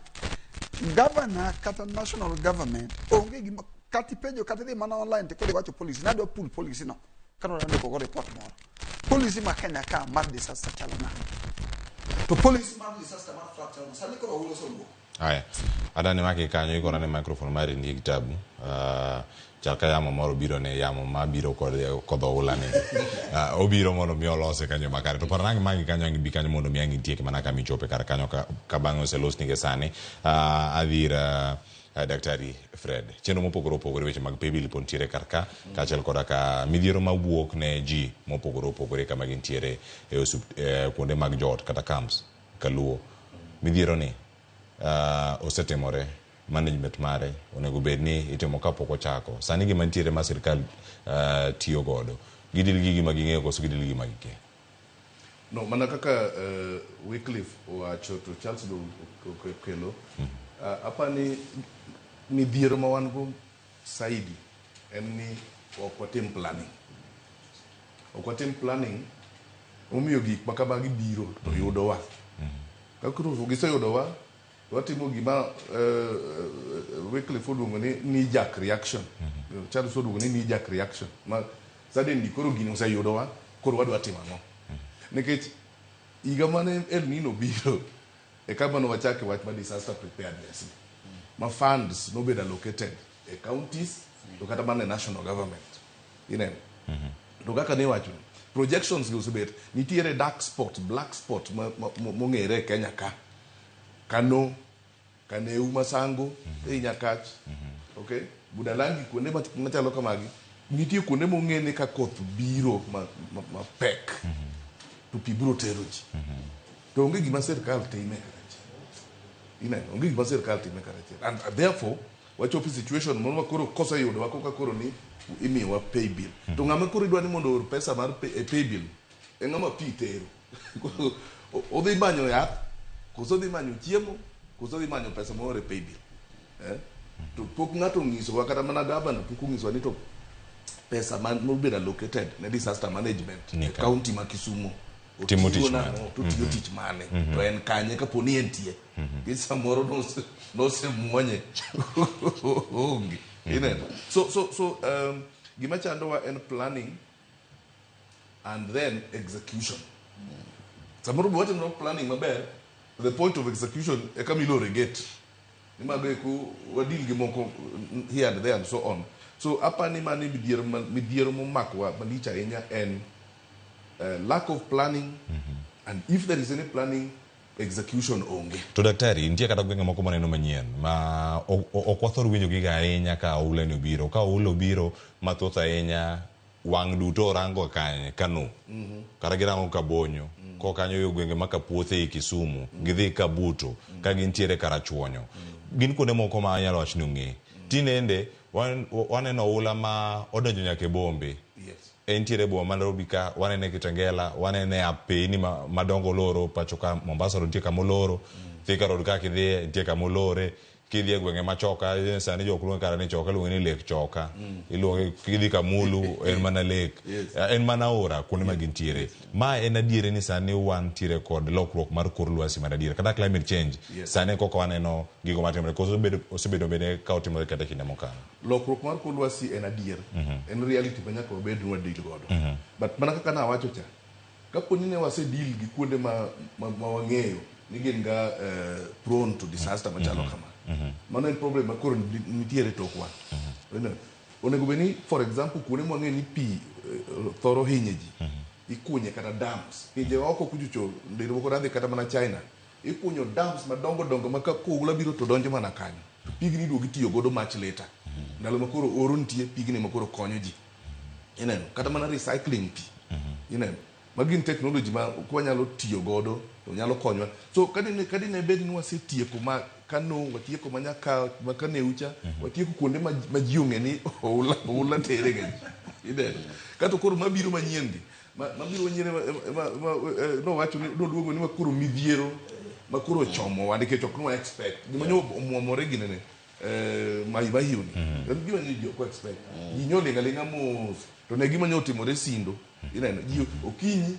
[SPEAKER 11] governor kata national government onge gima kata ipenjo kata idhi mana online to koro iwacho policy nadwa pull policy no kano nandiko go report moro. Policy ma Kenya ka mar disaster chalo nade? To policy mar disaster mar flood chalo nade? Sani koro oula osewuok.
[SPEAKER 23] Aya. Adani maki kanyo ikona ne microphone mari nigi tabu. Chal ka yamo moro biro ne yamo ma biro kod kodho oula ni. Obiro mondo mi olose kanyo makare. To par nang' magi kanyo ang' bi kanyo mondo mi ang' itiek mana kama ichope kar kanyo ka bang'e oselosni gi sani. Adhi ir Daktari Fred. Chenro mopogore opogore weche mag paybill pod nitiere kar ka kaachiel koda ka midhiero mawuok ne ji mopogore opogore kama gintiere e kuonde mag joot kata camps kaluo. Midhiero ni osetimore, management mare onego bed ni itimo kapok ochako. Sani gima nitiere ma sirkal tiyo godo, gidil gi gima ging'eyo koso gidil gi gima gikia?
[SPEAKER 10] No, mana kaka Wycliffe owacho to Charles be okelo, apani midhiero ma wan go saidi en ni ok watim planning. Ok watim planning omiyo gik ma kamagi biro to yudowa. Ka koro giseyudowa, to watimo gima Wycliffe oluongo ni knee jerk reaction. Charles oluongo ni knee jerk reaction. Ma suddenly koro gini oseyudowa, koro wadwa timo ang'o? Nikech higa mane El Nino biro, e kama ne wachake wach mar disaster preparedness ni. Ma funds nobedo allocated e counties to kata mana e national government. Ineno? To kaka niwacho ni, projections gi osebet, nitiere dark spot, black spot mong'ere e Kenya ka. Kano, Kaneu Masango, ei Nyakach, okay? Budalangi kuonde machalo kamagi, nitie kuonde mong'e ni ka koth biro mapek, to pi biro tero ji. To onge gima sirkal time karachiel. Ineno, onge gima sirkal time karachiel. And therefore, wachopo e situation moro ma koro koseyudowa koka koro ni imiyowa pay bill. To ng'ama koro idwa ni mondo oor pesa mar pay, e pay bill, e ng'ama pi tero. Odhi manyo yath, koso odhi manyo chiemo, koso odhi manyo pesa moor e pay bill. To pok ng'ato onyisowa, kata mana gavana pok onyisowa ni to pesa ma nobedo allocated ne disaster management e
[SPEAKER 23] Nika.
[SPEAKER 10] county ma Kisumu
[SPEAKER 23] Timo
[SPEAKER 10] otiyo
[SPEAKER 23] tich
[SPEAKER 10] nang'o,
[SPEAKER 23] mane?
[SPEAKER 10] to otiyo tich mane, to en kanye kapo ni entie. Nikech samoro nosemuonye onge. Ineno? So gima chandowa en planning and then execution. Samoro be watimo planning maber, the point of execution e kama ilore gate. Ni mago eko wadil gi moko here and there and so on. So apani mani midhiero momakowa malich ahinya en lack of planning, and if there is any planning, execution onge.
[SPEAKER 23] To daktari, nitie kata gwenge moko maneno manyien ma ok wathor winjo giga ahinya ka oula ni obiro. Ka oula obiro mathoth ahinya, wang' duto orango kanye, Kano. Kata girango Kabonyo. Ko kanyo yo gwenge ma Kapuothe ei Kisumu, gidhi Kabuto, ka gintiere Karachuonyo. Gin kuonde moko ma anyalo wacho ni ong'e. Tinende, waneno oula ma odonjo nyaka e bombe. Entiere e boma ma Nairobi ka, wanene Kitengela, wanene apeyni madongo oloro, pacho ka Mombasa Road nitie kama oloro, Thika Road ka kidhiye nitie kama olore, kidhi e gwenge ma Choka, sani jok luonge kata ni Choka, iluonge ni Lake Choka. Iluonge kidhi Kamulu en mana lake. En mana aora kuonde ma gintiere. Ma en adieri ni sani wantiere kod lokruok mar kor lwasi mar adier, kata climate change. Sani koko waneno gigo matimore, koso osebedo bende ka otimore kata kinde mokalo.
[SPEAKER 10] Lokruok mar kor lwasi en adier. En reality ma nyaka wabed ni wadeal godo. But mana kaka nawacho cha,
[SPEAKER 5] Kapo ni ne wase deal gi kuonde ma wang'eyo ni gin ga prone to disaster machalo kama. Mano en problem ma koro nitiere tokwa. Ineno? Onego bed ni, for example, kuonde mwang'eyo ni pi thoro hinye ji, ikunye kata dams. Pinje oko kuchocho, ndalo moko nadhi kata mana China, ikunyo dams madongo dongo ma ka oula biro to donjo mana kanyo. To pigni iduogo itiyo godo much later. Ndalo ma koro oro nitie, pigni ma koro konyo ji. Ineno, kata mana recycling pi. Ineno, magi gin technology ma kwanyalo tiyo godo to nyalo konyowa. So kadine bed ni wasetieko ma Kano, watieko ma nyaka ma Kaneucha, watieko kuonde ma ji ong'e ni oula tere ga ji. Ineno, kato koro mabiro manyien gi, mabiro manyien nowacho ni noluongo ni makoro midhiero makoro ochomowa nikech ok nwa expect. Gima nyo omuomore ginene, Mai Mahiu ni. En gima nyo ji ok expect. Ji nyo ling' aling'a mos. To ne gima nyo otimore Sindo. Ineno, ji okinyi,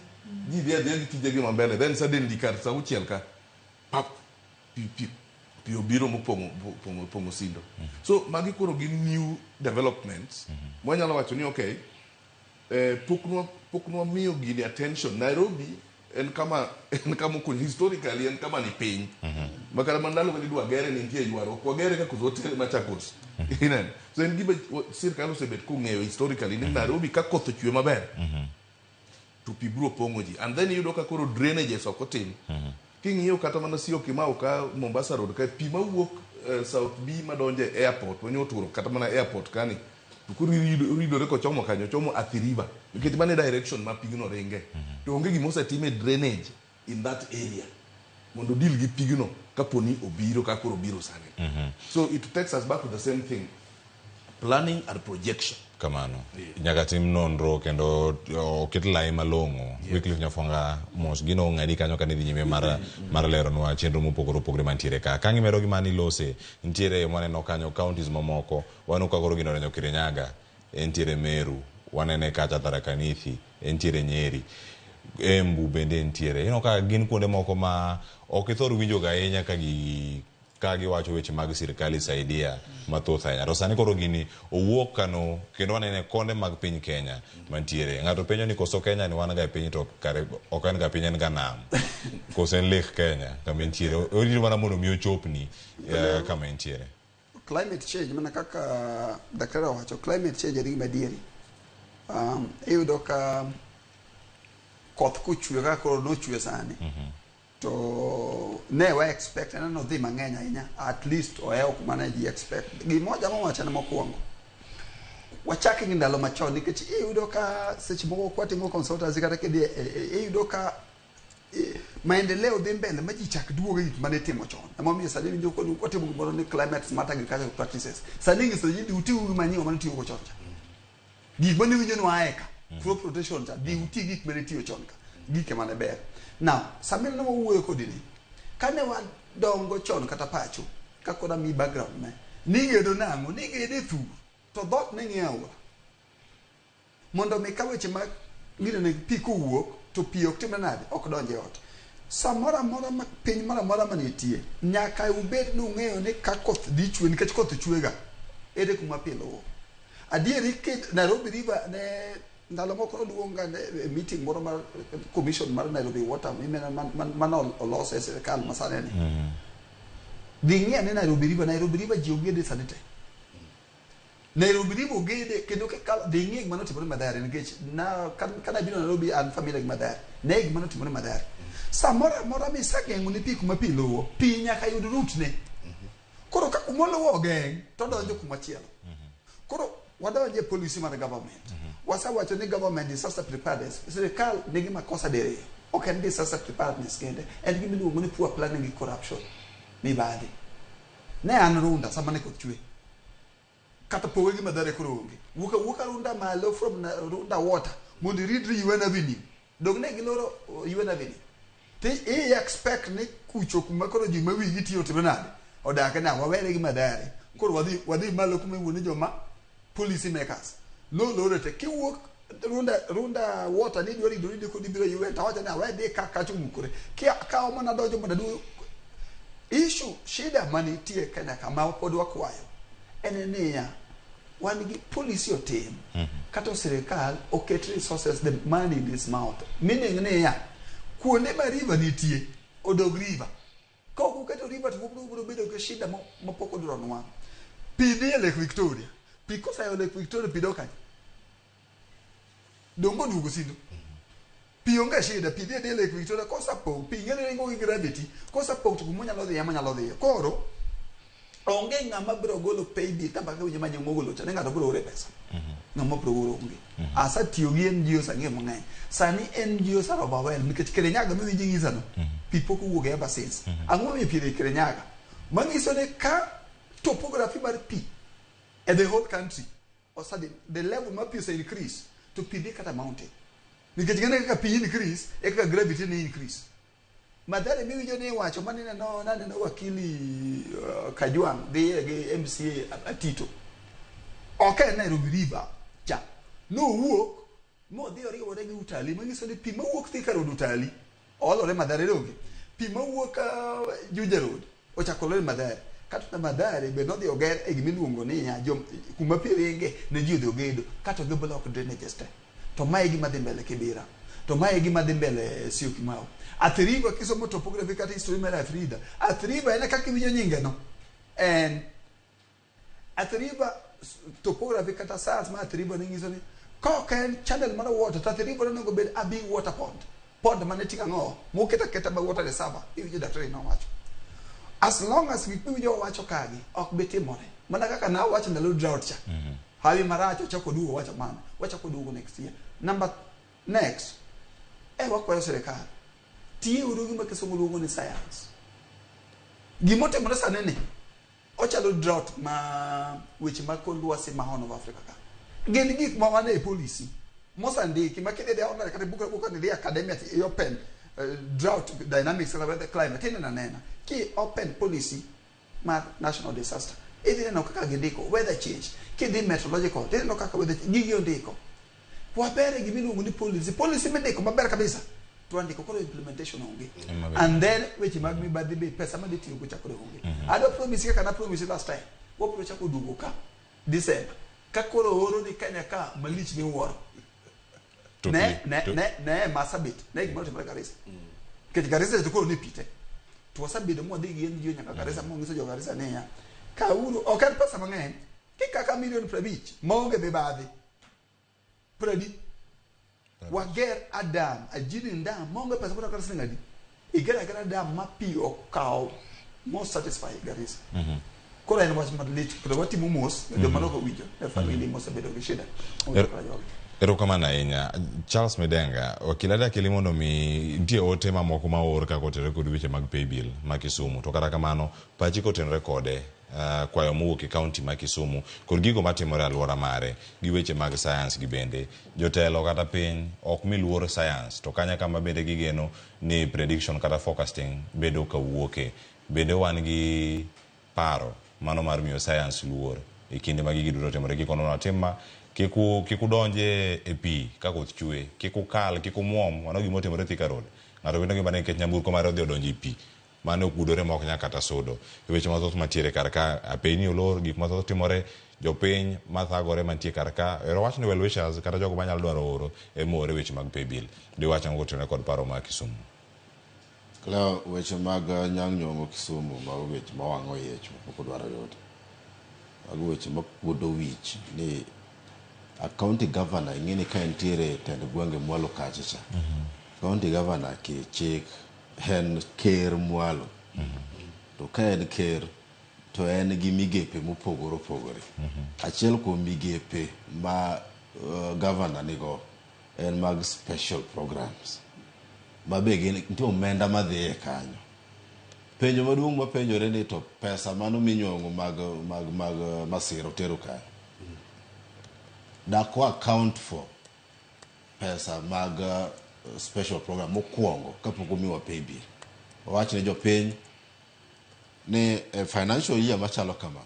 [SPEAKER 5] ji dhi adhiya gi tijegi ma mbele, then suddenly kar sa 6 ka, pap, pi obiro mopong'o pong'o Sindo. So magi koro gin new developments. Mwanyalo wacho ni okay, pok nwa miyo gini attention. Nairobi en kama okonyo historically, en kama ni piny. Ma kata mana ndalo mane idwa gere ne nitie ywaruok. Wagere ka koso watere Machakos. Ineno. So en gima sirkal osebet kong'eyo historically ni Nairobi ka koth ochwe maber, to pi biro pong'o ji. And then iyudo ka koro drainages ok otim. King'iyo kata mana Syokimau ka Mombasa Road ka, pi mawuok South B madonjo e airport, manyo oturo kata mana airport kani, to koro ridore kochomo kanyo, chomo Athi River, nikech mano e direction ma pigno ringe. To onge gima osetim e drainage in that area mondo deal gi pigno kapo ni obiro ka koro obiro sani. So it takes us back to the same thing, planning and projection.
[SPEAKER 7] Kamano nyaka tim nonro kendo oket lai malong'o. Wycliffe Nyafwanga, mos gino ong'adi kanyo kane dhi nyime mar leronwa chenro mopogore opogore mantiere ka. Ka gimedo gi mani lose nitiere mwaneno kanyo counties mamoko, waneno ka koro gino orenyo Kirinyaga, entiere Meru, wanene kacha Tharaka Nithi, entiere Nyeri, Embu bende entiere. Ineno ka gin kuonde moko ma ok ithor winjo ga ahinya ka gi ka giwacho weche mag sirikal isaidia mathoth ahinya. To sani koro gini owuok kano kendo wanene konde mag piny Kenya mantiere. Ng'ato penjo ni koso Kenya ni wan ga e piny, to kare ok en ga piny, en ga nam. Koso en lake Kenya kama entiere. Orito mana mondo mi ochopni kama entiere.
[SPEAKER 11] Climate change, mana kaka daktari owacho, climate change en gima adieri. Iyudo ka koth kochwe kaka koro nochwe sani, to ne wa expect en nodhi mang'eny ahinya, at least ohewo kuma ne ji expect. Gimoja mowacho ne mokwongo, wachak gi ndalo machon, nikech iyudo ka seche moko kwatimo consultancy kata kidhi iyudo ka maendeleo dhi mbele ma ji chak duogo e gik mane itimo chon. Emomiyo sani winjo kwatimo gimoro ni climate smart agricultural practices. Sani nyiso ji dhi utigo gi manyiwa mane utiyogo chon cha, gik mane winjo ni wae ka crop rotation cha, dhi uti gik mane tiyo chon ka, gike mane ber. Now sama ne wawuoyo kodi ni kane wadongo chon kata pacho ka koro ami background ne nigedo nang'o, nigedo e thur to dhot ne ng'iyo aora mondo mi ka weche mag ng'ino pi kowuok to pi ok timre nade, ok donj e ot. Samoro amora ma piny moro amora manitie, nyaka ubed ni ung'eyo ni ka koth dhi chwe, nikech koth chwega, ere kuma pi luwo. Adieri ki Nairobi River ne ndalo moko noluonga e meeting moro mar commission mar Nairobi Water mane olos e sirikal masani ni. Dhi ng'i ane Nairobi River, Nairobi River ji ogede sani te. Nairobi River ogede kendo kikalo dhi ng'i gima notimore Mathare, nikech na kana biro Nairobi an familia gi Mathare. Ne gima notimore Mathare. Samoro amora misegeng'o ne pi kuma pi luwo, pi nyaka yud route ne. Koro ka kuma oluwo ogeng' to donjo kuma chielo. Koro wadonjo e policy mar government. Wasewacho ni government disaster preparedness. Sirikal nigi makosa diriyo. Ok en disaster preparedness kende. En gima iluongo ni poor planning gi corruption. Mibadhi. Ne an Runda sama ne koth chwe. Kata poge gi Mathare koro onge. Wuok awuoka Runda malo from Runda Water mondo iridri UN Avenue. Dong ne giloro UN Avenue. Ti i expect ni kucho kuma koro ji ma wigi tiyo timre nade? Odak na wawere gi Mathare. Koro wadhi malo kuma iwuo ni joma policy makers. Nolore te kiwuok Runda Water ni dwari ridori kodi biro UN to wacho ni awe dhi ka kacho mukore. Ki kawo mana donjo mondo aduogo. Issue shida manitie Kenya kama pod wakwayo en niya Wan gi policy otim kata sirikal oket resources, the money in its mouth, meaning niya, kuonde ma river nitie odog river. Ka ok uketo river to ubiro bedo gi shida mapok odwaro nwang'o. Pi dhi e Lake Victoria, pi koseyo Lake Victoria, pi dok kanye? Donge oduogo Sindo? Pi onge shida, pi dhi adhiya e Lake Victoria. Kosepong', pi ing'e ni ringo gi gravity. Kosepong' to kumonyalo dhiye emonyalo dhiye. Koro onge ng'ama biro golo pay bill kaka winjo ma Nyong'o ogolo cha ni ng'ato biro ore pesa. Ng'ama biro oro onge. Asetiyo gi NGOs, ang'eyo mang'eny. Sani NGOs are overwhelmed nikech Kirinyaga miwinjo ing'isa no, pi pok owuok ever since. Ang'o momiyo pi odhi Kirinyaga? Manyiso ni ka topography mar pi e the whole country osadhi, the level mar pi ose increase, to pi dhi kata mountain. Nikech ng'ene kaka pi increase e kaka gravity ne increase. Mathare miwinjo ni iwacho maneno naneno wakili Kajwang' dhiye gi MCA Atito. Ok en Nairobi River cha. Nowuok modhi oriwore gi utalii, manyiso ni pi mawuok Thika Road utalii olore Mathare donge. Pi mawuok Juja Road ochako olore Mathare. Kato Mathare be nodhi oger e gimiluongo ni ya kuma pi ringe ne ji odhi ogedo kato gi block drainages te. To mae e gima dhi mbele Kibera. To mae e gima dhi mbele Syokimau. Athi River kisomo topography kata history mar Athi River, Athi River en kaka iwinjo nyinge no. En Athi River topography kata science mar Athi River ne nyiso ni ka ok en channel mar water to Athi River onego bed a big water pond. Pond mane ting'o ang'o? Moket aketa ma water reservoir. Iwinjo daktari nowacho. As long as gik miwinjo wawacho kagi ok bi timore. Mana kaka nawacho ndalo drought cha. Hawi marach ochako duogo wacho mano. Wachako duogo next year. Number next, wakwayo sirikal tiye uru gima kisungu luongo ni science. Gimotimore sani ni ochalo drought ma weche mag kor lwasi ma Horn of Africa ka. Gin gik ma wan e policy mosandiki ma kidhi online kata book book ni dhi academia to i open drought dynamics kata weather climate ineno anena ki open policy mar national disaster idhi neno kaka gindiko weather change. Kidhi meteorological tineno kaka weather change gigi ondiko waber e gima iluongo ni policy, policy mindiko maber kabisa to wandiko koro implementation onge. And then weche mag mibadhi be pesa madhi tiyo go chakore onge. Adwa promise kaka na promise last time, wabiro chako duogo ka December ka koro oro ni Kenya ka malich miwuoro.
[SPEAKER 7] To
[SPEAKER 11] Ne
[SPEAKER 7] pi-
[SPEAKER 11] ne
[SPEAKER 7] to-
[SPEAKER 11] ne ne Marsabit ne gimoro timore Garissa. Nikech Garissa to koro ne pi te. To wasebedo mwadhi gi NGO nyaka Garissa monyiso jo Garissa niya, kauru ok en pesa mang'eny kikaka milion 50 maonge mibadhi pradi wager a dam ajini dam maonge pesa moro kata siling adi iger agera dam ma pi okawo mo satisfy Garissa. Koro en wach malich kendo watimo mos ne joma nok owinjo ne family mosebedo gi shida.
[SPEAKER 7] Erokamano ahinya. Charles Midenga, wakil adakeli mondo mi nitie ote mamoko ma oor kaka otenore kod weche mag pay bill ma Kisumu. To kata kamano, pachi kotenore kode, kwayo mowuok e kaunti ma Kisumu kod gigo matimore e alwora mare gi weche mag science gi bende. Jotelo kata piny ok mi luor science to kanya kama bende gigeno ni prediction kata forecasting bedo kawuoke. Bende wan gi paro mano mar miyo science luor e kinde ma gigi duto timore. Kik onono atim ma, kik u- kik udonj e pi ka koth chwe, kik ukal, kik umuom. Mano gima otimore Thika Road. Ng'ato wito ngimane nikech nyamburko mare odhi odonjo e pi. Mane okudore ma ok nyal kata sudo. E weche mathoth mantiere kar ka, apeyni olor, gik mathoth timore, jopiny mathagore mantie kar ka. Ero wach ni well wishers kata jogo manyalo dwaro oro ema oore weche mag pay bill. Diwach ang'o kotenore kod paro ma Kisumu?
[SPEAKER 10] Cleo, weche mag Anyang' Nyong'o Kisumu mago weche mawang'o ich mapok odwaro yudo. Mago weche makuodo wich ni a county governor ing'e ni ka entiere e tend gwenge mwalo kacha cha. County governor ki chik en ker mwalo. To ka en ker to en gi migepe mopogore opogore. Achiel kuom migepe ma governor nigo en mag special programs. Ma be gin nitie omenda madhiye kanyo. Penjo maduong' mapenjore ni to pesa mano minyuong'o mag mag mag masira otero kanyo. Dak wa account for pesa mag special program mokwongo kapok omiwa pay bill. Wawach ne jopiny ni e financial year machalo kama,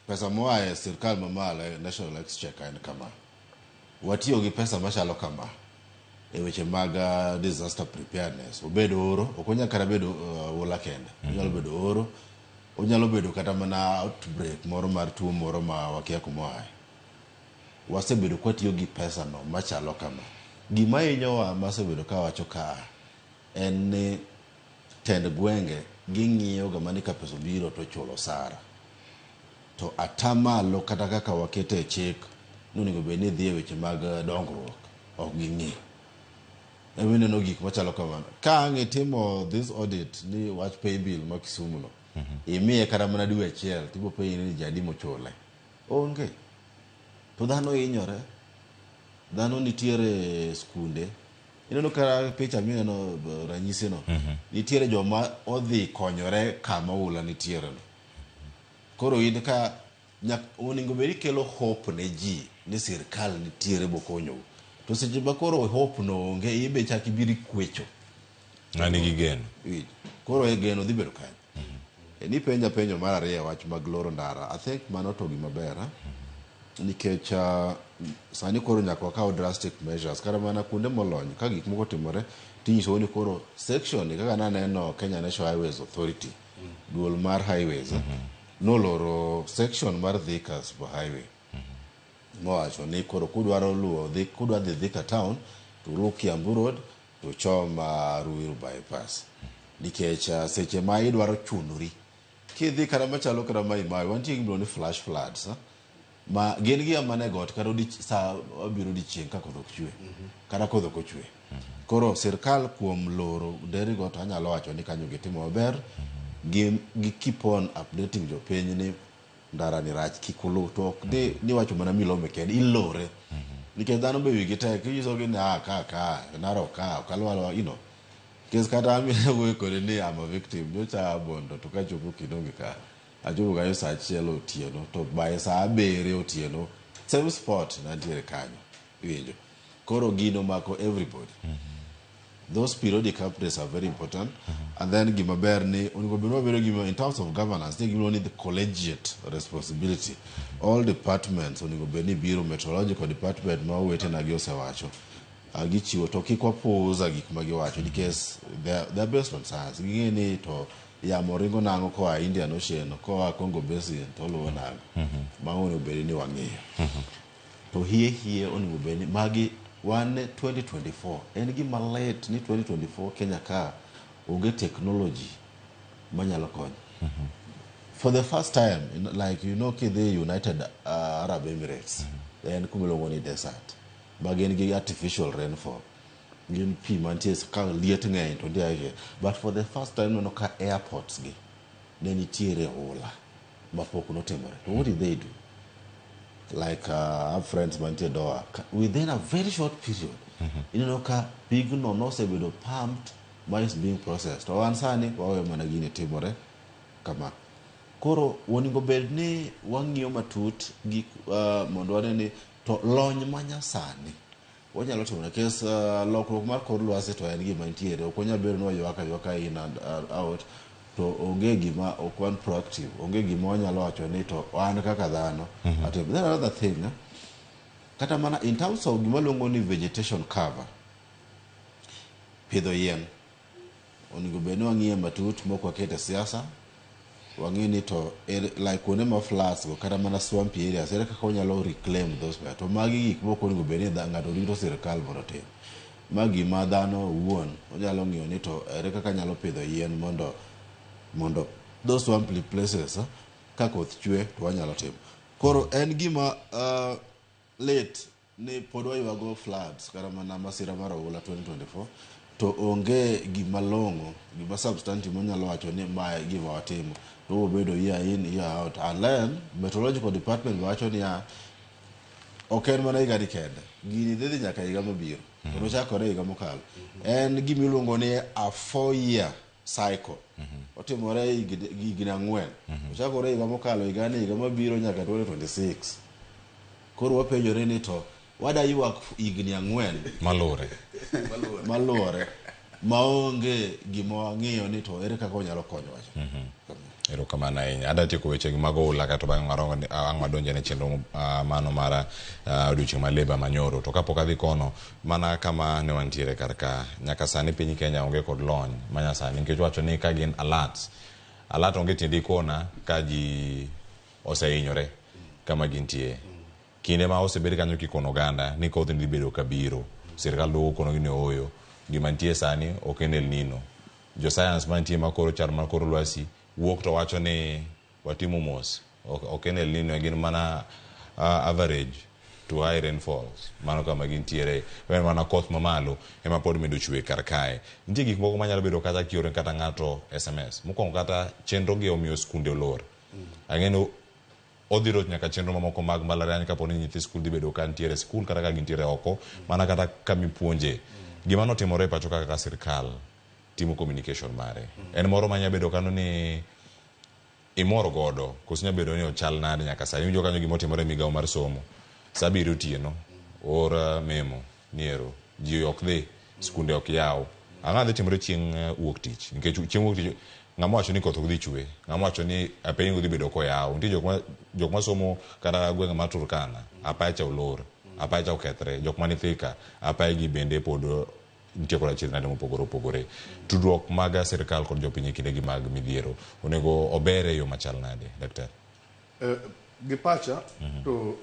[SPEAKER 10] pesa moa e sirkal mamalo e national exchequer en kama. Watiyo gi pesa machalo kama e weche mag disaster preparedness. Obed oro, ok onyal kata bedo oula kende. Onyalo bedo oro, Onyalo bedo kata mana outbreak moro mar tuo moro ma wakia kuma oaye. Wasebedo kwatiyo gi pesa no machalo kama. Gima hinyowa masebedo kawacho ka en ni tend gwenge ging'iyo ga mana ka pesa obiro to chulo osara. To atamalo kata kaka wakete e chik nonego bed ni dhi e weche mag dongruok ok ging'i. Ema ineno gik machalo kamano. Ka ang' itimo this audit ni wach pay bill ma Kisumu no, imiye kata mana dwe achiel tibo penji ni jadi mochule. Onge. To dhano hinyore. Dhano nitiere skunde. Ineno ka picha mineno ranyisi no. Nitiere joma odhi konyore kama oula nitiere no. Koro in ka onego bed ni ikelo hope ne ji ni sirkal nitiere bokonyou. To seche ma koro hope no onge, in be chak ibiro ikwecho.
[SPEAKER 7] Ng'ani gi geno.
[SPEAKER 10] Winjo. Koro e geno dhi bedo kanye? Nipenja penjo mar ariyo wach mag loro ndara. I think mano to gima ber. Nikech sani koro nyaka wakaw drastic measures. Kata mana kuonde molony ka gik moko otimore tinyisou ni koro section ni kaka naneno Kenya National Highways Authority, duol mar highways, noloro section mar Thika Super Highway. Mowacho ni koro kudwaro luwo dhi kudwa dhi Thika town to uluw Kiambu Road to chom Ruiru bypass. Nikech seche ma idwaro chunori kidhi kata machalo kata Mai Mahiu wantie gi gimiluongo ni flash floods ma gin gia mana e got kata sa abiro odiochieng' ka koth ok chwe kata koth ok ochwe. Koro sirkal kuom loro nderigo to anyalo wacho ni kanyo gitimo maber. Gi keep on updating jopiny ni ndara ni rach kik uluw to ok ni wacho mana milome kende ilore. Nikech dhano be wigi tek inyisogi ni ka ka Narok ka ok aluw aluwa you know. Nikech kata an wuoyo kode ni I'm a victim nyocha abondo to kachopo Kinungi ka achopo kanyo saa achiel otieno to by saa abiriyo otieno same spot nantiere kanyo iwinjo. Koro gino mako everybody. Those periodic updates are very important. And then gima ber ni onego bed ni wabedo gi in terms of governance nitie gimiluongo ni the collegiate responsibility. All departments onego bed ni biro meteorological department ma owetena gi osewacho. Gichiwo to kik wapuuza gik ma giwacho nikech they are based on science. Ging'e ni to yamo ringo nang'o koa Indian Ocean koa Congo Basin to oluwo nang'o. Mago onego bed ni wang'iyo. To hie hie onego bed ni magi wan 2024 en gima lit ni 2024 Kenya ka onge technology manyalo konyo. For the first time like you know kidhi United Arab Emirates en kuma iluongo ni desert ma gin gi artificial rainfall. Gin pi mantie ka liet ng'eny to nitie but for the first time neno ka airports gi ne nitiere oula mapok notimore. To what did they do? Like I have friends mantie Doha within a very short period ineno ka pigno nosebedo pumped ma is being processed. To wan sani waweyo mana gini timore kama. Koro onego bed ni wang'iyo matut gik mondo wane ni to lony manyasani wanyalo timo nikech lokruok mar kor lwasi to en gima nitiere ok wanyal bedo ni waywak aywaka in and out to onge gima ok wan proactive onge gima wanyalo wacho ni to an kaka dhano atimo. Then another thing kata mana in terms of gima luongo ni vegetation cover pidho yien onego bed ni wang'iye matut mok wakete siasa wang'i ni to like kuonde ma floods go kata mana swampy areas ere kaka wanyalo reclaim those to magi gik moko onego bed ni ng'ato rito sirkal mondo otim. Ma gima dhano owuon onyalo ng'iyo ni to ere kaka anyalo pidho yien mondo those swampy places ka koth chwe to wanyalo timo. Koro en gima lit ni pod waywago floods kata mana masira mar oula 2024 to onge gima long'o gima substantive monyalo wacho ni mae gima watimo to obedo year in year out and then meteorological department wacho niya ok en mana higani kende gini dhi dhi nyaka higa mabiro to nochakore higa mokalo en gima iluongo ni a 4 year cycle otimore higni 4 ochakore higa mokalo higani higa mabiro nyaka 2026 koro wapenjore ni to wada ywak higni 4 maluore maonge gima wang'iyo ni to ere kaka wanyalo konyo wacho.
[SPEAKER 7] Erokamano ahinya. Adwa tieko weche mag oula kato bang'e ang' wadonje ne chenro mano mar odiochieng' mar Labour manyoro. To kapok adhi kono, mana kama ne wantiere kar ka, nyaka sani piny Kenya onge kod lony manyasani nikech wacho ni ka gin alerts
[SPEAKER 23] Alert onge tiende ikona ka ji osehinyore kama gintie. Kinde ma osebed kanyo kikono oganda ni kodhni dhi bedo kabiro, sirkal duogo konogi ni ooyo, gima nitie sani ok en El Nino. Jo science mantie makoro chal mar kor lwasi wuok to wacho ni watimo mos, ok en El Nino, gin mana average to high rainfalls. Mano kama gintiere, en mana koth mamalo ema pod medo chwe kar kae. Nitie gik moko manyalo bedo kata kioro kata ng'ato SMS. Mokwongo kata chenro gi omiyo skunde olor. Ang'e ni odhi roch nyaka chenro mamoko mag mbalariany kapo ni nyithi skul dhi bedo ka nitiere e skul kata ka gintiere oko, mana kata kamipuonje. Gima notimore e pacho kaka sirkal timo communication mare. En moro manya bedo kano ni imor godo, koso nyalo bedo ni ochal nade nyaka sani. Iwinjo kanyo gima otimore e migawo mar somo. Saa abiriyo otieno, oor memo ni ero, ji ok dhi, skunde ok yaw. Ang'o dhi timore chieng' wuok tich? Nikech chieng' wuok tich, ng'ama wacho ni koth ok dhi chwe, ng'ama wacho ni apaya dhi bedo koyaw. Nitie jok ma somo kata gwenge mar Turkana, apaya cha olor, apaya cha okethre. Jok mani Thika, apaya gi bende pod nitie koda achiedh nade mopogore opogore. Tudruok mag sirkal kod jopiny e kindegi mag midhiero onego ober e yo machal nade, Daktari?
[SPEAKER 5] Gi pacha to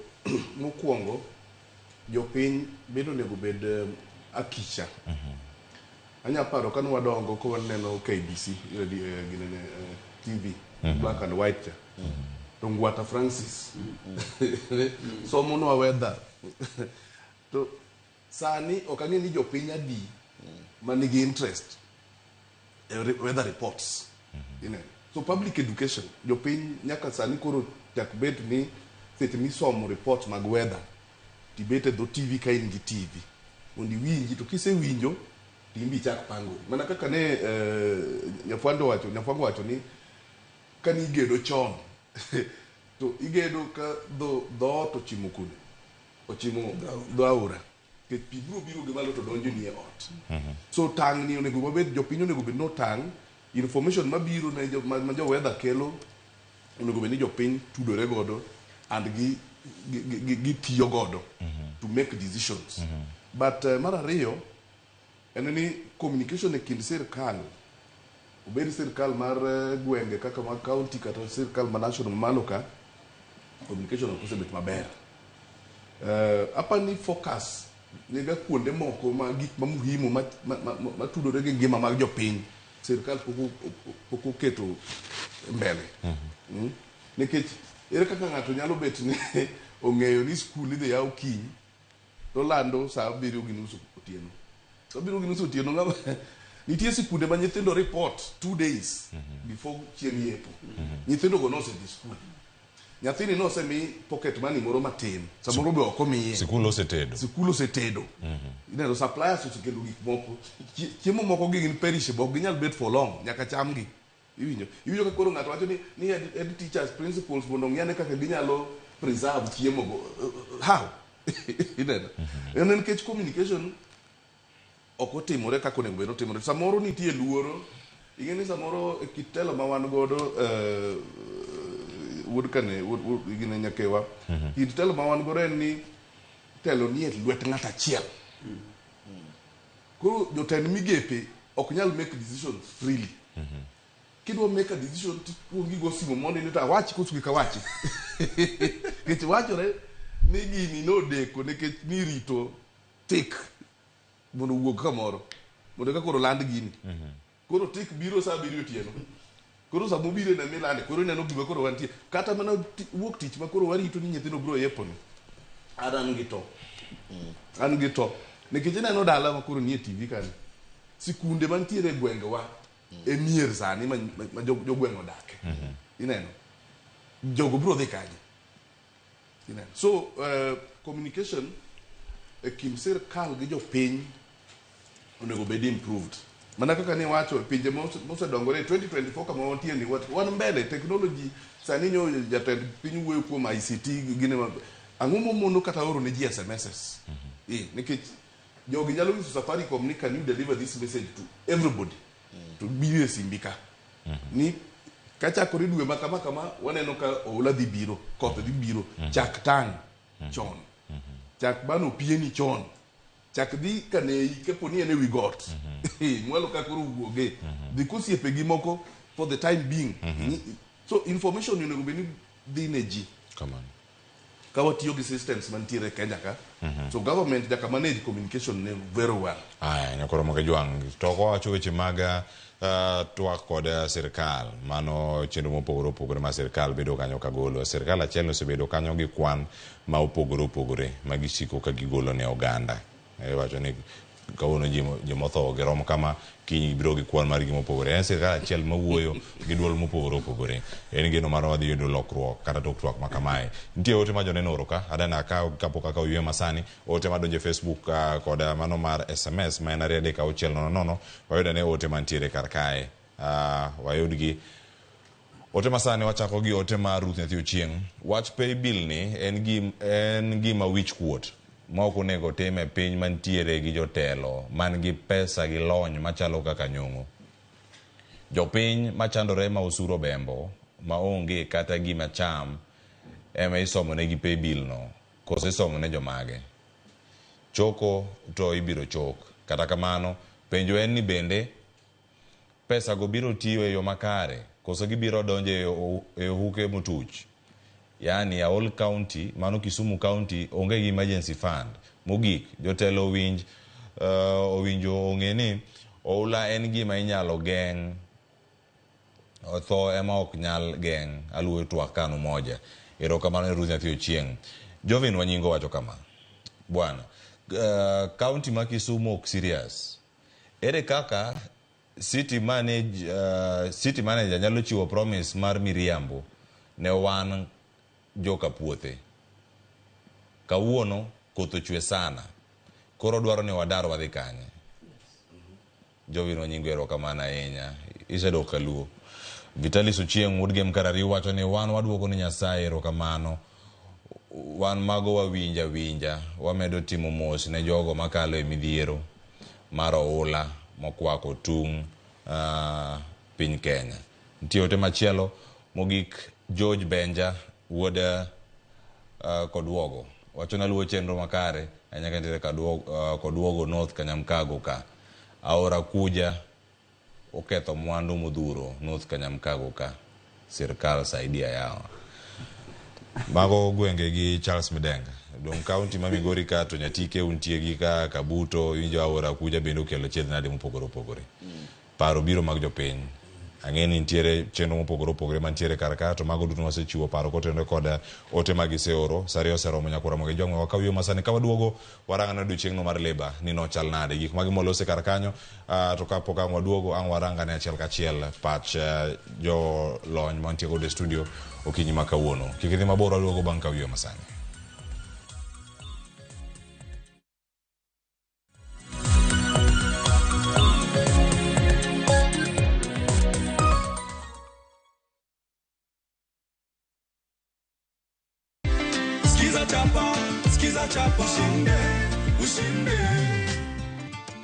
[SPEAKER 5] mokwongo jopiny bende onego bed akicha. Anya paro kane wadongo ka waneno KBC radio, ginene, TV black and white cha. To Ngwata Francis somonwa weather. To sani ok ang'e ni jopiny adi manigi interest e weather reports. Ineno. So public education, jopiny nyaka sani koro chak bet ni seche misomo report mag weather tibet e dho TV ka in gi TV mondo iwinji to kisewinjo to in be ichak pangori mana kaka ne Nyafwando wacho Nyafwango wacho ni kane igedo chon to igedo ka dho dhoot ochimo kune ochimo dho aora nikech pi biro biro gi malo to donjo ni e ot so tang' ni onego wabed jopiny onego bed ni otang' information mabiro ne jo, ma jo weather kelo onego bed ni jopiny tudore godo and gi gi, gi, gi tiyo godo to make decisions but mar ariyo en ni communication e kind sirkal obed sirkal mar gwenge kaka mag county kata sirkal ma national mamalo ka communication ok osebet maber apani focus niga kuonde moko ma gik ma muhimu matudore gi ngima mag jopiny sirkal pok oketo mbele. Nikech ere kaka ng'ato nyalo bet ni ong'eyo ni skul idhi yaw kiny to lando saa 7:30 otieno saa 7:30 otieno ng'ama nitie sikunde ma nyithindo report 2 days before chieng' yepo nyithindo go nosedhi skul nyathini nosemi pocket money moro matin samoro be ok omiye
[SPEAKER 23] Sikul osetedo.
[SPEAKER 5] sikul osetedo ineno suppliers osekelo gik moko chiemo moko gi gin perishable ok ginyal bet for long nyaka chamgi iwinjo iwinjo ka koro ng'ato wacho ni head teachers principals mondo ong'i ane kaka ginyalo preserve chiemo go how ineno en nikech communication ok otimore kaka onego bed otimore samoro nitie luoro ing'e ni samoro e kit telo ma wan godo wuod kane gine nyakewa kit telo ma wan godo en ni telo nie lwet ng'at achiel koro jotend migepe ok nyal make decisions freely kidwa make a decision tikuongo igo simu mondi ni to awachi koso kik awachi nikech wachore ni gini nodeko nikech nirito tik mondo owuog kamoro mondo eka koro land gini koro tik biro saa 7 otieno koro sama obiro ene milande koro ineno gima koro wantie kata mana wuok tich ma koro warito ni nyithindo biro yeponi an gi to an gi to nikech ineno dala ma koro nie TV kani sikunde mantiere e gwengewa e mier sani ma jogweng' odake ineno jogo biro dhi kanye ineno so communication e kind sirkal gi jopiny onego bed improved mana kaka niwacho e pinje mosedongore 2024 kama wantie ni wan mbele technology sani nyo jatend piny wuoyo kuom ICT gine ang'o momono kata oro ne ji SMSs nikech jogi nyalo nyiso Safaricom ni can you deliver this message to everybody to biro e simbi ka ni kachakore dwe ma kama kama waneno ka oula dhi biro koth dhi biro chak tang' chon chak bano pieni chon chak dhi kanei kapo ni en ewi got mwalo ka koro wuoge dhi kosiepegi moko For the time being. So information onego bed ni dhi ne ji.
[SPEAKER 7] Kamano.
[SPEAKER 5] Ka watiyo gi systems mantiere Kenya ka. So government nyaka manage communication ne very well.
[SPEAKER 7] Aya, nyakoro moke jwang' to kowacho weche mag twak kod sirkal, mano chenro mopogore opogore ma sirkal bedo kanyo kagolo. Sirkal achiel osebedo kanyo gi kwan ma opogore opogore ma gisiko ka gigolo ne oganda. Iwacho ni kawuono ji motho girom kama, kiny biro gi kwan margi mopogore. En sirkal achiel mawuoyo gi duol mopogore opogore. En geno mar wadhi yudo lokruok kata tok twak ma kamae. Nitie ote ma joneno oro ka, adana akaw kapok akaw yweyo masani, ote madonjo e Facebook kod mano mar SMS ma en 23600, wayudo ane ote mantiere kar kae. Wayudgi. Ote masani wachako gi ote mar Ruth Nyathi Ochieng'. Wach pay bill ni en gima wich kuot ma ok onego tim e piny mantiere gi jotelo man gi pesa gi lony machalo kaka Nyong'o. Jopiny machandore ma osuru obembo ma onge kata gima cham ema isomo negi pay bill no, koso isomo ne jomage? Choko to ibiro chok. Kata kamano, penjo en ni bende pesa go biro tiyo e yo makare koso gibiro donjo e ohuke motuch. Yaani Aol County, mano Kisumu County, onge gi emergency fund. Mogik, jotelo owinjo ong'e ni oula en gima inyalo geng', tho ema ok nyal geng'. Aluwo twak kanu moja. Erokamano ne Ruth Nyathi Ochieng'. Jovin Wanyingo wacho kama, bwana, county ma Kisumu ok serious. Ere kaka city manager nyalo chiwo promise mar miriambo ne wan joka puothe? Kawuono koth ochwe sana, koro dwaro ni wadar wadhi kanye? Jovin Wanyingo, erokamano ahinya. Isedok kaluo. Vitalis Ochieng' wuod Gem Karariu wacho ni wan waduoko ni Nyasaye erokamano. Wan mago wawinja winja, wamedo timo mos ne jogo makalo e midhiero mar oula mokwako tung' piny Kenya. Nitie ote machielo mogik, George Benja wuod Kodwogo wacho ni luwo chenro makare ahinya ka nitiere Kodwogo North Kanyamkago ka. Aora Kuja oketho mwandu modhuro North Kanyamkago ka. Sirkal saidia yawa. Mago gwenge gi Charles Midenga. Dong county ma Migori ka to Nyatike untie gi ka Kabuto, winjo aora Kuja bende okelo chiedh nade mopogore opogore. Paro biro mag jopiny. Ang'e ni nitiere chenro mopogore opogore mantiere kar ka, to mago duto wasechiwo paro kotenore kod ote ma giseoro. Sa ariyo oseromo nyakora moge jwang'we wakaw yo masani ka waduogo warang'ane odiochieng'no mar Labour ni nochal nade. Gik mage molose kar kanyo, to kapok ang' waduogo ang' warangane achiel kachiel pach jolony mantie godo e studio okinyi ma kawuono. Kik idhi mabor, waduogo bang' kaw yo masani.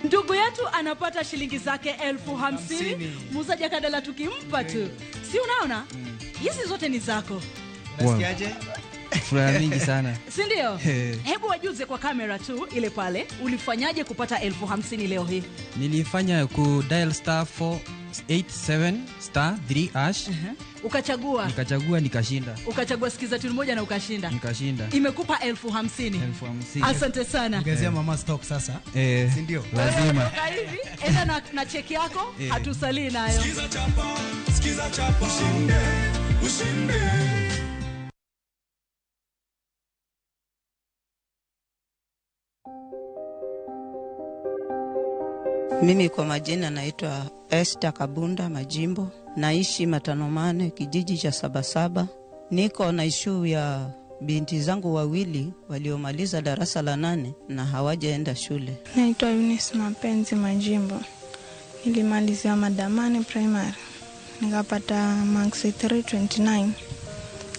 [SPEAKER 6] Ndugu yetu anapata shilingi zake 50,000. Muuzaji akadala tukimpa tu. Si unaona? Hizi zote ni zako.
[SPEAKER 8] Unasikiaje? Furaha mingi sana.
[SPEAKER 6] Si ndio? Hebu wajuze kwa kamera tu ile pale, ulifanyaje kupata 50,000 leo hii?
[SPEAKER 8] Nilifanya ku dial *487 *3#
[SPEAKER 6] Ukachagua.
[SPEAKER 8] Nikachagua nikashinda.
[SPEAKER 6] Ukachagua sikiza tune moja na ukashinda.
[SPEAKER 8] Nikashinda.
[SPEAKER 6] Imekupa 50,000.
[SPEAKER 8] 50,000.
[SPEAKER 6] Asante sana.
[SPEAKER 12] Ongezea mama stock sasa. Si ndio?
[SPEAKER 8] Lazima.
[SPEAKER 6] Hivi enda na cheki yako, hatusalii nayo.
[SPEAKER 13] Sikiza chapa, sikiza chapa, ushinde, ushinde.
[SPEAKER 24] Mimi kwa majina naitwa Esther Kabunda Majimbo, naishi Matanomane, kijiji cha Sabasaba. Niko na issue ya binti zangu wawili waliomaliza darasa la 8 na hawajaenda shule.
[SPEAKER 25] Naitwa Eunice Mapenzi Majimbo. Nilimalizia Madamani Primary, nikapata marks 329,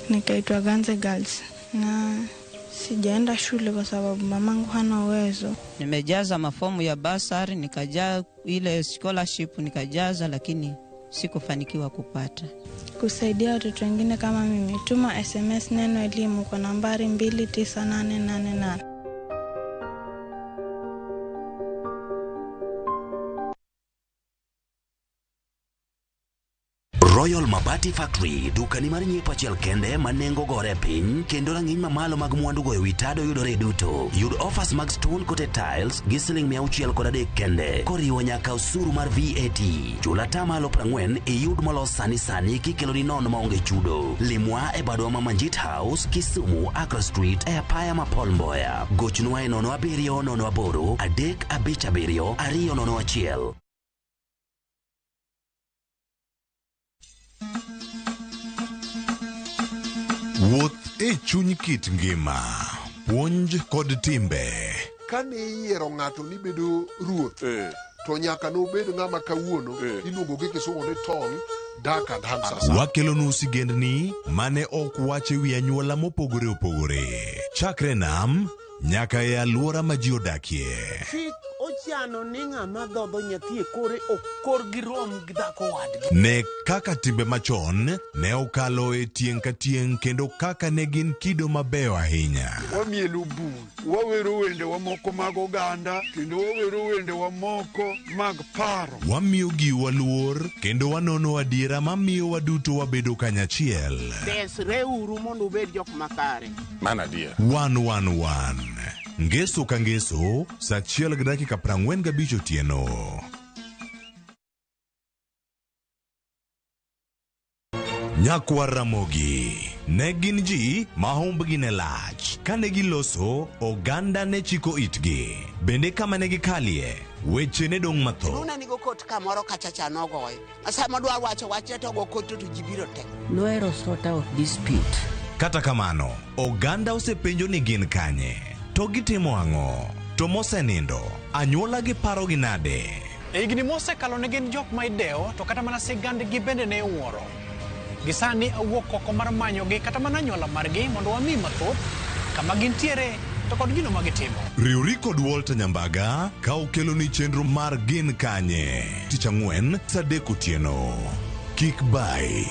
[SPEAKER 25] nikaitwa Ganze Girls, na sijaenda shule kwa sababu mamangu hana uwezo.
[SPEAKER 24] Nimejaza mafomu ya basari, nikajaza ile scholarship nikajaza, lakini sikufanikiwa kupata.
[SPEAKER 25] Kusaidia watoto wengine kama mimi, tuma SMS neno elimu kwa nambari 29888.
[SPEAKER 14] Royal Mabati Factory, dukani mar nyiepo achiel kende ma nengo gore e piny kendo rang'iny mamalo mag mwandu goyo wi tado yudore duto. Yud offers mag stone coated tiles gi siling 603 kende koriwo nyaka osuru mar VAT. Chul atamalo 40 iyud molos sani sani kikeloni nono maonge chudo. Limwa e badwa ma Manjit House, Kisumu, Accra Street e apaya ma Paul Mboya. Gochnwa e 07 08 357 201.
[SPEAKER 15] Wuoth e chuny kit ngima, puonj kod timbe.
[SPEAKER 16] Kane iyiero ng'ato ni bedo ruoth, to nyaka nobed ng'ama kawuono iluongo gi kisungu ni tall, dark and handsome.
[SPEAKER 15] Wakelonu sigendni mane ok wach e wi anyuola mopogore opogore. Chakre nam nyaka e alwora ma ji odakie.
[SPEAKER 17] Chik ochano ni ng'ama dhodho nyathi e kore ok korgi rom gi dhako wadgi.
[SPEAKER 15] Ne kaka timbe machon ne okalo e tieng' ka tieng' kendo kaka ne gin kido mabeyo ahinya.
[SPEAKER 22] Wamielo bul, wawero wendewa moko mag oganda, kendo wawero wendewa moko mag paro.
[SPEAKER 15] Wamiyo giwa luor kendo wanono adiera mamiyo waduto wabedo kanyachiel.
[SPEAKER 17] Desreuru mondo ubed jok makare.
[SPEAKER 15] Mano adier. Wan wan wan. Ngeso ka ngeso, saa 1:45 otieno. Nyakwar Ramogi ne gin ji ma humbgi ne lach. Kane giloso, oganda ne chiko itgi. Bende kama ne gikalie, weche ne dong' mathoth.
[SPEAKER 17] Luna nigo kot kamoro kacha cha nogoye. Sama dwa wacho wachne to go kot to ji biro te.
[SPEAKER 26] Nohero sort out dispute.
[SPEAKER 15] Kata kamano, oganda osepenjo ni gin kanye, to gitimo ang'o, to mosenindo, anyuola gi parogi nade?
[SPEAKER 27] E higni mosekalo ne gin jok ma idewo to kata mana sigandgi bende ne iwuoro. Gi sani awuok oko mar manyogi kata mana anyuola margi mondo wami mathoth kama gintiere to kod gino ma gitimo.
[SPEAKER 15] Riwri kod Walter Nyambaga ka okeloni chenro mar Gin Kanye tich ang'wen saa 3 otieno. Kik bayi.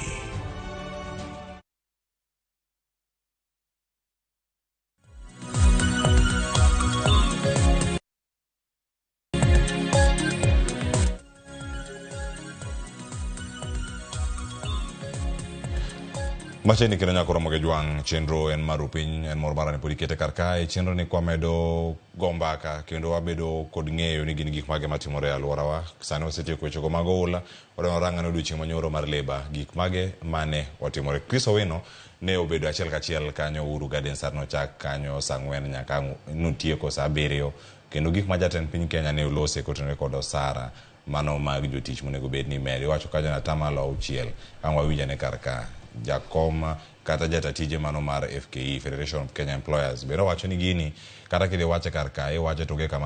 [SPEAKER 7] Machiegni kendo nyako romo gi jwang' chenro en mar piny en mor mara ni pod ikete kar kae chenro ni kwamedo go mbaka kendo wabedo kod ng'eyo ni gin gik mage matimore e alworawa sani wasetieko wechego mag oula wadwa rang'ane odiochieng' manyoro mar leba gik mage mane otimore Chris Owino ne obedo achiel kachiel kanyo Uhuru Gardens nochak kanyo saa 4 nyaka notieko saa 7 kendo gik ma jatend piny Kenya ne olose kotenore kod osara mano mag jotich monego bed ni imedo iwacho kanyo ni atamalo 6 ang' wawinjane kar ka jakom kata jatatije mano mar FKE Federation of Kenya Employers bende owacho ni gini kata kidhi wache kar ka iwache to onge kama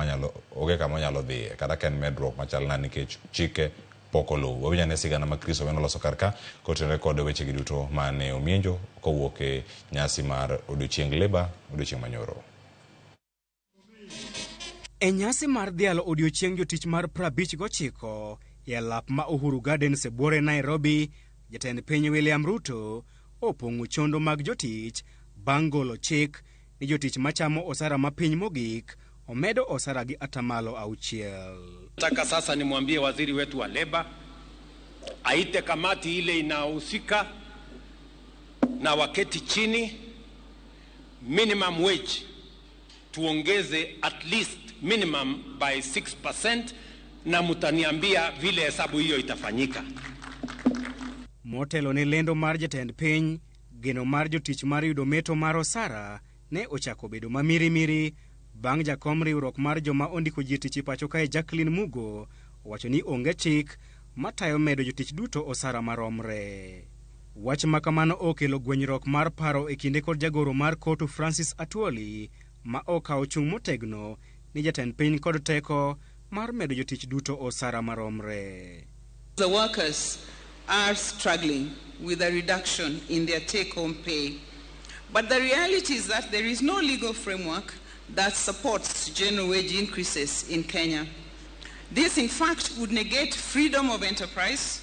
[SPEAKER 7] onyalo dhiye kata ka en medruok machal nade nikech chike pok oluw. Wawinj ane sigana ma Chris Owino oloso kar ka kotenore kod wechegi duto mane omienjo kowuok e nyasi mar odiochieng Labour odiochieng' manyoro.
[SPEAKER 28] E nyasi mar dhialo odiochieng' jotich mar 59 e alap ma Uhuru Gardens e buore Nairobi, jatend piny William Ruto opong'o chondo mag jotich bang' golo chik ni jotich machamo osara mapiny mogik omedo osara gi atamalo 6.
[SPEAKER 29] Nataka sasa nimwambie waziri wetu wa leba aite kamati ile inahusika na waketi chini, minimum wage tuongeze at least minimum by 6%, na mutaniambia vile hesabu hiyo itafanyika.
[SPEAKER 28] Motelo ne lendo mar jatend piny, geno mar jotich mar yudo meto mar osara ne ochako bedo mamirimiri bang' jakom riwruok mar joma ondiko ji tich e pacho kae Jacqueline Mugo owacho ni onge chik matayo medo jotich duto osara maromre. Wach ma kamano okelo gwenyruok mar paro e kinde kod jagoro mar Kotu Francis Atwoli ma okawo chung' motegno ni jatend piny kod teko mar medo jotich duto osara maromre.
[SPEAKER 30] The workers are struggling with a reduction in their take-home pay. But the reality is that there is no legal framework that supports general wage increases in Kenya. This, in fact, would negate freedom of enterprise,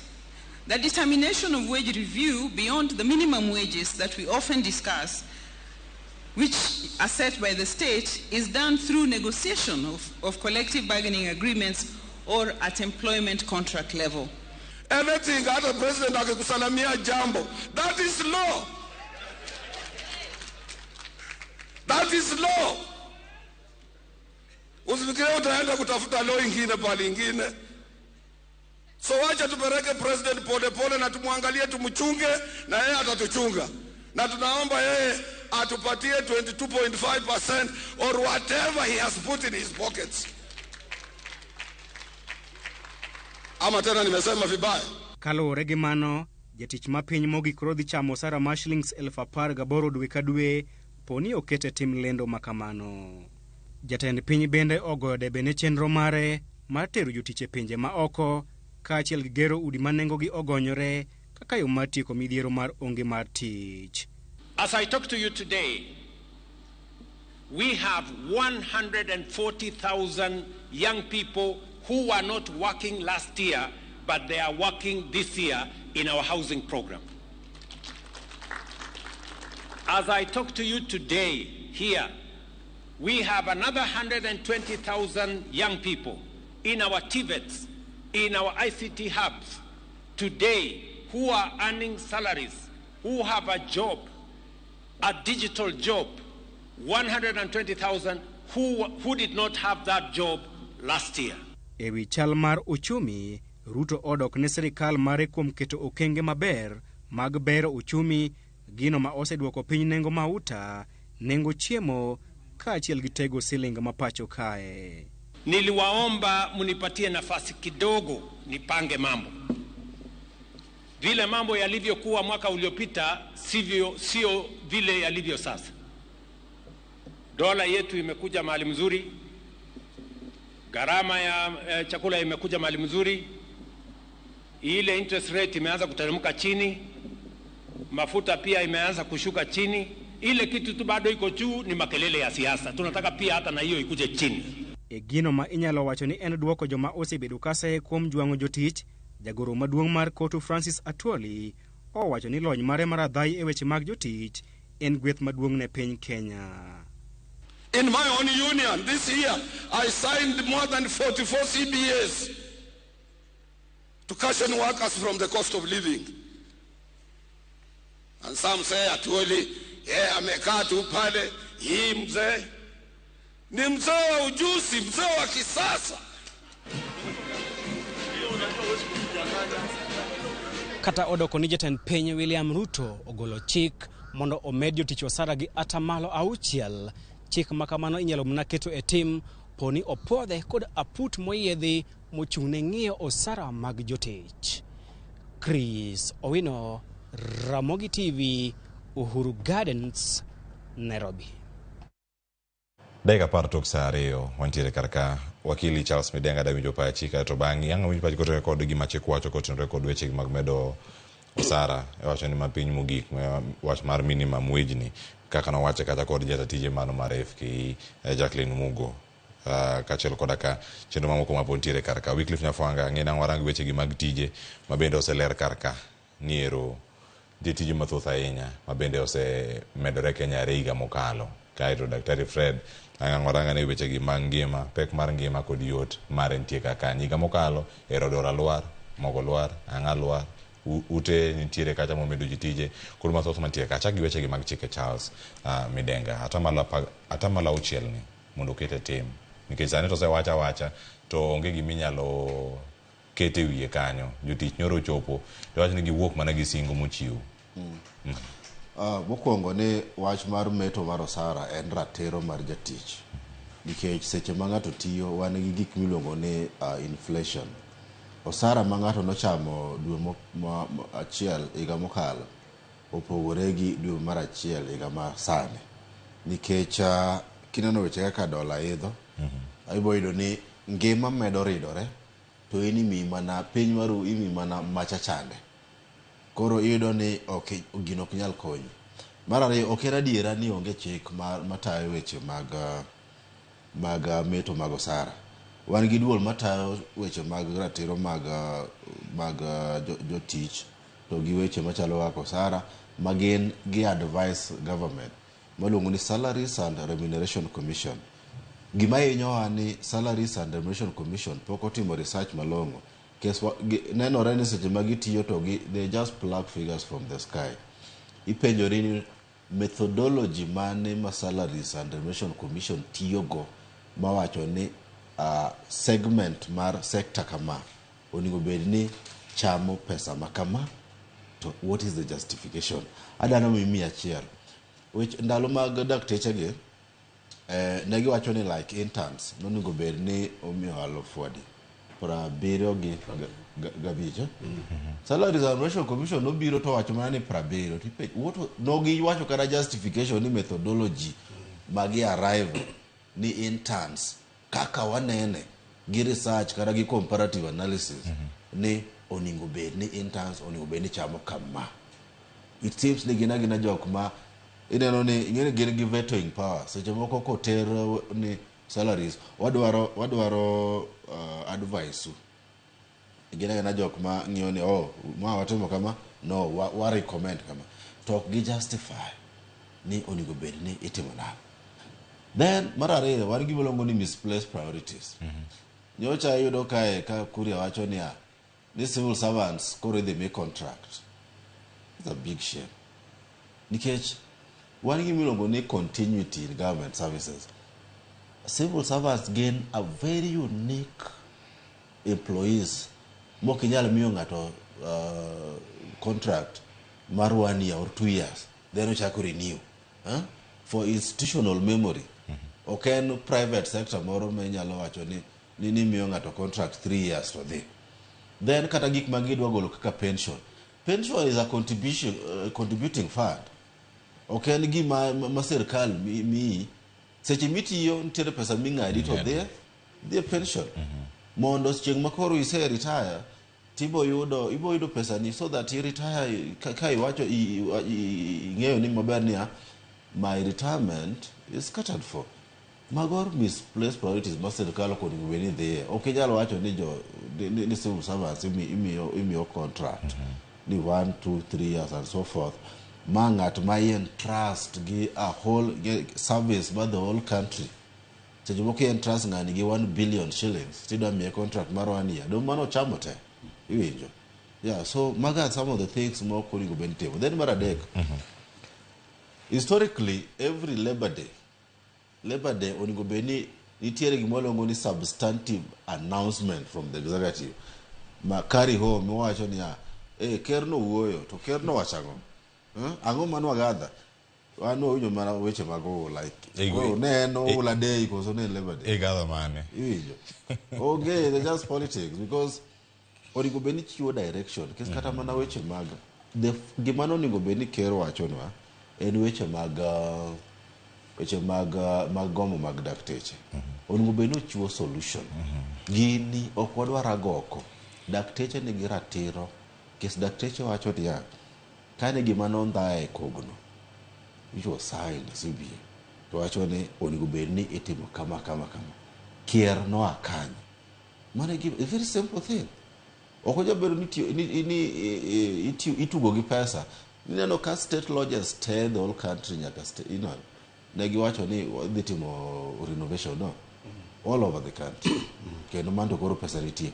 [SPEAKER 30] the determination of wage review beyond the minimum wages that we often discuss, which are set by the state, is done through negotiation of collective bargaining agreements or at employment contract level.
[SPEAKER 1] Anything, hata president akikusalamia jambo, that is law. That is law. Usifikirie utaenda kutafuta law ingine pale ingine. So wacha tupeleke president pole pole na tumwangalie, tumchunge na yeye atatuchunga. Na tunaomba yeye atupatie 22.5% or whatever he has put in his pockets. Ama tena nimesema vibaya?
[SPEAKER 28] Kaluwore gi mano, jatich ma piny mogik koro dhi chamo osara mar shillings 18,000 dwe ka dwe poni okete tim lendo ma kamano. Jatend piny bende ogoyo debe ne chenro mare mar tero jotich e pinje ma oko kaachiel gi gero udi ma nengogi ogonyore kaka yo mar tieko midhiero mar onge mar tich.
[SPEAKER 29] As I talk to you today, we have 140,000 young people who were not working last year, but they are working this year in our housing program. As I talk to you today here, we have another 120,000 young people in our TVETs, in our ICT hubs today who are earning salaries, who have a job, a digital job, 120,000 who did not have that job last year.
[SPEAKER 28] E wi chal mar uchumi, Ruto odok ne sirikal mare kuom keto okenge maber mag bero uchumi, gino ma oseduoko piny nengo mauta, nengo chiemo kaachiel gi tego siling ma pacho kae.
[SPEAKER 29] Niliwaomba munipatie nafasi kidogo nipange mambo. Vile mambo yalivyokuwa mwaka uliopita sio vile yalivyo sasa. Dola yetu imekuja mahali mzuri, gharama ya chakula imekuja mahali mzuri, ile interest rate imeanza kuteremka chini, mafuta pia imeanza kushuka chini. Ile kitu tu bado iko juu ni makelele ya siasa. Tunataka pia hata na hiyo ikuje chini.
[SPEAKER 28] E gino ma inyalo wacho ni en duoko joma osebedo kasaye kuom jwang'o jotich, jagoro maduong' mar Kotu Francis Atwoli owacho ni lony mare mar adhai e weche mag jotich en gweth maduong' ne piny Kenya.
[SPEAKER 1] In my own union this year, I signed more than 44 CBAs to cushion workers from the cost of living. And some say Atwoli, yeah, amekaa tu pale, hii mzee ni mzee wa ujuzi, mzee wa kisasa.
[SPEAKER 28] Kata odoko ni jatend piny William Ruto ogolo chik mondo omed jotich osara gi 6%. Chik ma kamano inyalo mana keto e tim poni opuodhe kod aput moyiedhi mochung' ne ng'iyo osara mag jotich. Chris Owino, Ramogi TV, Uhuru Gardens, Nairobi.
[SPEAKER 7] Dakika 10 tok saa 2 wantiere kar ka. Wakili Charles Midenga da winjo pachi kaeto bang'e ang' winjo pachi kotenore kod gima chik wacho kotenore kod weche mag medo osara e wacho ni mapiny mogik wach mar minimum wage ni kaka nowache kata kod jata tije mano mar FKE Jacqueline Mugo kaachiel koda ka chenro mamoko mapod nitiere kar ka. Wycliffe Nyafwanga ng'e nang' warang weche gi mag tije mabende oseler kar ka ni ero nitie tije mathoth ahinya mabende osemedore Kenya e higa mokalo. Kaeto Daktari Fred ang' waranga ne weche gi mag ngima, pek mar ngima kod yot mare nitie kaka higa mokalo ero dola lwar, mogo lwar, ang'a lwar, ute nitiere kacha momedo ji tije kod mathoth mantie kacha gi weche gi mag chike Charles Midenga 6% ni mondo okete tim nikech sani to osewacha awacha to onge giminyalo kete wiye kanyo. Jotich nyoro ochopo to wach ni giwuok mana gi singo mochiw.
[SPEAKER 10] Mokwongo ni wach mar meto mar osara en ratiro mar jatich nikech seche ma ng'ato tiyo wan gi gik miluongo ni inflation. Osara ma ng'ato nochamo dwe achiel higa mokalo opogore gi dwe mar achiel higa ma sani nikech kineno weche kaka dola idho, ibo yudo ni ngima medo ridore to in imiyi mana piny maru imiyi mana macha chande. Koro iyudo ni ok gino ok nyal konyi. Mar ariyo, ok en adiera ni onge chik matayo weche mag meto mag osara. Wan gi duol matayo weche mag ratiro mag jotich to gi weche machalo kaka osara ma gin gi advice government maluongo ni Salaries and Remuneration Commission. Gima hinyowa ni Salaries and Remuneration Commission pok otimo research malong'o Kes nenore ni seche ma gitiyo to they just pluck figures from the sky. Ipenjori ni methodology mane ma Salaries and Remuneration Commission tiyogo mawacho ni segment mar sector kama onego bed ni chamo pesa ma kama, to what is the justification? Adano mimi achiel. Which ndalo mag dakteche gi ne giwacho ni like interns nonego bed ni omiyo alufu adi? 75. Salaries and Remuneration Commission nobiro to wacho mana ni 70. Nogiwacho kata justification ni methodology magi arrive ni interns kaka wanene gi research kata gi comparative analysis ni onego bed ni interns onego bed ni chamo kama. It seems ni gin agina jok ma ineno ni ing'eni gin gi vetoing power. Seche moko koter ni salaries wadwaro advice. Gin agina jok ma ng'iyo ni oh ma watimo kama, no wa recommend kama, to ok gi justify ni onego bed ni itimo nang'o. Then mar ariyo wan gima iluongo ni misplaced priorities. Nyocha iyudo kae ka Kuria wacho niya ni civil servants koro idhi mi contract. It's a big shame. Nikech wan gima iluongo ni continuity in government services. Civil servants gain a very unique employees mok inyal miyo ng'ato contract mar 1 year or 2 years then ochako renew. For institutional memory. Ok en private sector moro ma inyalo wacho ni miyo ng'ato contract 3 years to dhi. Then kata gik ma gidwa golo kaka pension. Pension is a contribution, contributing fund. Ok en gima ma sirkal miyi. Seche mitiyo nitiere pesa ming'adi to dhi e pension. Mondo chieng' ma koro ise retire tibo yudo ibo yudo pesa ni so that i retire ka iwacho ing'eyo ni maber niya my retirement is catered for. Mago misplaced priorities ma sirkal ok onego bed ni dhiye. Ok inyal wacho ni jo ni civil servants imiyo contract ni 1 2 3 years and so forth. Ma ng'at ma entrust gi a whole service ma the whole country. Seche moko entrust ng'ani gi 1 billion shillings tidwa miye contract mar 1 year. Dong mano chamo te. Iwinjo. Yeah, so maga are some of the things ma ok onego bed ni timo. Then mar adek. Historically, every Labor Day onego bed ni nitiere gima waluongo ni substantive announcement from the executive. Ma carry home wacho niya, ker no wuoyo to ker no wacho ang'o? Ang'o mane wagadha? Wan wawinjo mana weche mag oula. Koro ne en oula day koso ne en Labor Day?
[SPEAKER 7] Igadho mane?
[SPEAKER 10] Iwinjo. Onge, they're just politics because onego bed ni chiwo direction. Nikech kata mana weche mag gima nonego bed ni ker wachonwa en weche mag gomo mag dakteche. Onego bed ni ochiwo solution. Gini ok wadwar agoko. Dakteche nigi ratiro. Nikech dakteche wacho niya, kane gima nondhaye kogno, which was signed CBA, to wacho ni onego bed ni itimo kama kama kama. Kier noa kanyo. Mano e a very simple thing. Ok ojabedo ni itugo gi pesa. Ineno ka state lodges te the whole country nyaka you know, ne giwacho ni dhi timo renovation no all over the country. Kendo mano to koro pesa nitie.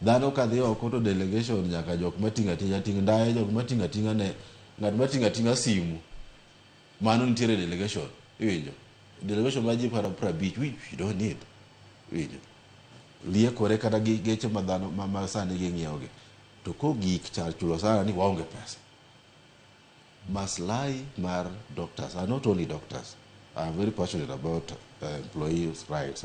[SPEAKER 10] Dhano ka dhi oko to delegation nyaka jok mating'o ating'a ting' ndaye, jok mating'o ating'a ne ng'at mating'o ating'a simu. Mano nitiere delegation. Iwinjo. Delegation mar ji 50 which you don't need. Iwinjo. Liekore kata gi geche ma dhano ma sani ging'iewo gi. To kogik char chulo sana ni waonge pesa. Maslahi mar doctors are not only doctors. I am very passionate about employees' rights.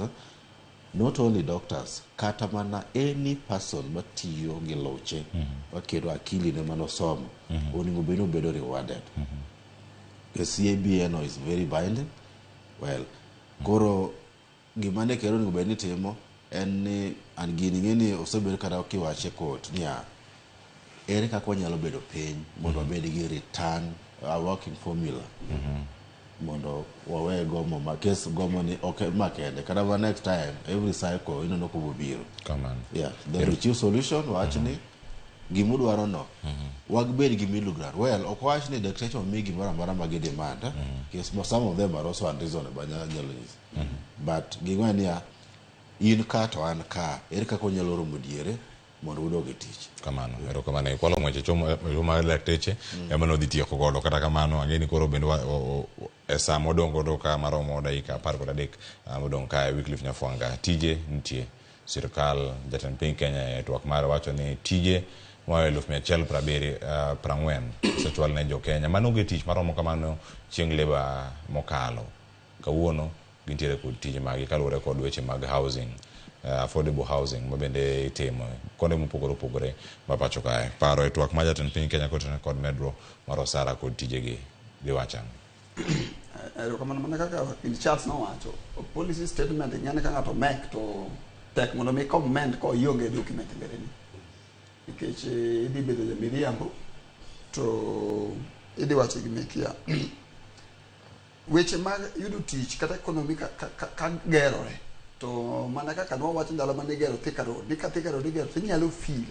[SPEAKER 10] Not only doctors, kata mana any person matiyo gi loche, maketo akili ne manosomo, onego bed ni obedo rewarded. The CABN is very binding. Well, koro gima ne ker onego bed ni timo en ni an gini ng'e ni osebed kata kiwache court niya ere kaka wanyalo bedo piny mondo wabed gi return a working formula mondo wawe gomo ma kes gomo ni ok ma kende kata ma next time every cycle ineno kobiro. Yeah, then we choose solution wach ni gimudwaro no wagbed gi middle ground. Well, ok wach ni dakteche omi gimoro amora ma gi demand. Kes some of them are also unreasonable anyalo nyisi. But ging'we niya in ka to an ka ere kaka wanyalo romo diere mondo udog e tich.
[SPEAKER 7] Kamano, erokamano. Ikwalo ng'wech e chomo mar lakteche ema nodhi tieko godo. Kata kamano, ang'e ni koro bende e sa modong' godo ka maromo dakika 13 modong' kae, Wycliffe Nyafwanga, tije nitie. Sirkal jatend piny Kenya e twak mare wacho ni tije moa 170,040 osechwal ne jo Kenya mano onge tich maromo kamano chieng' leba mokalo. Kawuono gintiere kod tije magi kaluwore kod weche mag housing, affordable housing ma bende itimo kuonde mopogore opogore ma pacho kae. Paro e twak mar jatend piny Kenya kotenore kod medruok mar osara kod tijegi diwacho ang'o?
[SPEAKER 2] Erokamano. Mana kaka wakil Charles nowacho, policy statement ing'e ni ka ng'ato mek to tek mondo mi comment ko ionge document mbeleni, nikech idhi bedo ja miriambo to idhi wacho gima ikia. Weche mag yudo tich kata economy ka gerore to mana kaka nwawacho ndalo mane igero Thika Road ni ka Thika Road igero to inyalo feel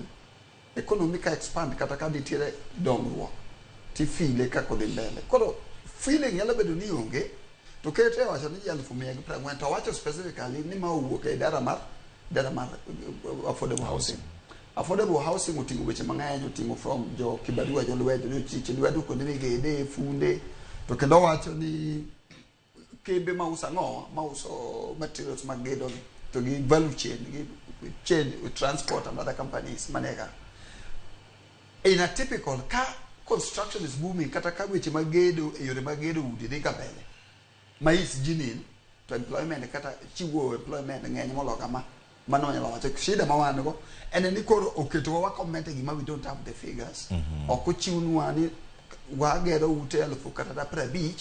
[SPEAKER 2] economy ka expand kata ka nitiere dongruok tifile kaka odhi mbele. Koro feeling nyalo bedo ni onge to kete wacho ni ji 140,000 to wacho specifically ni ma owuok e idara mar affordable housing. Affordable housing oting'o weche mang'eny, oting'o from jo kibarua, jolwedo, jochich lwedo, kuonde migede, funde, to kendo wacho ni kembe mauso ang'o, mauso materials mag gedo gi to gi value chain gi chain transport and other companies maneka. In a typical ka construction is booming kata ka weche mag gedo e yore mag gedo udi dhi ka mbele ma is genuine to employment kata chiwo employment ng'eny molo kama. Mano wanyalo wacho shida ma wan go en ni koro oketowa wa comment e gima we don't have the figures. Ok ochiwnwa ni wagero ute alufu kata 50,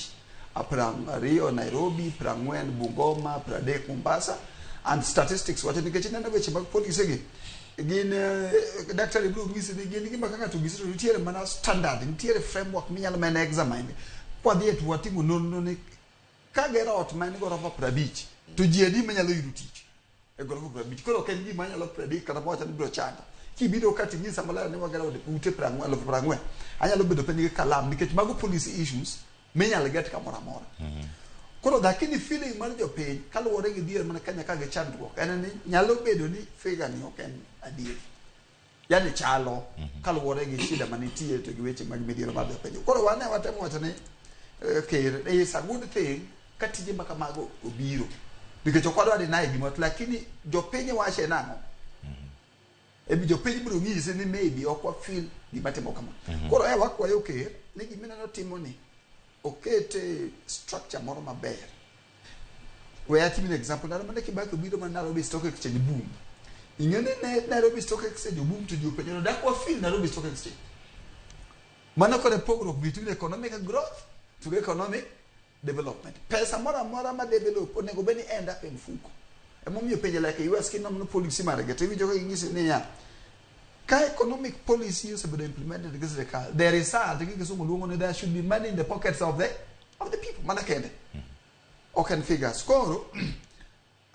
[SPEAKER 2] 20 Nairobi, 40 Bungoma, 30 Mombasa, and statistics wacho, nikech ineno weche mag polise gi gin daktari biro nyisi ni gin gima kaka to gisi to nitiere mana standard, nitiere framework minyalo mana examine kwadhi to watimo nonro ni ka gero ot ma en gorofa 50 to ji adi manyalo yudo tich e gorofa 50. Koro ok en gima anyalo predict kata mawacho ni biro chando. Kibiro ka ting'isa maler ni wagero ute 40, 40,000, anyalo bedo piny gi kalam nikech mago policy issues minyalo get kamoro amora. Koro lakini feeling mar jopiny kaluwore gi dhier mana Kenya ka gi chandruok en ni nyalo bedo ni figure ni ok en adier, yani chalo kaluwore gi shida manitie to gi weche mag midhiero mar jopiny. Koro wane watemo wacho ni ker is a good thing ka tije ma kamago obiro nikech ok wadwa deny gimoro to lakini jopiny wache nang'o ebi jopiny biro nyisi ni maybe ok wa feel gima timo kama. Koro e wakwayo ker ni gimineno timo ni okete structure moro maber. We atimni example, ndalo mane Kibaki obiro ma Nairobi Stock Exchange boom, ing'e ni ne Nairobi Stock Exchange oboom to ji openjo ni dak wa feel Nairobi Stock Exchange. Mano kore pogruok between economic growth to economic development. Pesa moro amora ma develop onego bed ni end up e mfuko. Emomiyo penje like US kinono policy margi to iwinjo ka ginyisi niya ka economic policy osebedo implemented gi sirikal, the result gi kisungu luongo ni there should be money in the pockets of the people. Mana kende ok en figures. Koro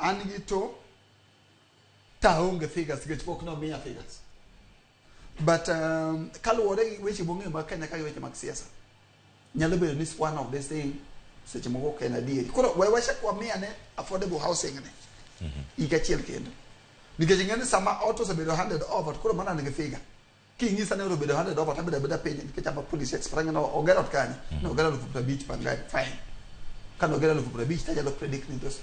[SPEAKER 2] an gi to taonge figures nikech pok nomiya figures, but kaluwore gi weche mong'eyo mag Kenya ka gi weche mag siasa nyalo bedo ni one of these thing seche moko ok en adieri. Koro we wachak wamiya ne affordable housing ni higa achiel kendo nikech ing'e ni sama ot osebedo handed over to koro mana nigi figure. King'isa ni ot obedo handed over tabedo abeda piny nikech ama police expert ang'e no oger ot kanye no oger 50,000 Pangani, fine. Kane oger 50,000 tanyalo predict ni those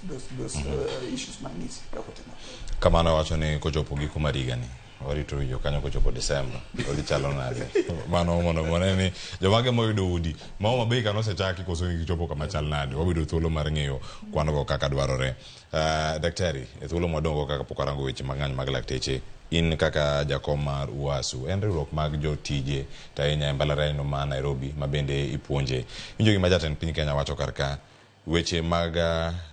[SPEAKER 2] issues mang'isi kaka otimore.
[SPEAKER 7] Kamano wacho ni kochopo giko mar higani warito winjo kanyo kochopo Disemba odhi chalo nade. Mano mondo wane ni jomage moyudo udi ma Homa Bay kano osechaki koso gichopo kama chal nade. Wabedo thuolo mar ng'eyo kwan go kaka dwarore. Daktari, e thuolo mwadong' kaka pok warango weche mang'eny mag lakteche, in kaka jakom mar UASU en riwruok mag jotije to ahinya e mbalariany no ma Nairobi ma bende ipuonje, winjo gima jatend piny Kenya wacho kar ka weche mag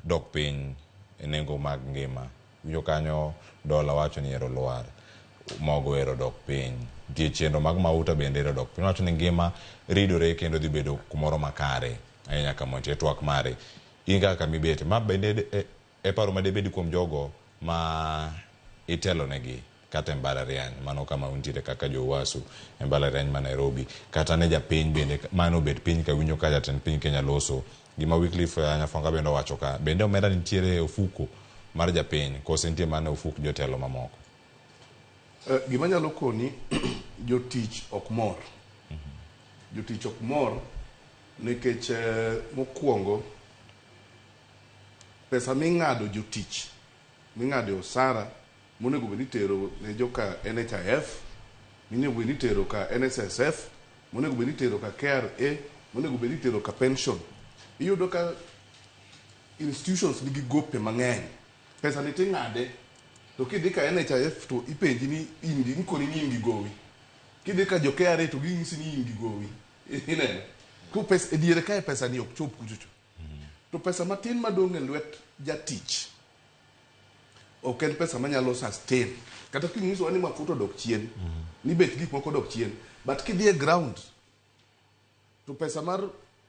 [SPEAKER 7] dok piny e nengo mag ngima. Winjo kanyo dola wacho ni ero lwar, mogo ero dok piny, nitie chenro mag mauta bende ero dok piny, wacho ni ngima ridore kendo dhi bedo kumoro makare ahinya kama nitie twak mare. In kaka kamibete ma bende e paro madebed kuom jogo ma itelonegi kata e mbalariany mano kama untiere kaka jo UASU e mbalariany ma Nairobi kata ne japiny bende mano obet piny ka winjo ka jatend piny Kenya loso gima Wycliffe Nyafwanga bende owacho ka bende omenda nitiere e ofuko mar japiny kose nitie mana e ofuk jotelo mamoko.
[SPEAKER 10] Gima nyalo koni, jotich ok mor. Jotich ok mor nikech mokwongo pesa ming'ado jotich, ming'ado e osara monego bed ni itero ne joka NHIF, monego bed ni itero ka NSSF, monego bed ni itero ka KRA, monego bed ni itero ka pension. Iyudo ka institutions nigi gope mang'eny. Pesa ni ting'ade, to kidhi ka NHIF to ipenji ni in gi, ikoni ni in gi gowi. Kidhi ka jo KRA to ginyisi ni in gi gowi. Ineno? Ko pesa, e diere kae pesa ni ok chop kuchocho. To pesa matin madong' e lwet jatich ok en pesa manyalo sustain. Kata kinyisowa ni mafuta odok chien, ni bech gik moko odok chien, but kidhi e ground to pesa mar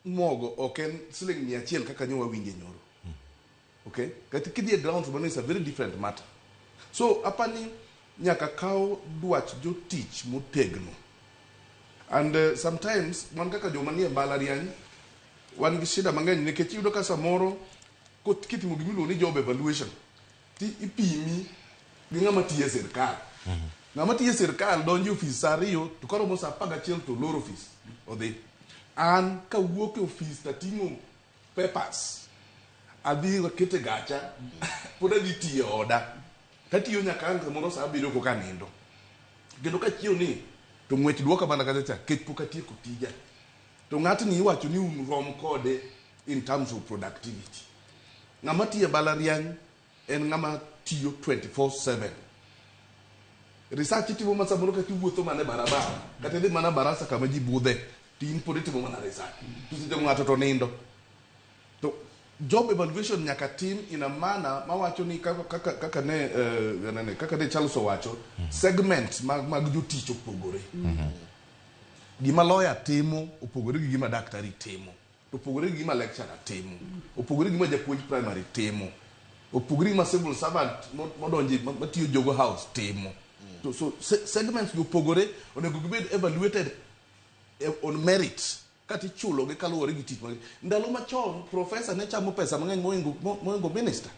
[SPEAKER 10] mogo ok en siling 100 kaka nyo wawinje nyoro. Okay? Kata kidhi e ground to mano is a very different matter. So apani nyaka kaw dwach jotich motegno. And sometimes wan kaka joma nie mbalariany wan gi shida mang'eny nikech iyudo ka samoro kitimo gimiluongo ni job evaluation ti ipimi gi ng'ama tiyo e sirkal. Ng'ama tiyo e sirkal donjo e ofis sa 2 to koromo sa 11 to oloro ofis odhi. An kawuok e ofis tating'o papers adhi akete gacha pod adhi tiyo e oda tatiyo nyaka ang' samoro sa 7 koka anindo. Kendo kachiew ni to ng'wech duoka mana kacha cha kech pok atieko tija. To ng'atni iwacho ni un rom kode in terms of productivity. Ng'ama tiyo e mbalariany en ng'ama tiyo 24/7. Research itimo ma samoro kata iwuotho mana e barabara, kata idhi mana barasa kama ji budhe, to in pod itimo mana research. To seche ng'ato to nindo. To job evaluation nyaka tim in a manner mawacho ni kaka ne Charles owacho, segment mag jotich opogore. Gima lawyer timo opogore gi gima daktari timo, opogore gi gima lecturer timo, opogore gi gima japuonj primary timo, opogore gi gima civil servant modonje matiyo Jogo House timo. So segments gi opogore, onego gibed evaluated on merit kata ichulo gi kaluwore gi tich. Ndalo machon professor ne chamo pesa mang'eny mohingo minister.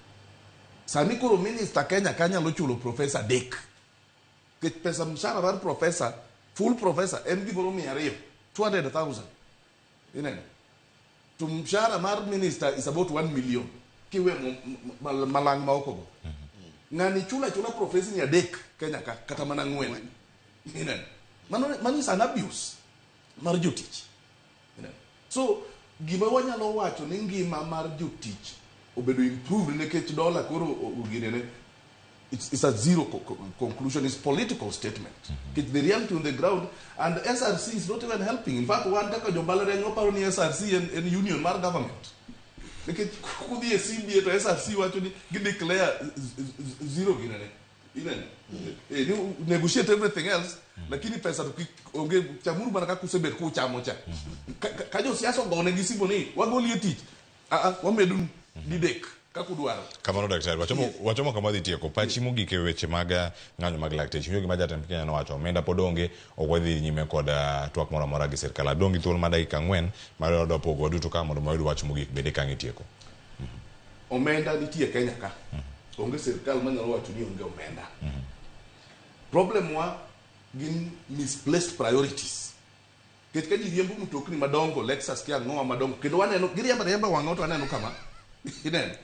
[SPEAKER 10] Sani koro minister Kenya ka nyalo chulo professor 3. Nikech pesa mshahara mar professor, full professor en gimoro 200, 200,000. Ineno? To mshahara mar minister is about 1 million. Kiwe malang' ma oko go. Ng'ani chula chula professor ni 3 Kenya ka kata mana 4. Ineno? Mano is an abuse mar jotich. Ineno? So gima wanyalo wacho ni ngima mar jotich obedo improved nikech dola koro oginene. It's a zero conclusion. It's political statement. It's the reality on the ground, and SRC is not even helping. In fact, one kaka jombalariany waparo ni SRC en union mar government. Nikech kudhi e CBA to SRC wacho ni gi declare zero ginene. Ineno? Negotiate everything else, lakini pesa to onge chamuru mana kaka usebet kuchamo cha. Ka josiasa ogone gi simu ni wagoli e tich. Wamedunu didek.
[SPEAKER 7] Kamano daktari, wachomo kama dhi tieko. Pachi mogik e weche mag ng'anyo mag lakteche. Winjo gima jatend Kenya nowacho, omenda pod onge, ok wadhi nyime kod twak moro amora gi sirkal. Adong' gi thuolo mar dakika 4 mar wadwa pogo waduto ka mondo wayud wach mogik bende ka ang' itieko.
[SPEAKER 10] Omenda nitie Kenya ka. Onge sirkal manyalo wacho ni onge omenda. Problem wa gin misplaced priorities. Nikech ka ji riembo mtokni madongo, Lexus kia ang'owa madongo, kendo waneno giriembo riemba wang'o to waneno kama. Ineno?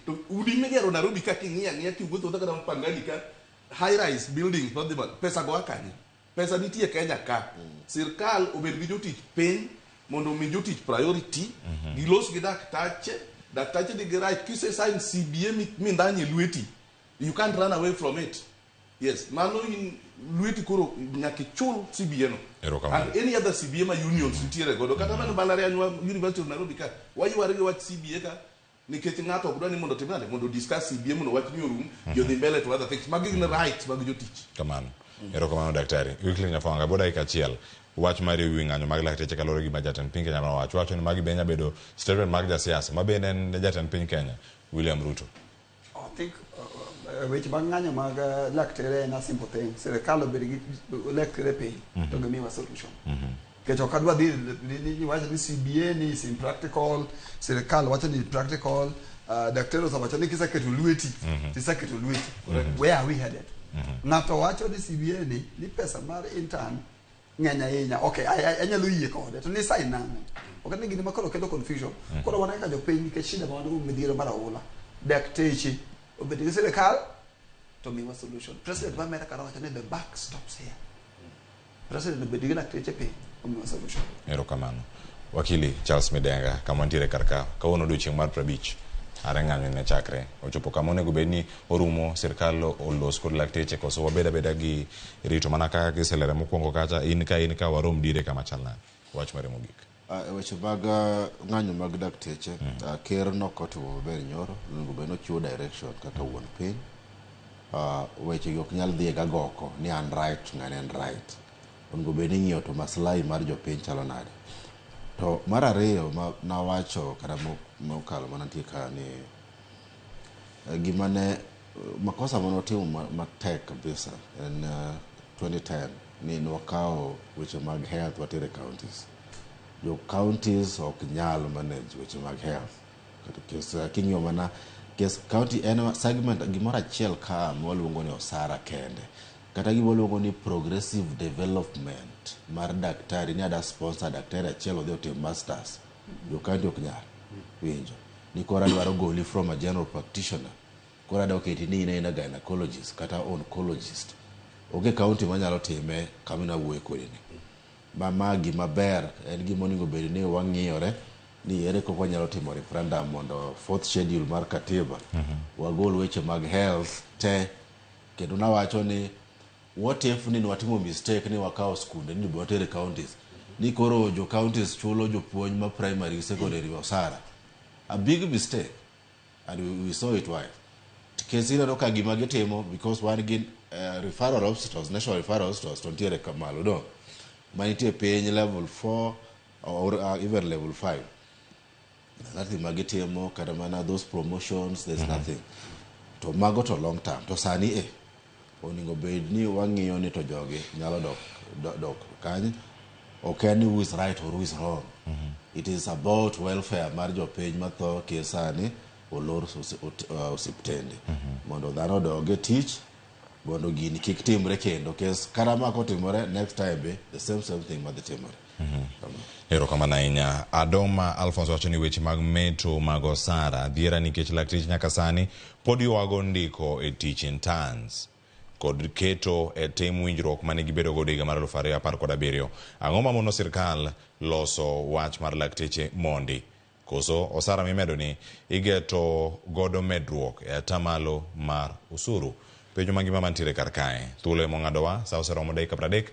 [SPEAKER 10] To udi migero Nairobi ka king'iyo ang'iya kiwuotho kata Pangani ka high rise buildings madhi malo, pesa go kanye? Pesa nitie Kenya ka. Sirkal obed gi jotich piny mondo omi jotich priority, gilos gi daktache, daktache nigi right kise sign CBA mindanye lweti, you can't run away from it. Yes, mano in lweti koro nyaka ichul CBA no. And any other CBA ma unions nitiere godo kata mana mbalariany wa University of Nairobi ka wayware gi wach CBA ka nikech ng'ato ok dwa ni mondo otim nade mondo discuss CBA mondo wach ni orum ji odhi mbele to other things. Magi gin rights mag jotich.
[SPEAKER 7] Kamano. Erokamano daktari. Wycliffe Nyafwanga, bo dakika 1 wach mari ewi ng'anyo mag lakteche kaluwore gi gima jatend piny Kenya nowacho. Wacho ni magi be nyalo bedo statement mag jasiasa ma bende en jatend piny Kenya William Ruto.
[SPEAKER 2] I think weche mag ng'anyo mag laktere en a simple thing. Sirikal obed gi laktere piny to gimiwa solution. Nikech ok adwa dhi ni wacho ni CBA ni is impractical, sirikal wacho ni practical, daktari osewacho ni kiseketo lweti, tiseketo lweti. Where are we headed? Ng'ato wacho ni CBA ni pesa mar intern ng'eny ahinya. Okay, anyalo yie kode. To ni sign nang'o? Ok ni gini ma koro kelo confusion. Koro wan kaka jopiny nikech shida ma wan go midhiero mar oula. Dakteche obed gi sirikal to miwa solution. President ma America nowacho ni the buck stops here. President obed gi lakteche piny omiwa solution.
[SPEAKER 7] Erokamano. Wakili Charles Midenga, kama wantiere kar ka, kawuono odiochieng' mar 50 are ng'anyo ne chakre. Ochopo kama onego bed ni orumo, sirkal olos kod lakteche koso wabed abeda gi rito mana kaka kiselere mokwongo kacha, in ka warom dire kama chal nade? Wach mare mogik.
[SPEAKER 10] E weche mag ng'anyo mag dakteche, ker nokotimo maber nyoro, onego bed nochiwo direction kaka wuon piny. Weche gi ok nyal dhi e gagoko ni an right, ng'ane en right. Onego bed ni ing'iyo to maslahi mar jopiny chalo nade. To mar ariyo ma nawacho kata mokalo mana nitie ka ni gima ne makosa mane watimo matek kabisa en 2010 ni nwakawo weche mag health watere counties. Jo counties ok nyal manage weche mag health. Kata kes king'iyo mana kes county en segment gimoro achiel ka mwaluongo ni osara kende. Kata gima waluongo ni progressive development mar daktari ni ada sponsor daktari achiel odhi otim masters. Jo county ok nyal winjo. Ni koro adwaro goli from a general practitioner. Koro adwa keti ni in a gynecologist kata oncologist. Onge county manyalo time kama nawuoye kodi ni. Ma gima ber en gima onego bed ni wang'iyore ni ere kaka wanyalo timo referendum mondo fourth schedule mar katiba wagol weche mag health te. Kendo nawacho ni what if ni nwatimo mistake ni wakawo skunde ni watere counties ni koro jo counties chulo jopuonj ma primary gi secondary osara. A big mistake, and we saw it why. Kesi ineno ka gima gitimo because wan gi referral hospitals, national referral hospitals to nitiere kamalo do manitie piny level 4 or even level 5. There's nothing magitimo kata mana those promotions, there's nothing. To mago to long term. To sani onego bed ni wang'iyo ni to jogi nyalo dok kanye. Ok en ni who is right or who is wrong. It is about welfare mar jopiny matho kie sani olor osiptende mondo dhano odog e tich mondo gini kik timre kendo. Kes kata ma kotimore next time be the same thing madhi timore.
[SPEAKER 7] Erokamano ahinya. Adoma Alphonse wacho ni weche mag meto mag osara dhiera nikech lakteche nyaka sani pod ywago ndiko e tich interns kod keto e tim winjruok mane gibedo godo higa mar 2017. Ang'o mamono sirkal loso wach mar lakteche mondi? Koso osara mimedo ni igeto godo medruok e atamalo mar osuru? Penjo mangima mantiere kar kae. Thuolo ema ong'adowa, sa oseromo dakika 30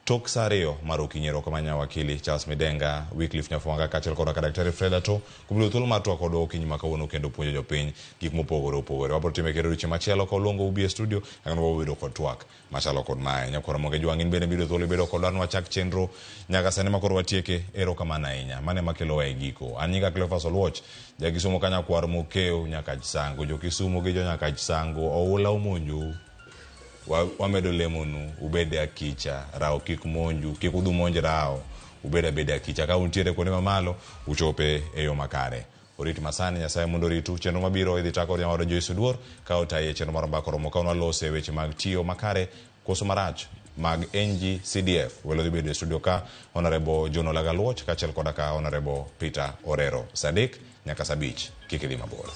[SPEAKER 7] tok sa 2 mar okinyi. Erokamano wakili Charles Midenga, Wycliffe Nyafwanga kaachiel koda ka Daktari Fred Ato kuom yudo thuolo mar twak kodwa okinyi ma kawuono kendo puonjo jopiny gik mopogore opogore. Wabiro time kendo odiochieng' machielo ka uluongo ubi e studio kendo wabiro bedo kod twak machalo kod mae. Nyakwar Ramogi Jwang' in bende biro thuolo ibedo kodwa nwachak chenro nyaka sani ma koro watieke. Erokamano ahinya. Mano ema kelowa e giko. An nyinga Cleophas Oluoch, ja Kisumo ka nyakwar Mokeo Nyakach Sango. Jo Kisumo gi jo Nyakach Sango oula omonjou. Wamedo lemonu ubed akicha, rao kik monju, kik udhu monj rao, ubed abeda akicha. Ka untiere kuonde mamalo, uchope e yo makare. Orit masani, Nyasaye mondo oritu. Chenro mabiro idhi ta kod nyawadwa Joyce Oduor ka otayi e chenro mar Mbaka Oromo ka walose weche mag tiyo makare koso marach mag NGCDF. Welo dhi bedo e studio ka Honorable John Olaga Luoch kaachiel koda ka Honorable Peter Orero. Sa 3 nyaka sa 5, kik idhi mabor.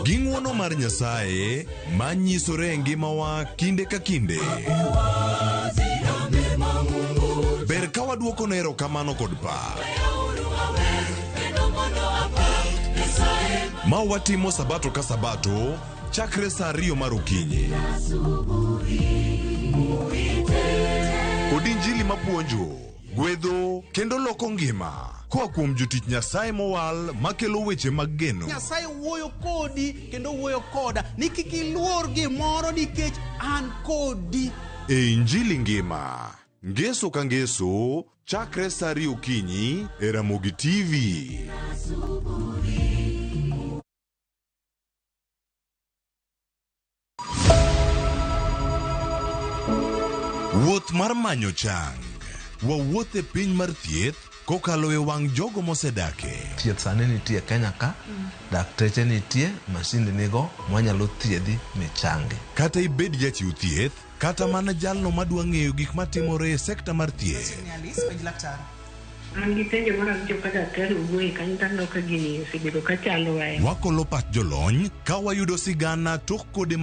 [SPEAKER 15] Gi ng'uono mar Nyasaye manyisore e ngimawa kinde ka kinde. Ber ka waduokone erokamano kod pak. Ma watimo sabato ka sabato chakre sa 2 mar okinyi. Kod injili mapuonjo, gwedho kendo loko ngima koa kuom jotich Nyasaye mowal makelo weche mag geno.
[SPEAKER 17] Nyasaye wuoyo kodi kendo wuoyo koda ni kik iluor gimoro nikech an kodi.
[SPEAKER 15] E Injili ngima, ngeso ka ngeso, chakre sa 2 okinyi e Ramogi TV. Wuoth mar manyo chang. Wawuoth e piny mar thieth kokalo e wang' jogo mosedake.
[SPEAKER 3] Thieth sani nitie Kenya ka, dakteche nitie, mashinde nigo mwanyalo thiedhi michangi.
[SPEAKER 15] Kata ibed jachiw thieth, kata mana jalno madwa ng'eyo gik matimore e sekta mar thieth.
[SPEAKER 4] Alice, penj laktar.
[SPEAKER 5] An gi penjo moro awinjo ka daktari owuoye kanyo to aneno ka gini osebedo ka chandowa.
[SPEAKER 15] Wakolo pach jolony ka wayudo sigana tok kode mar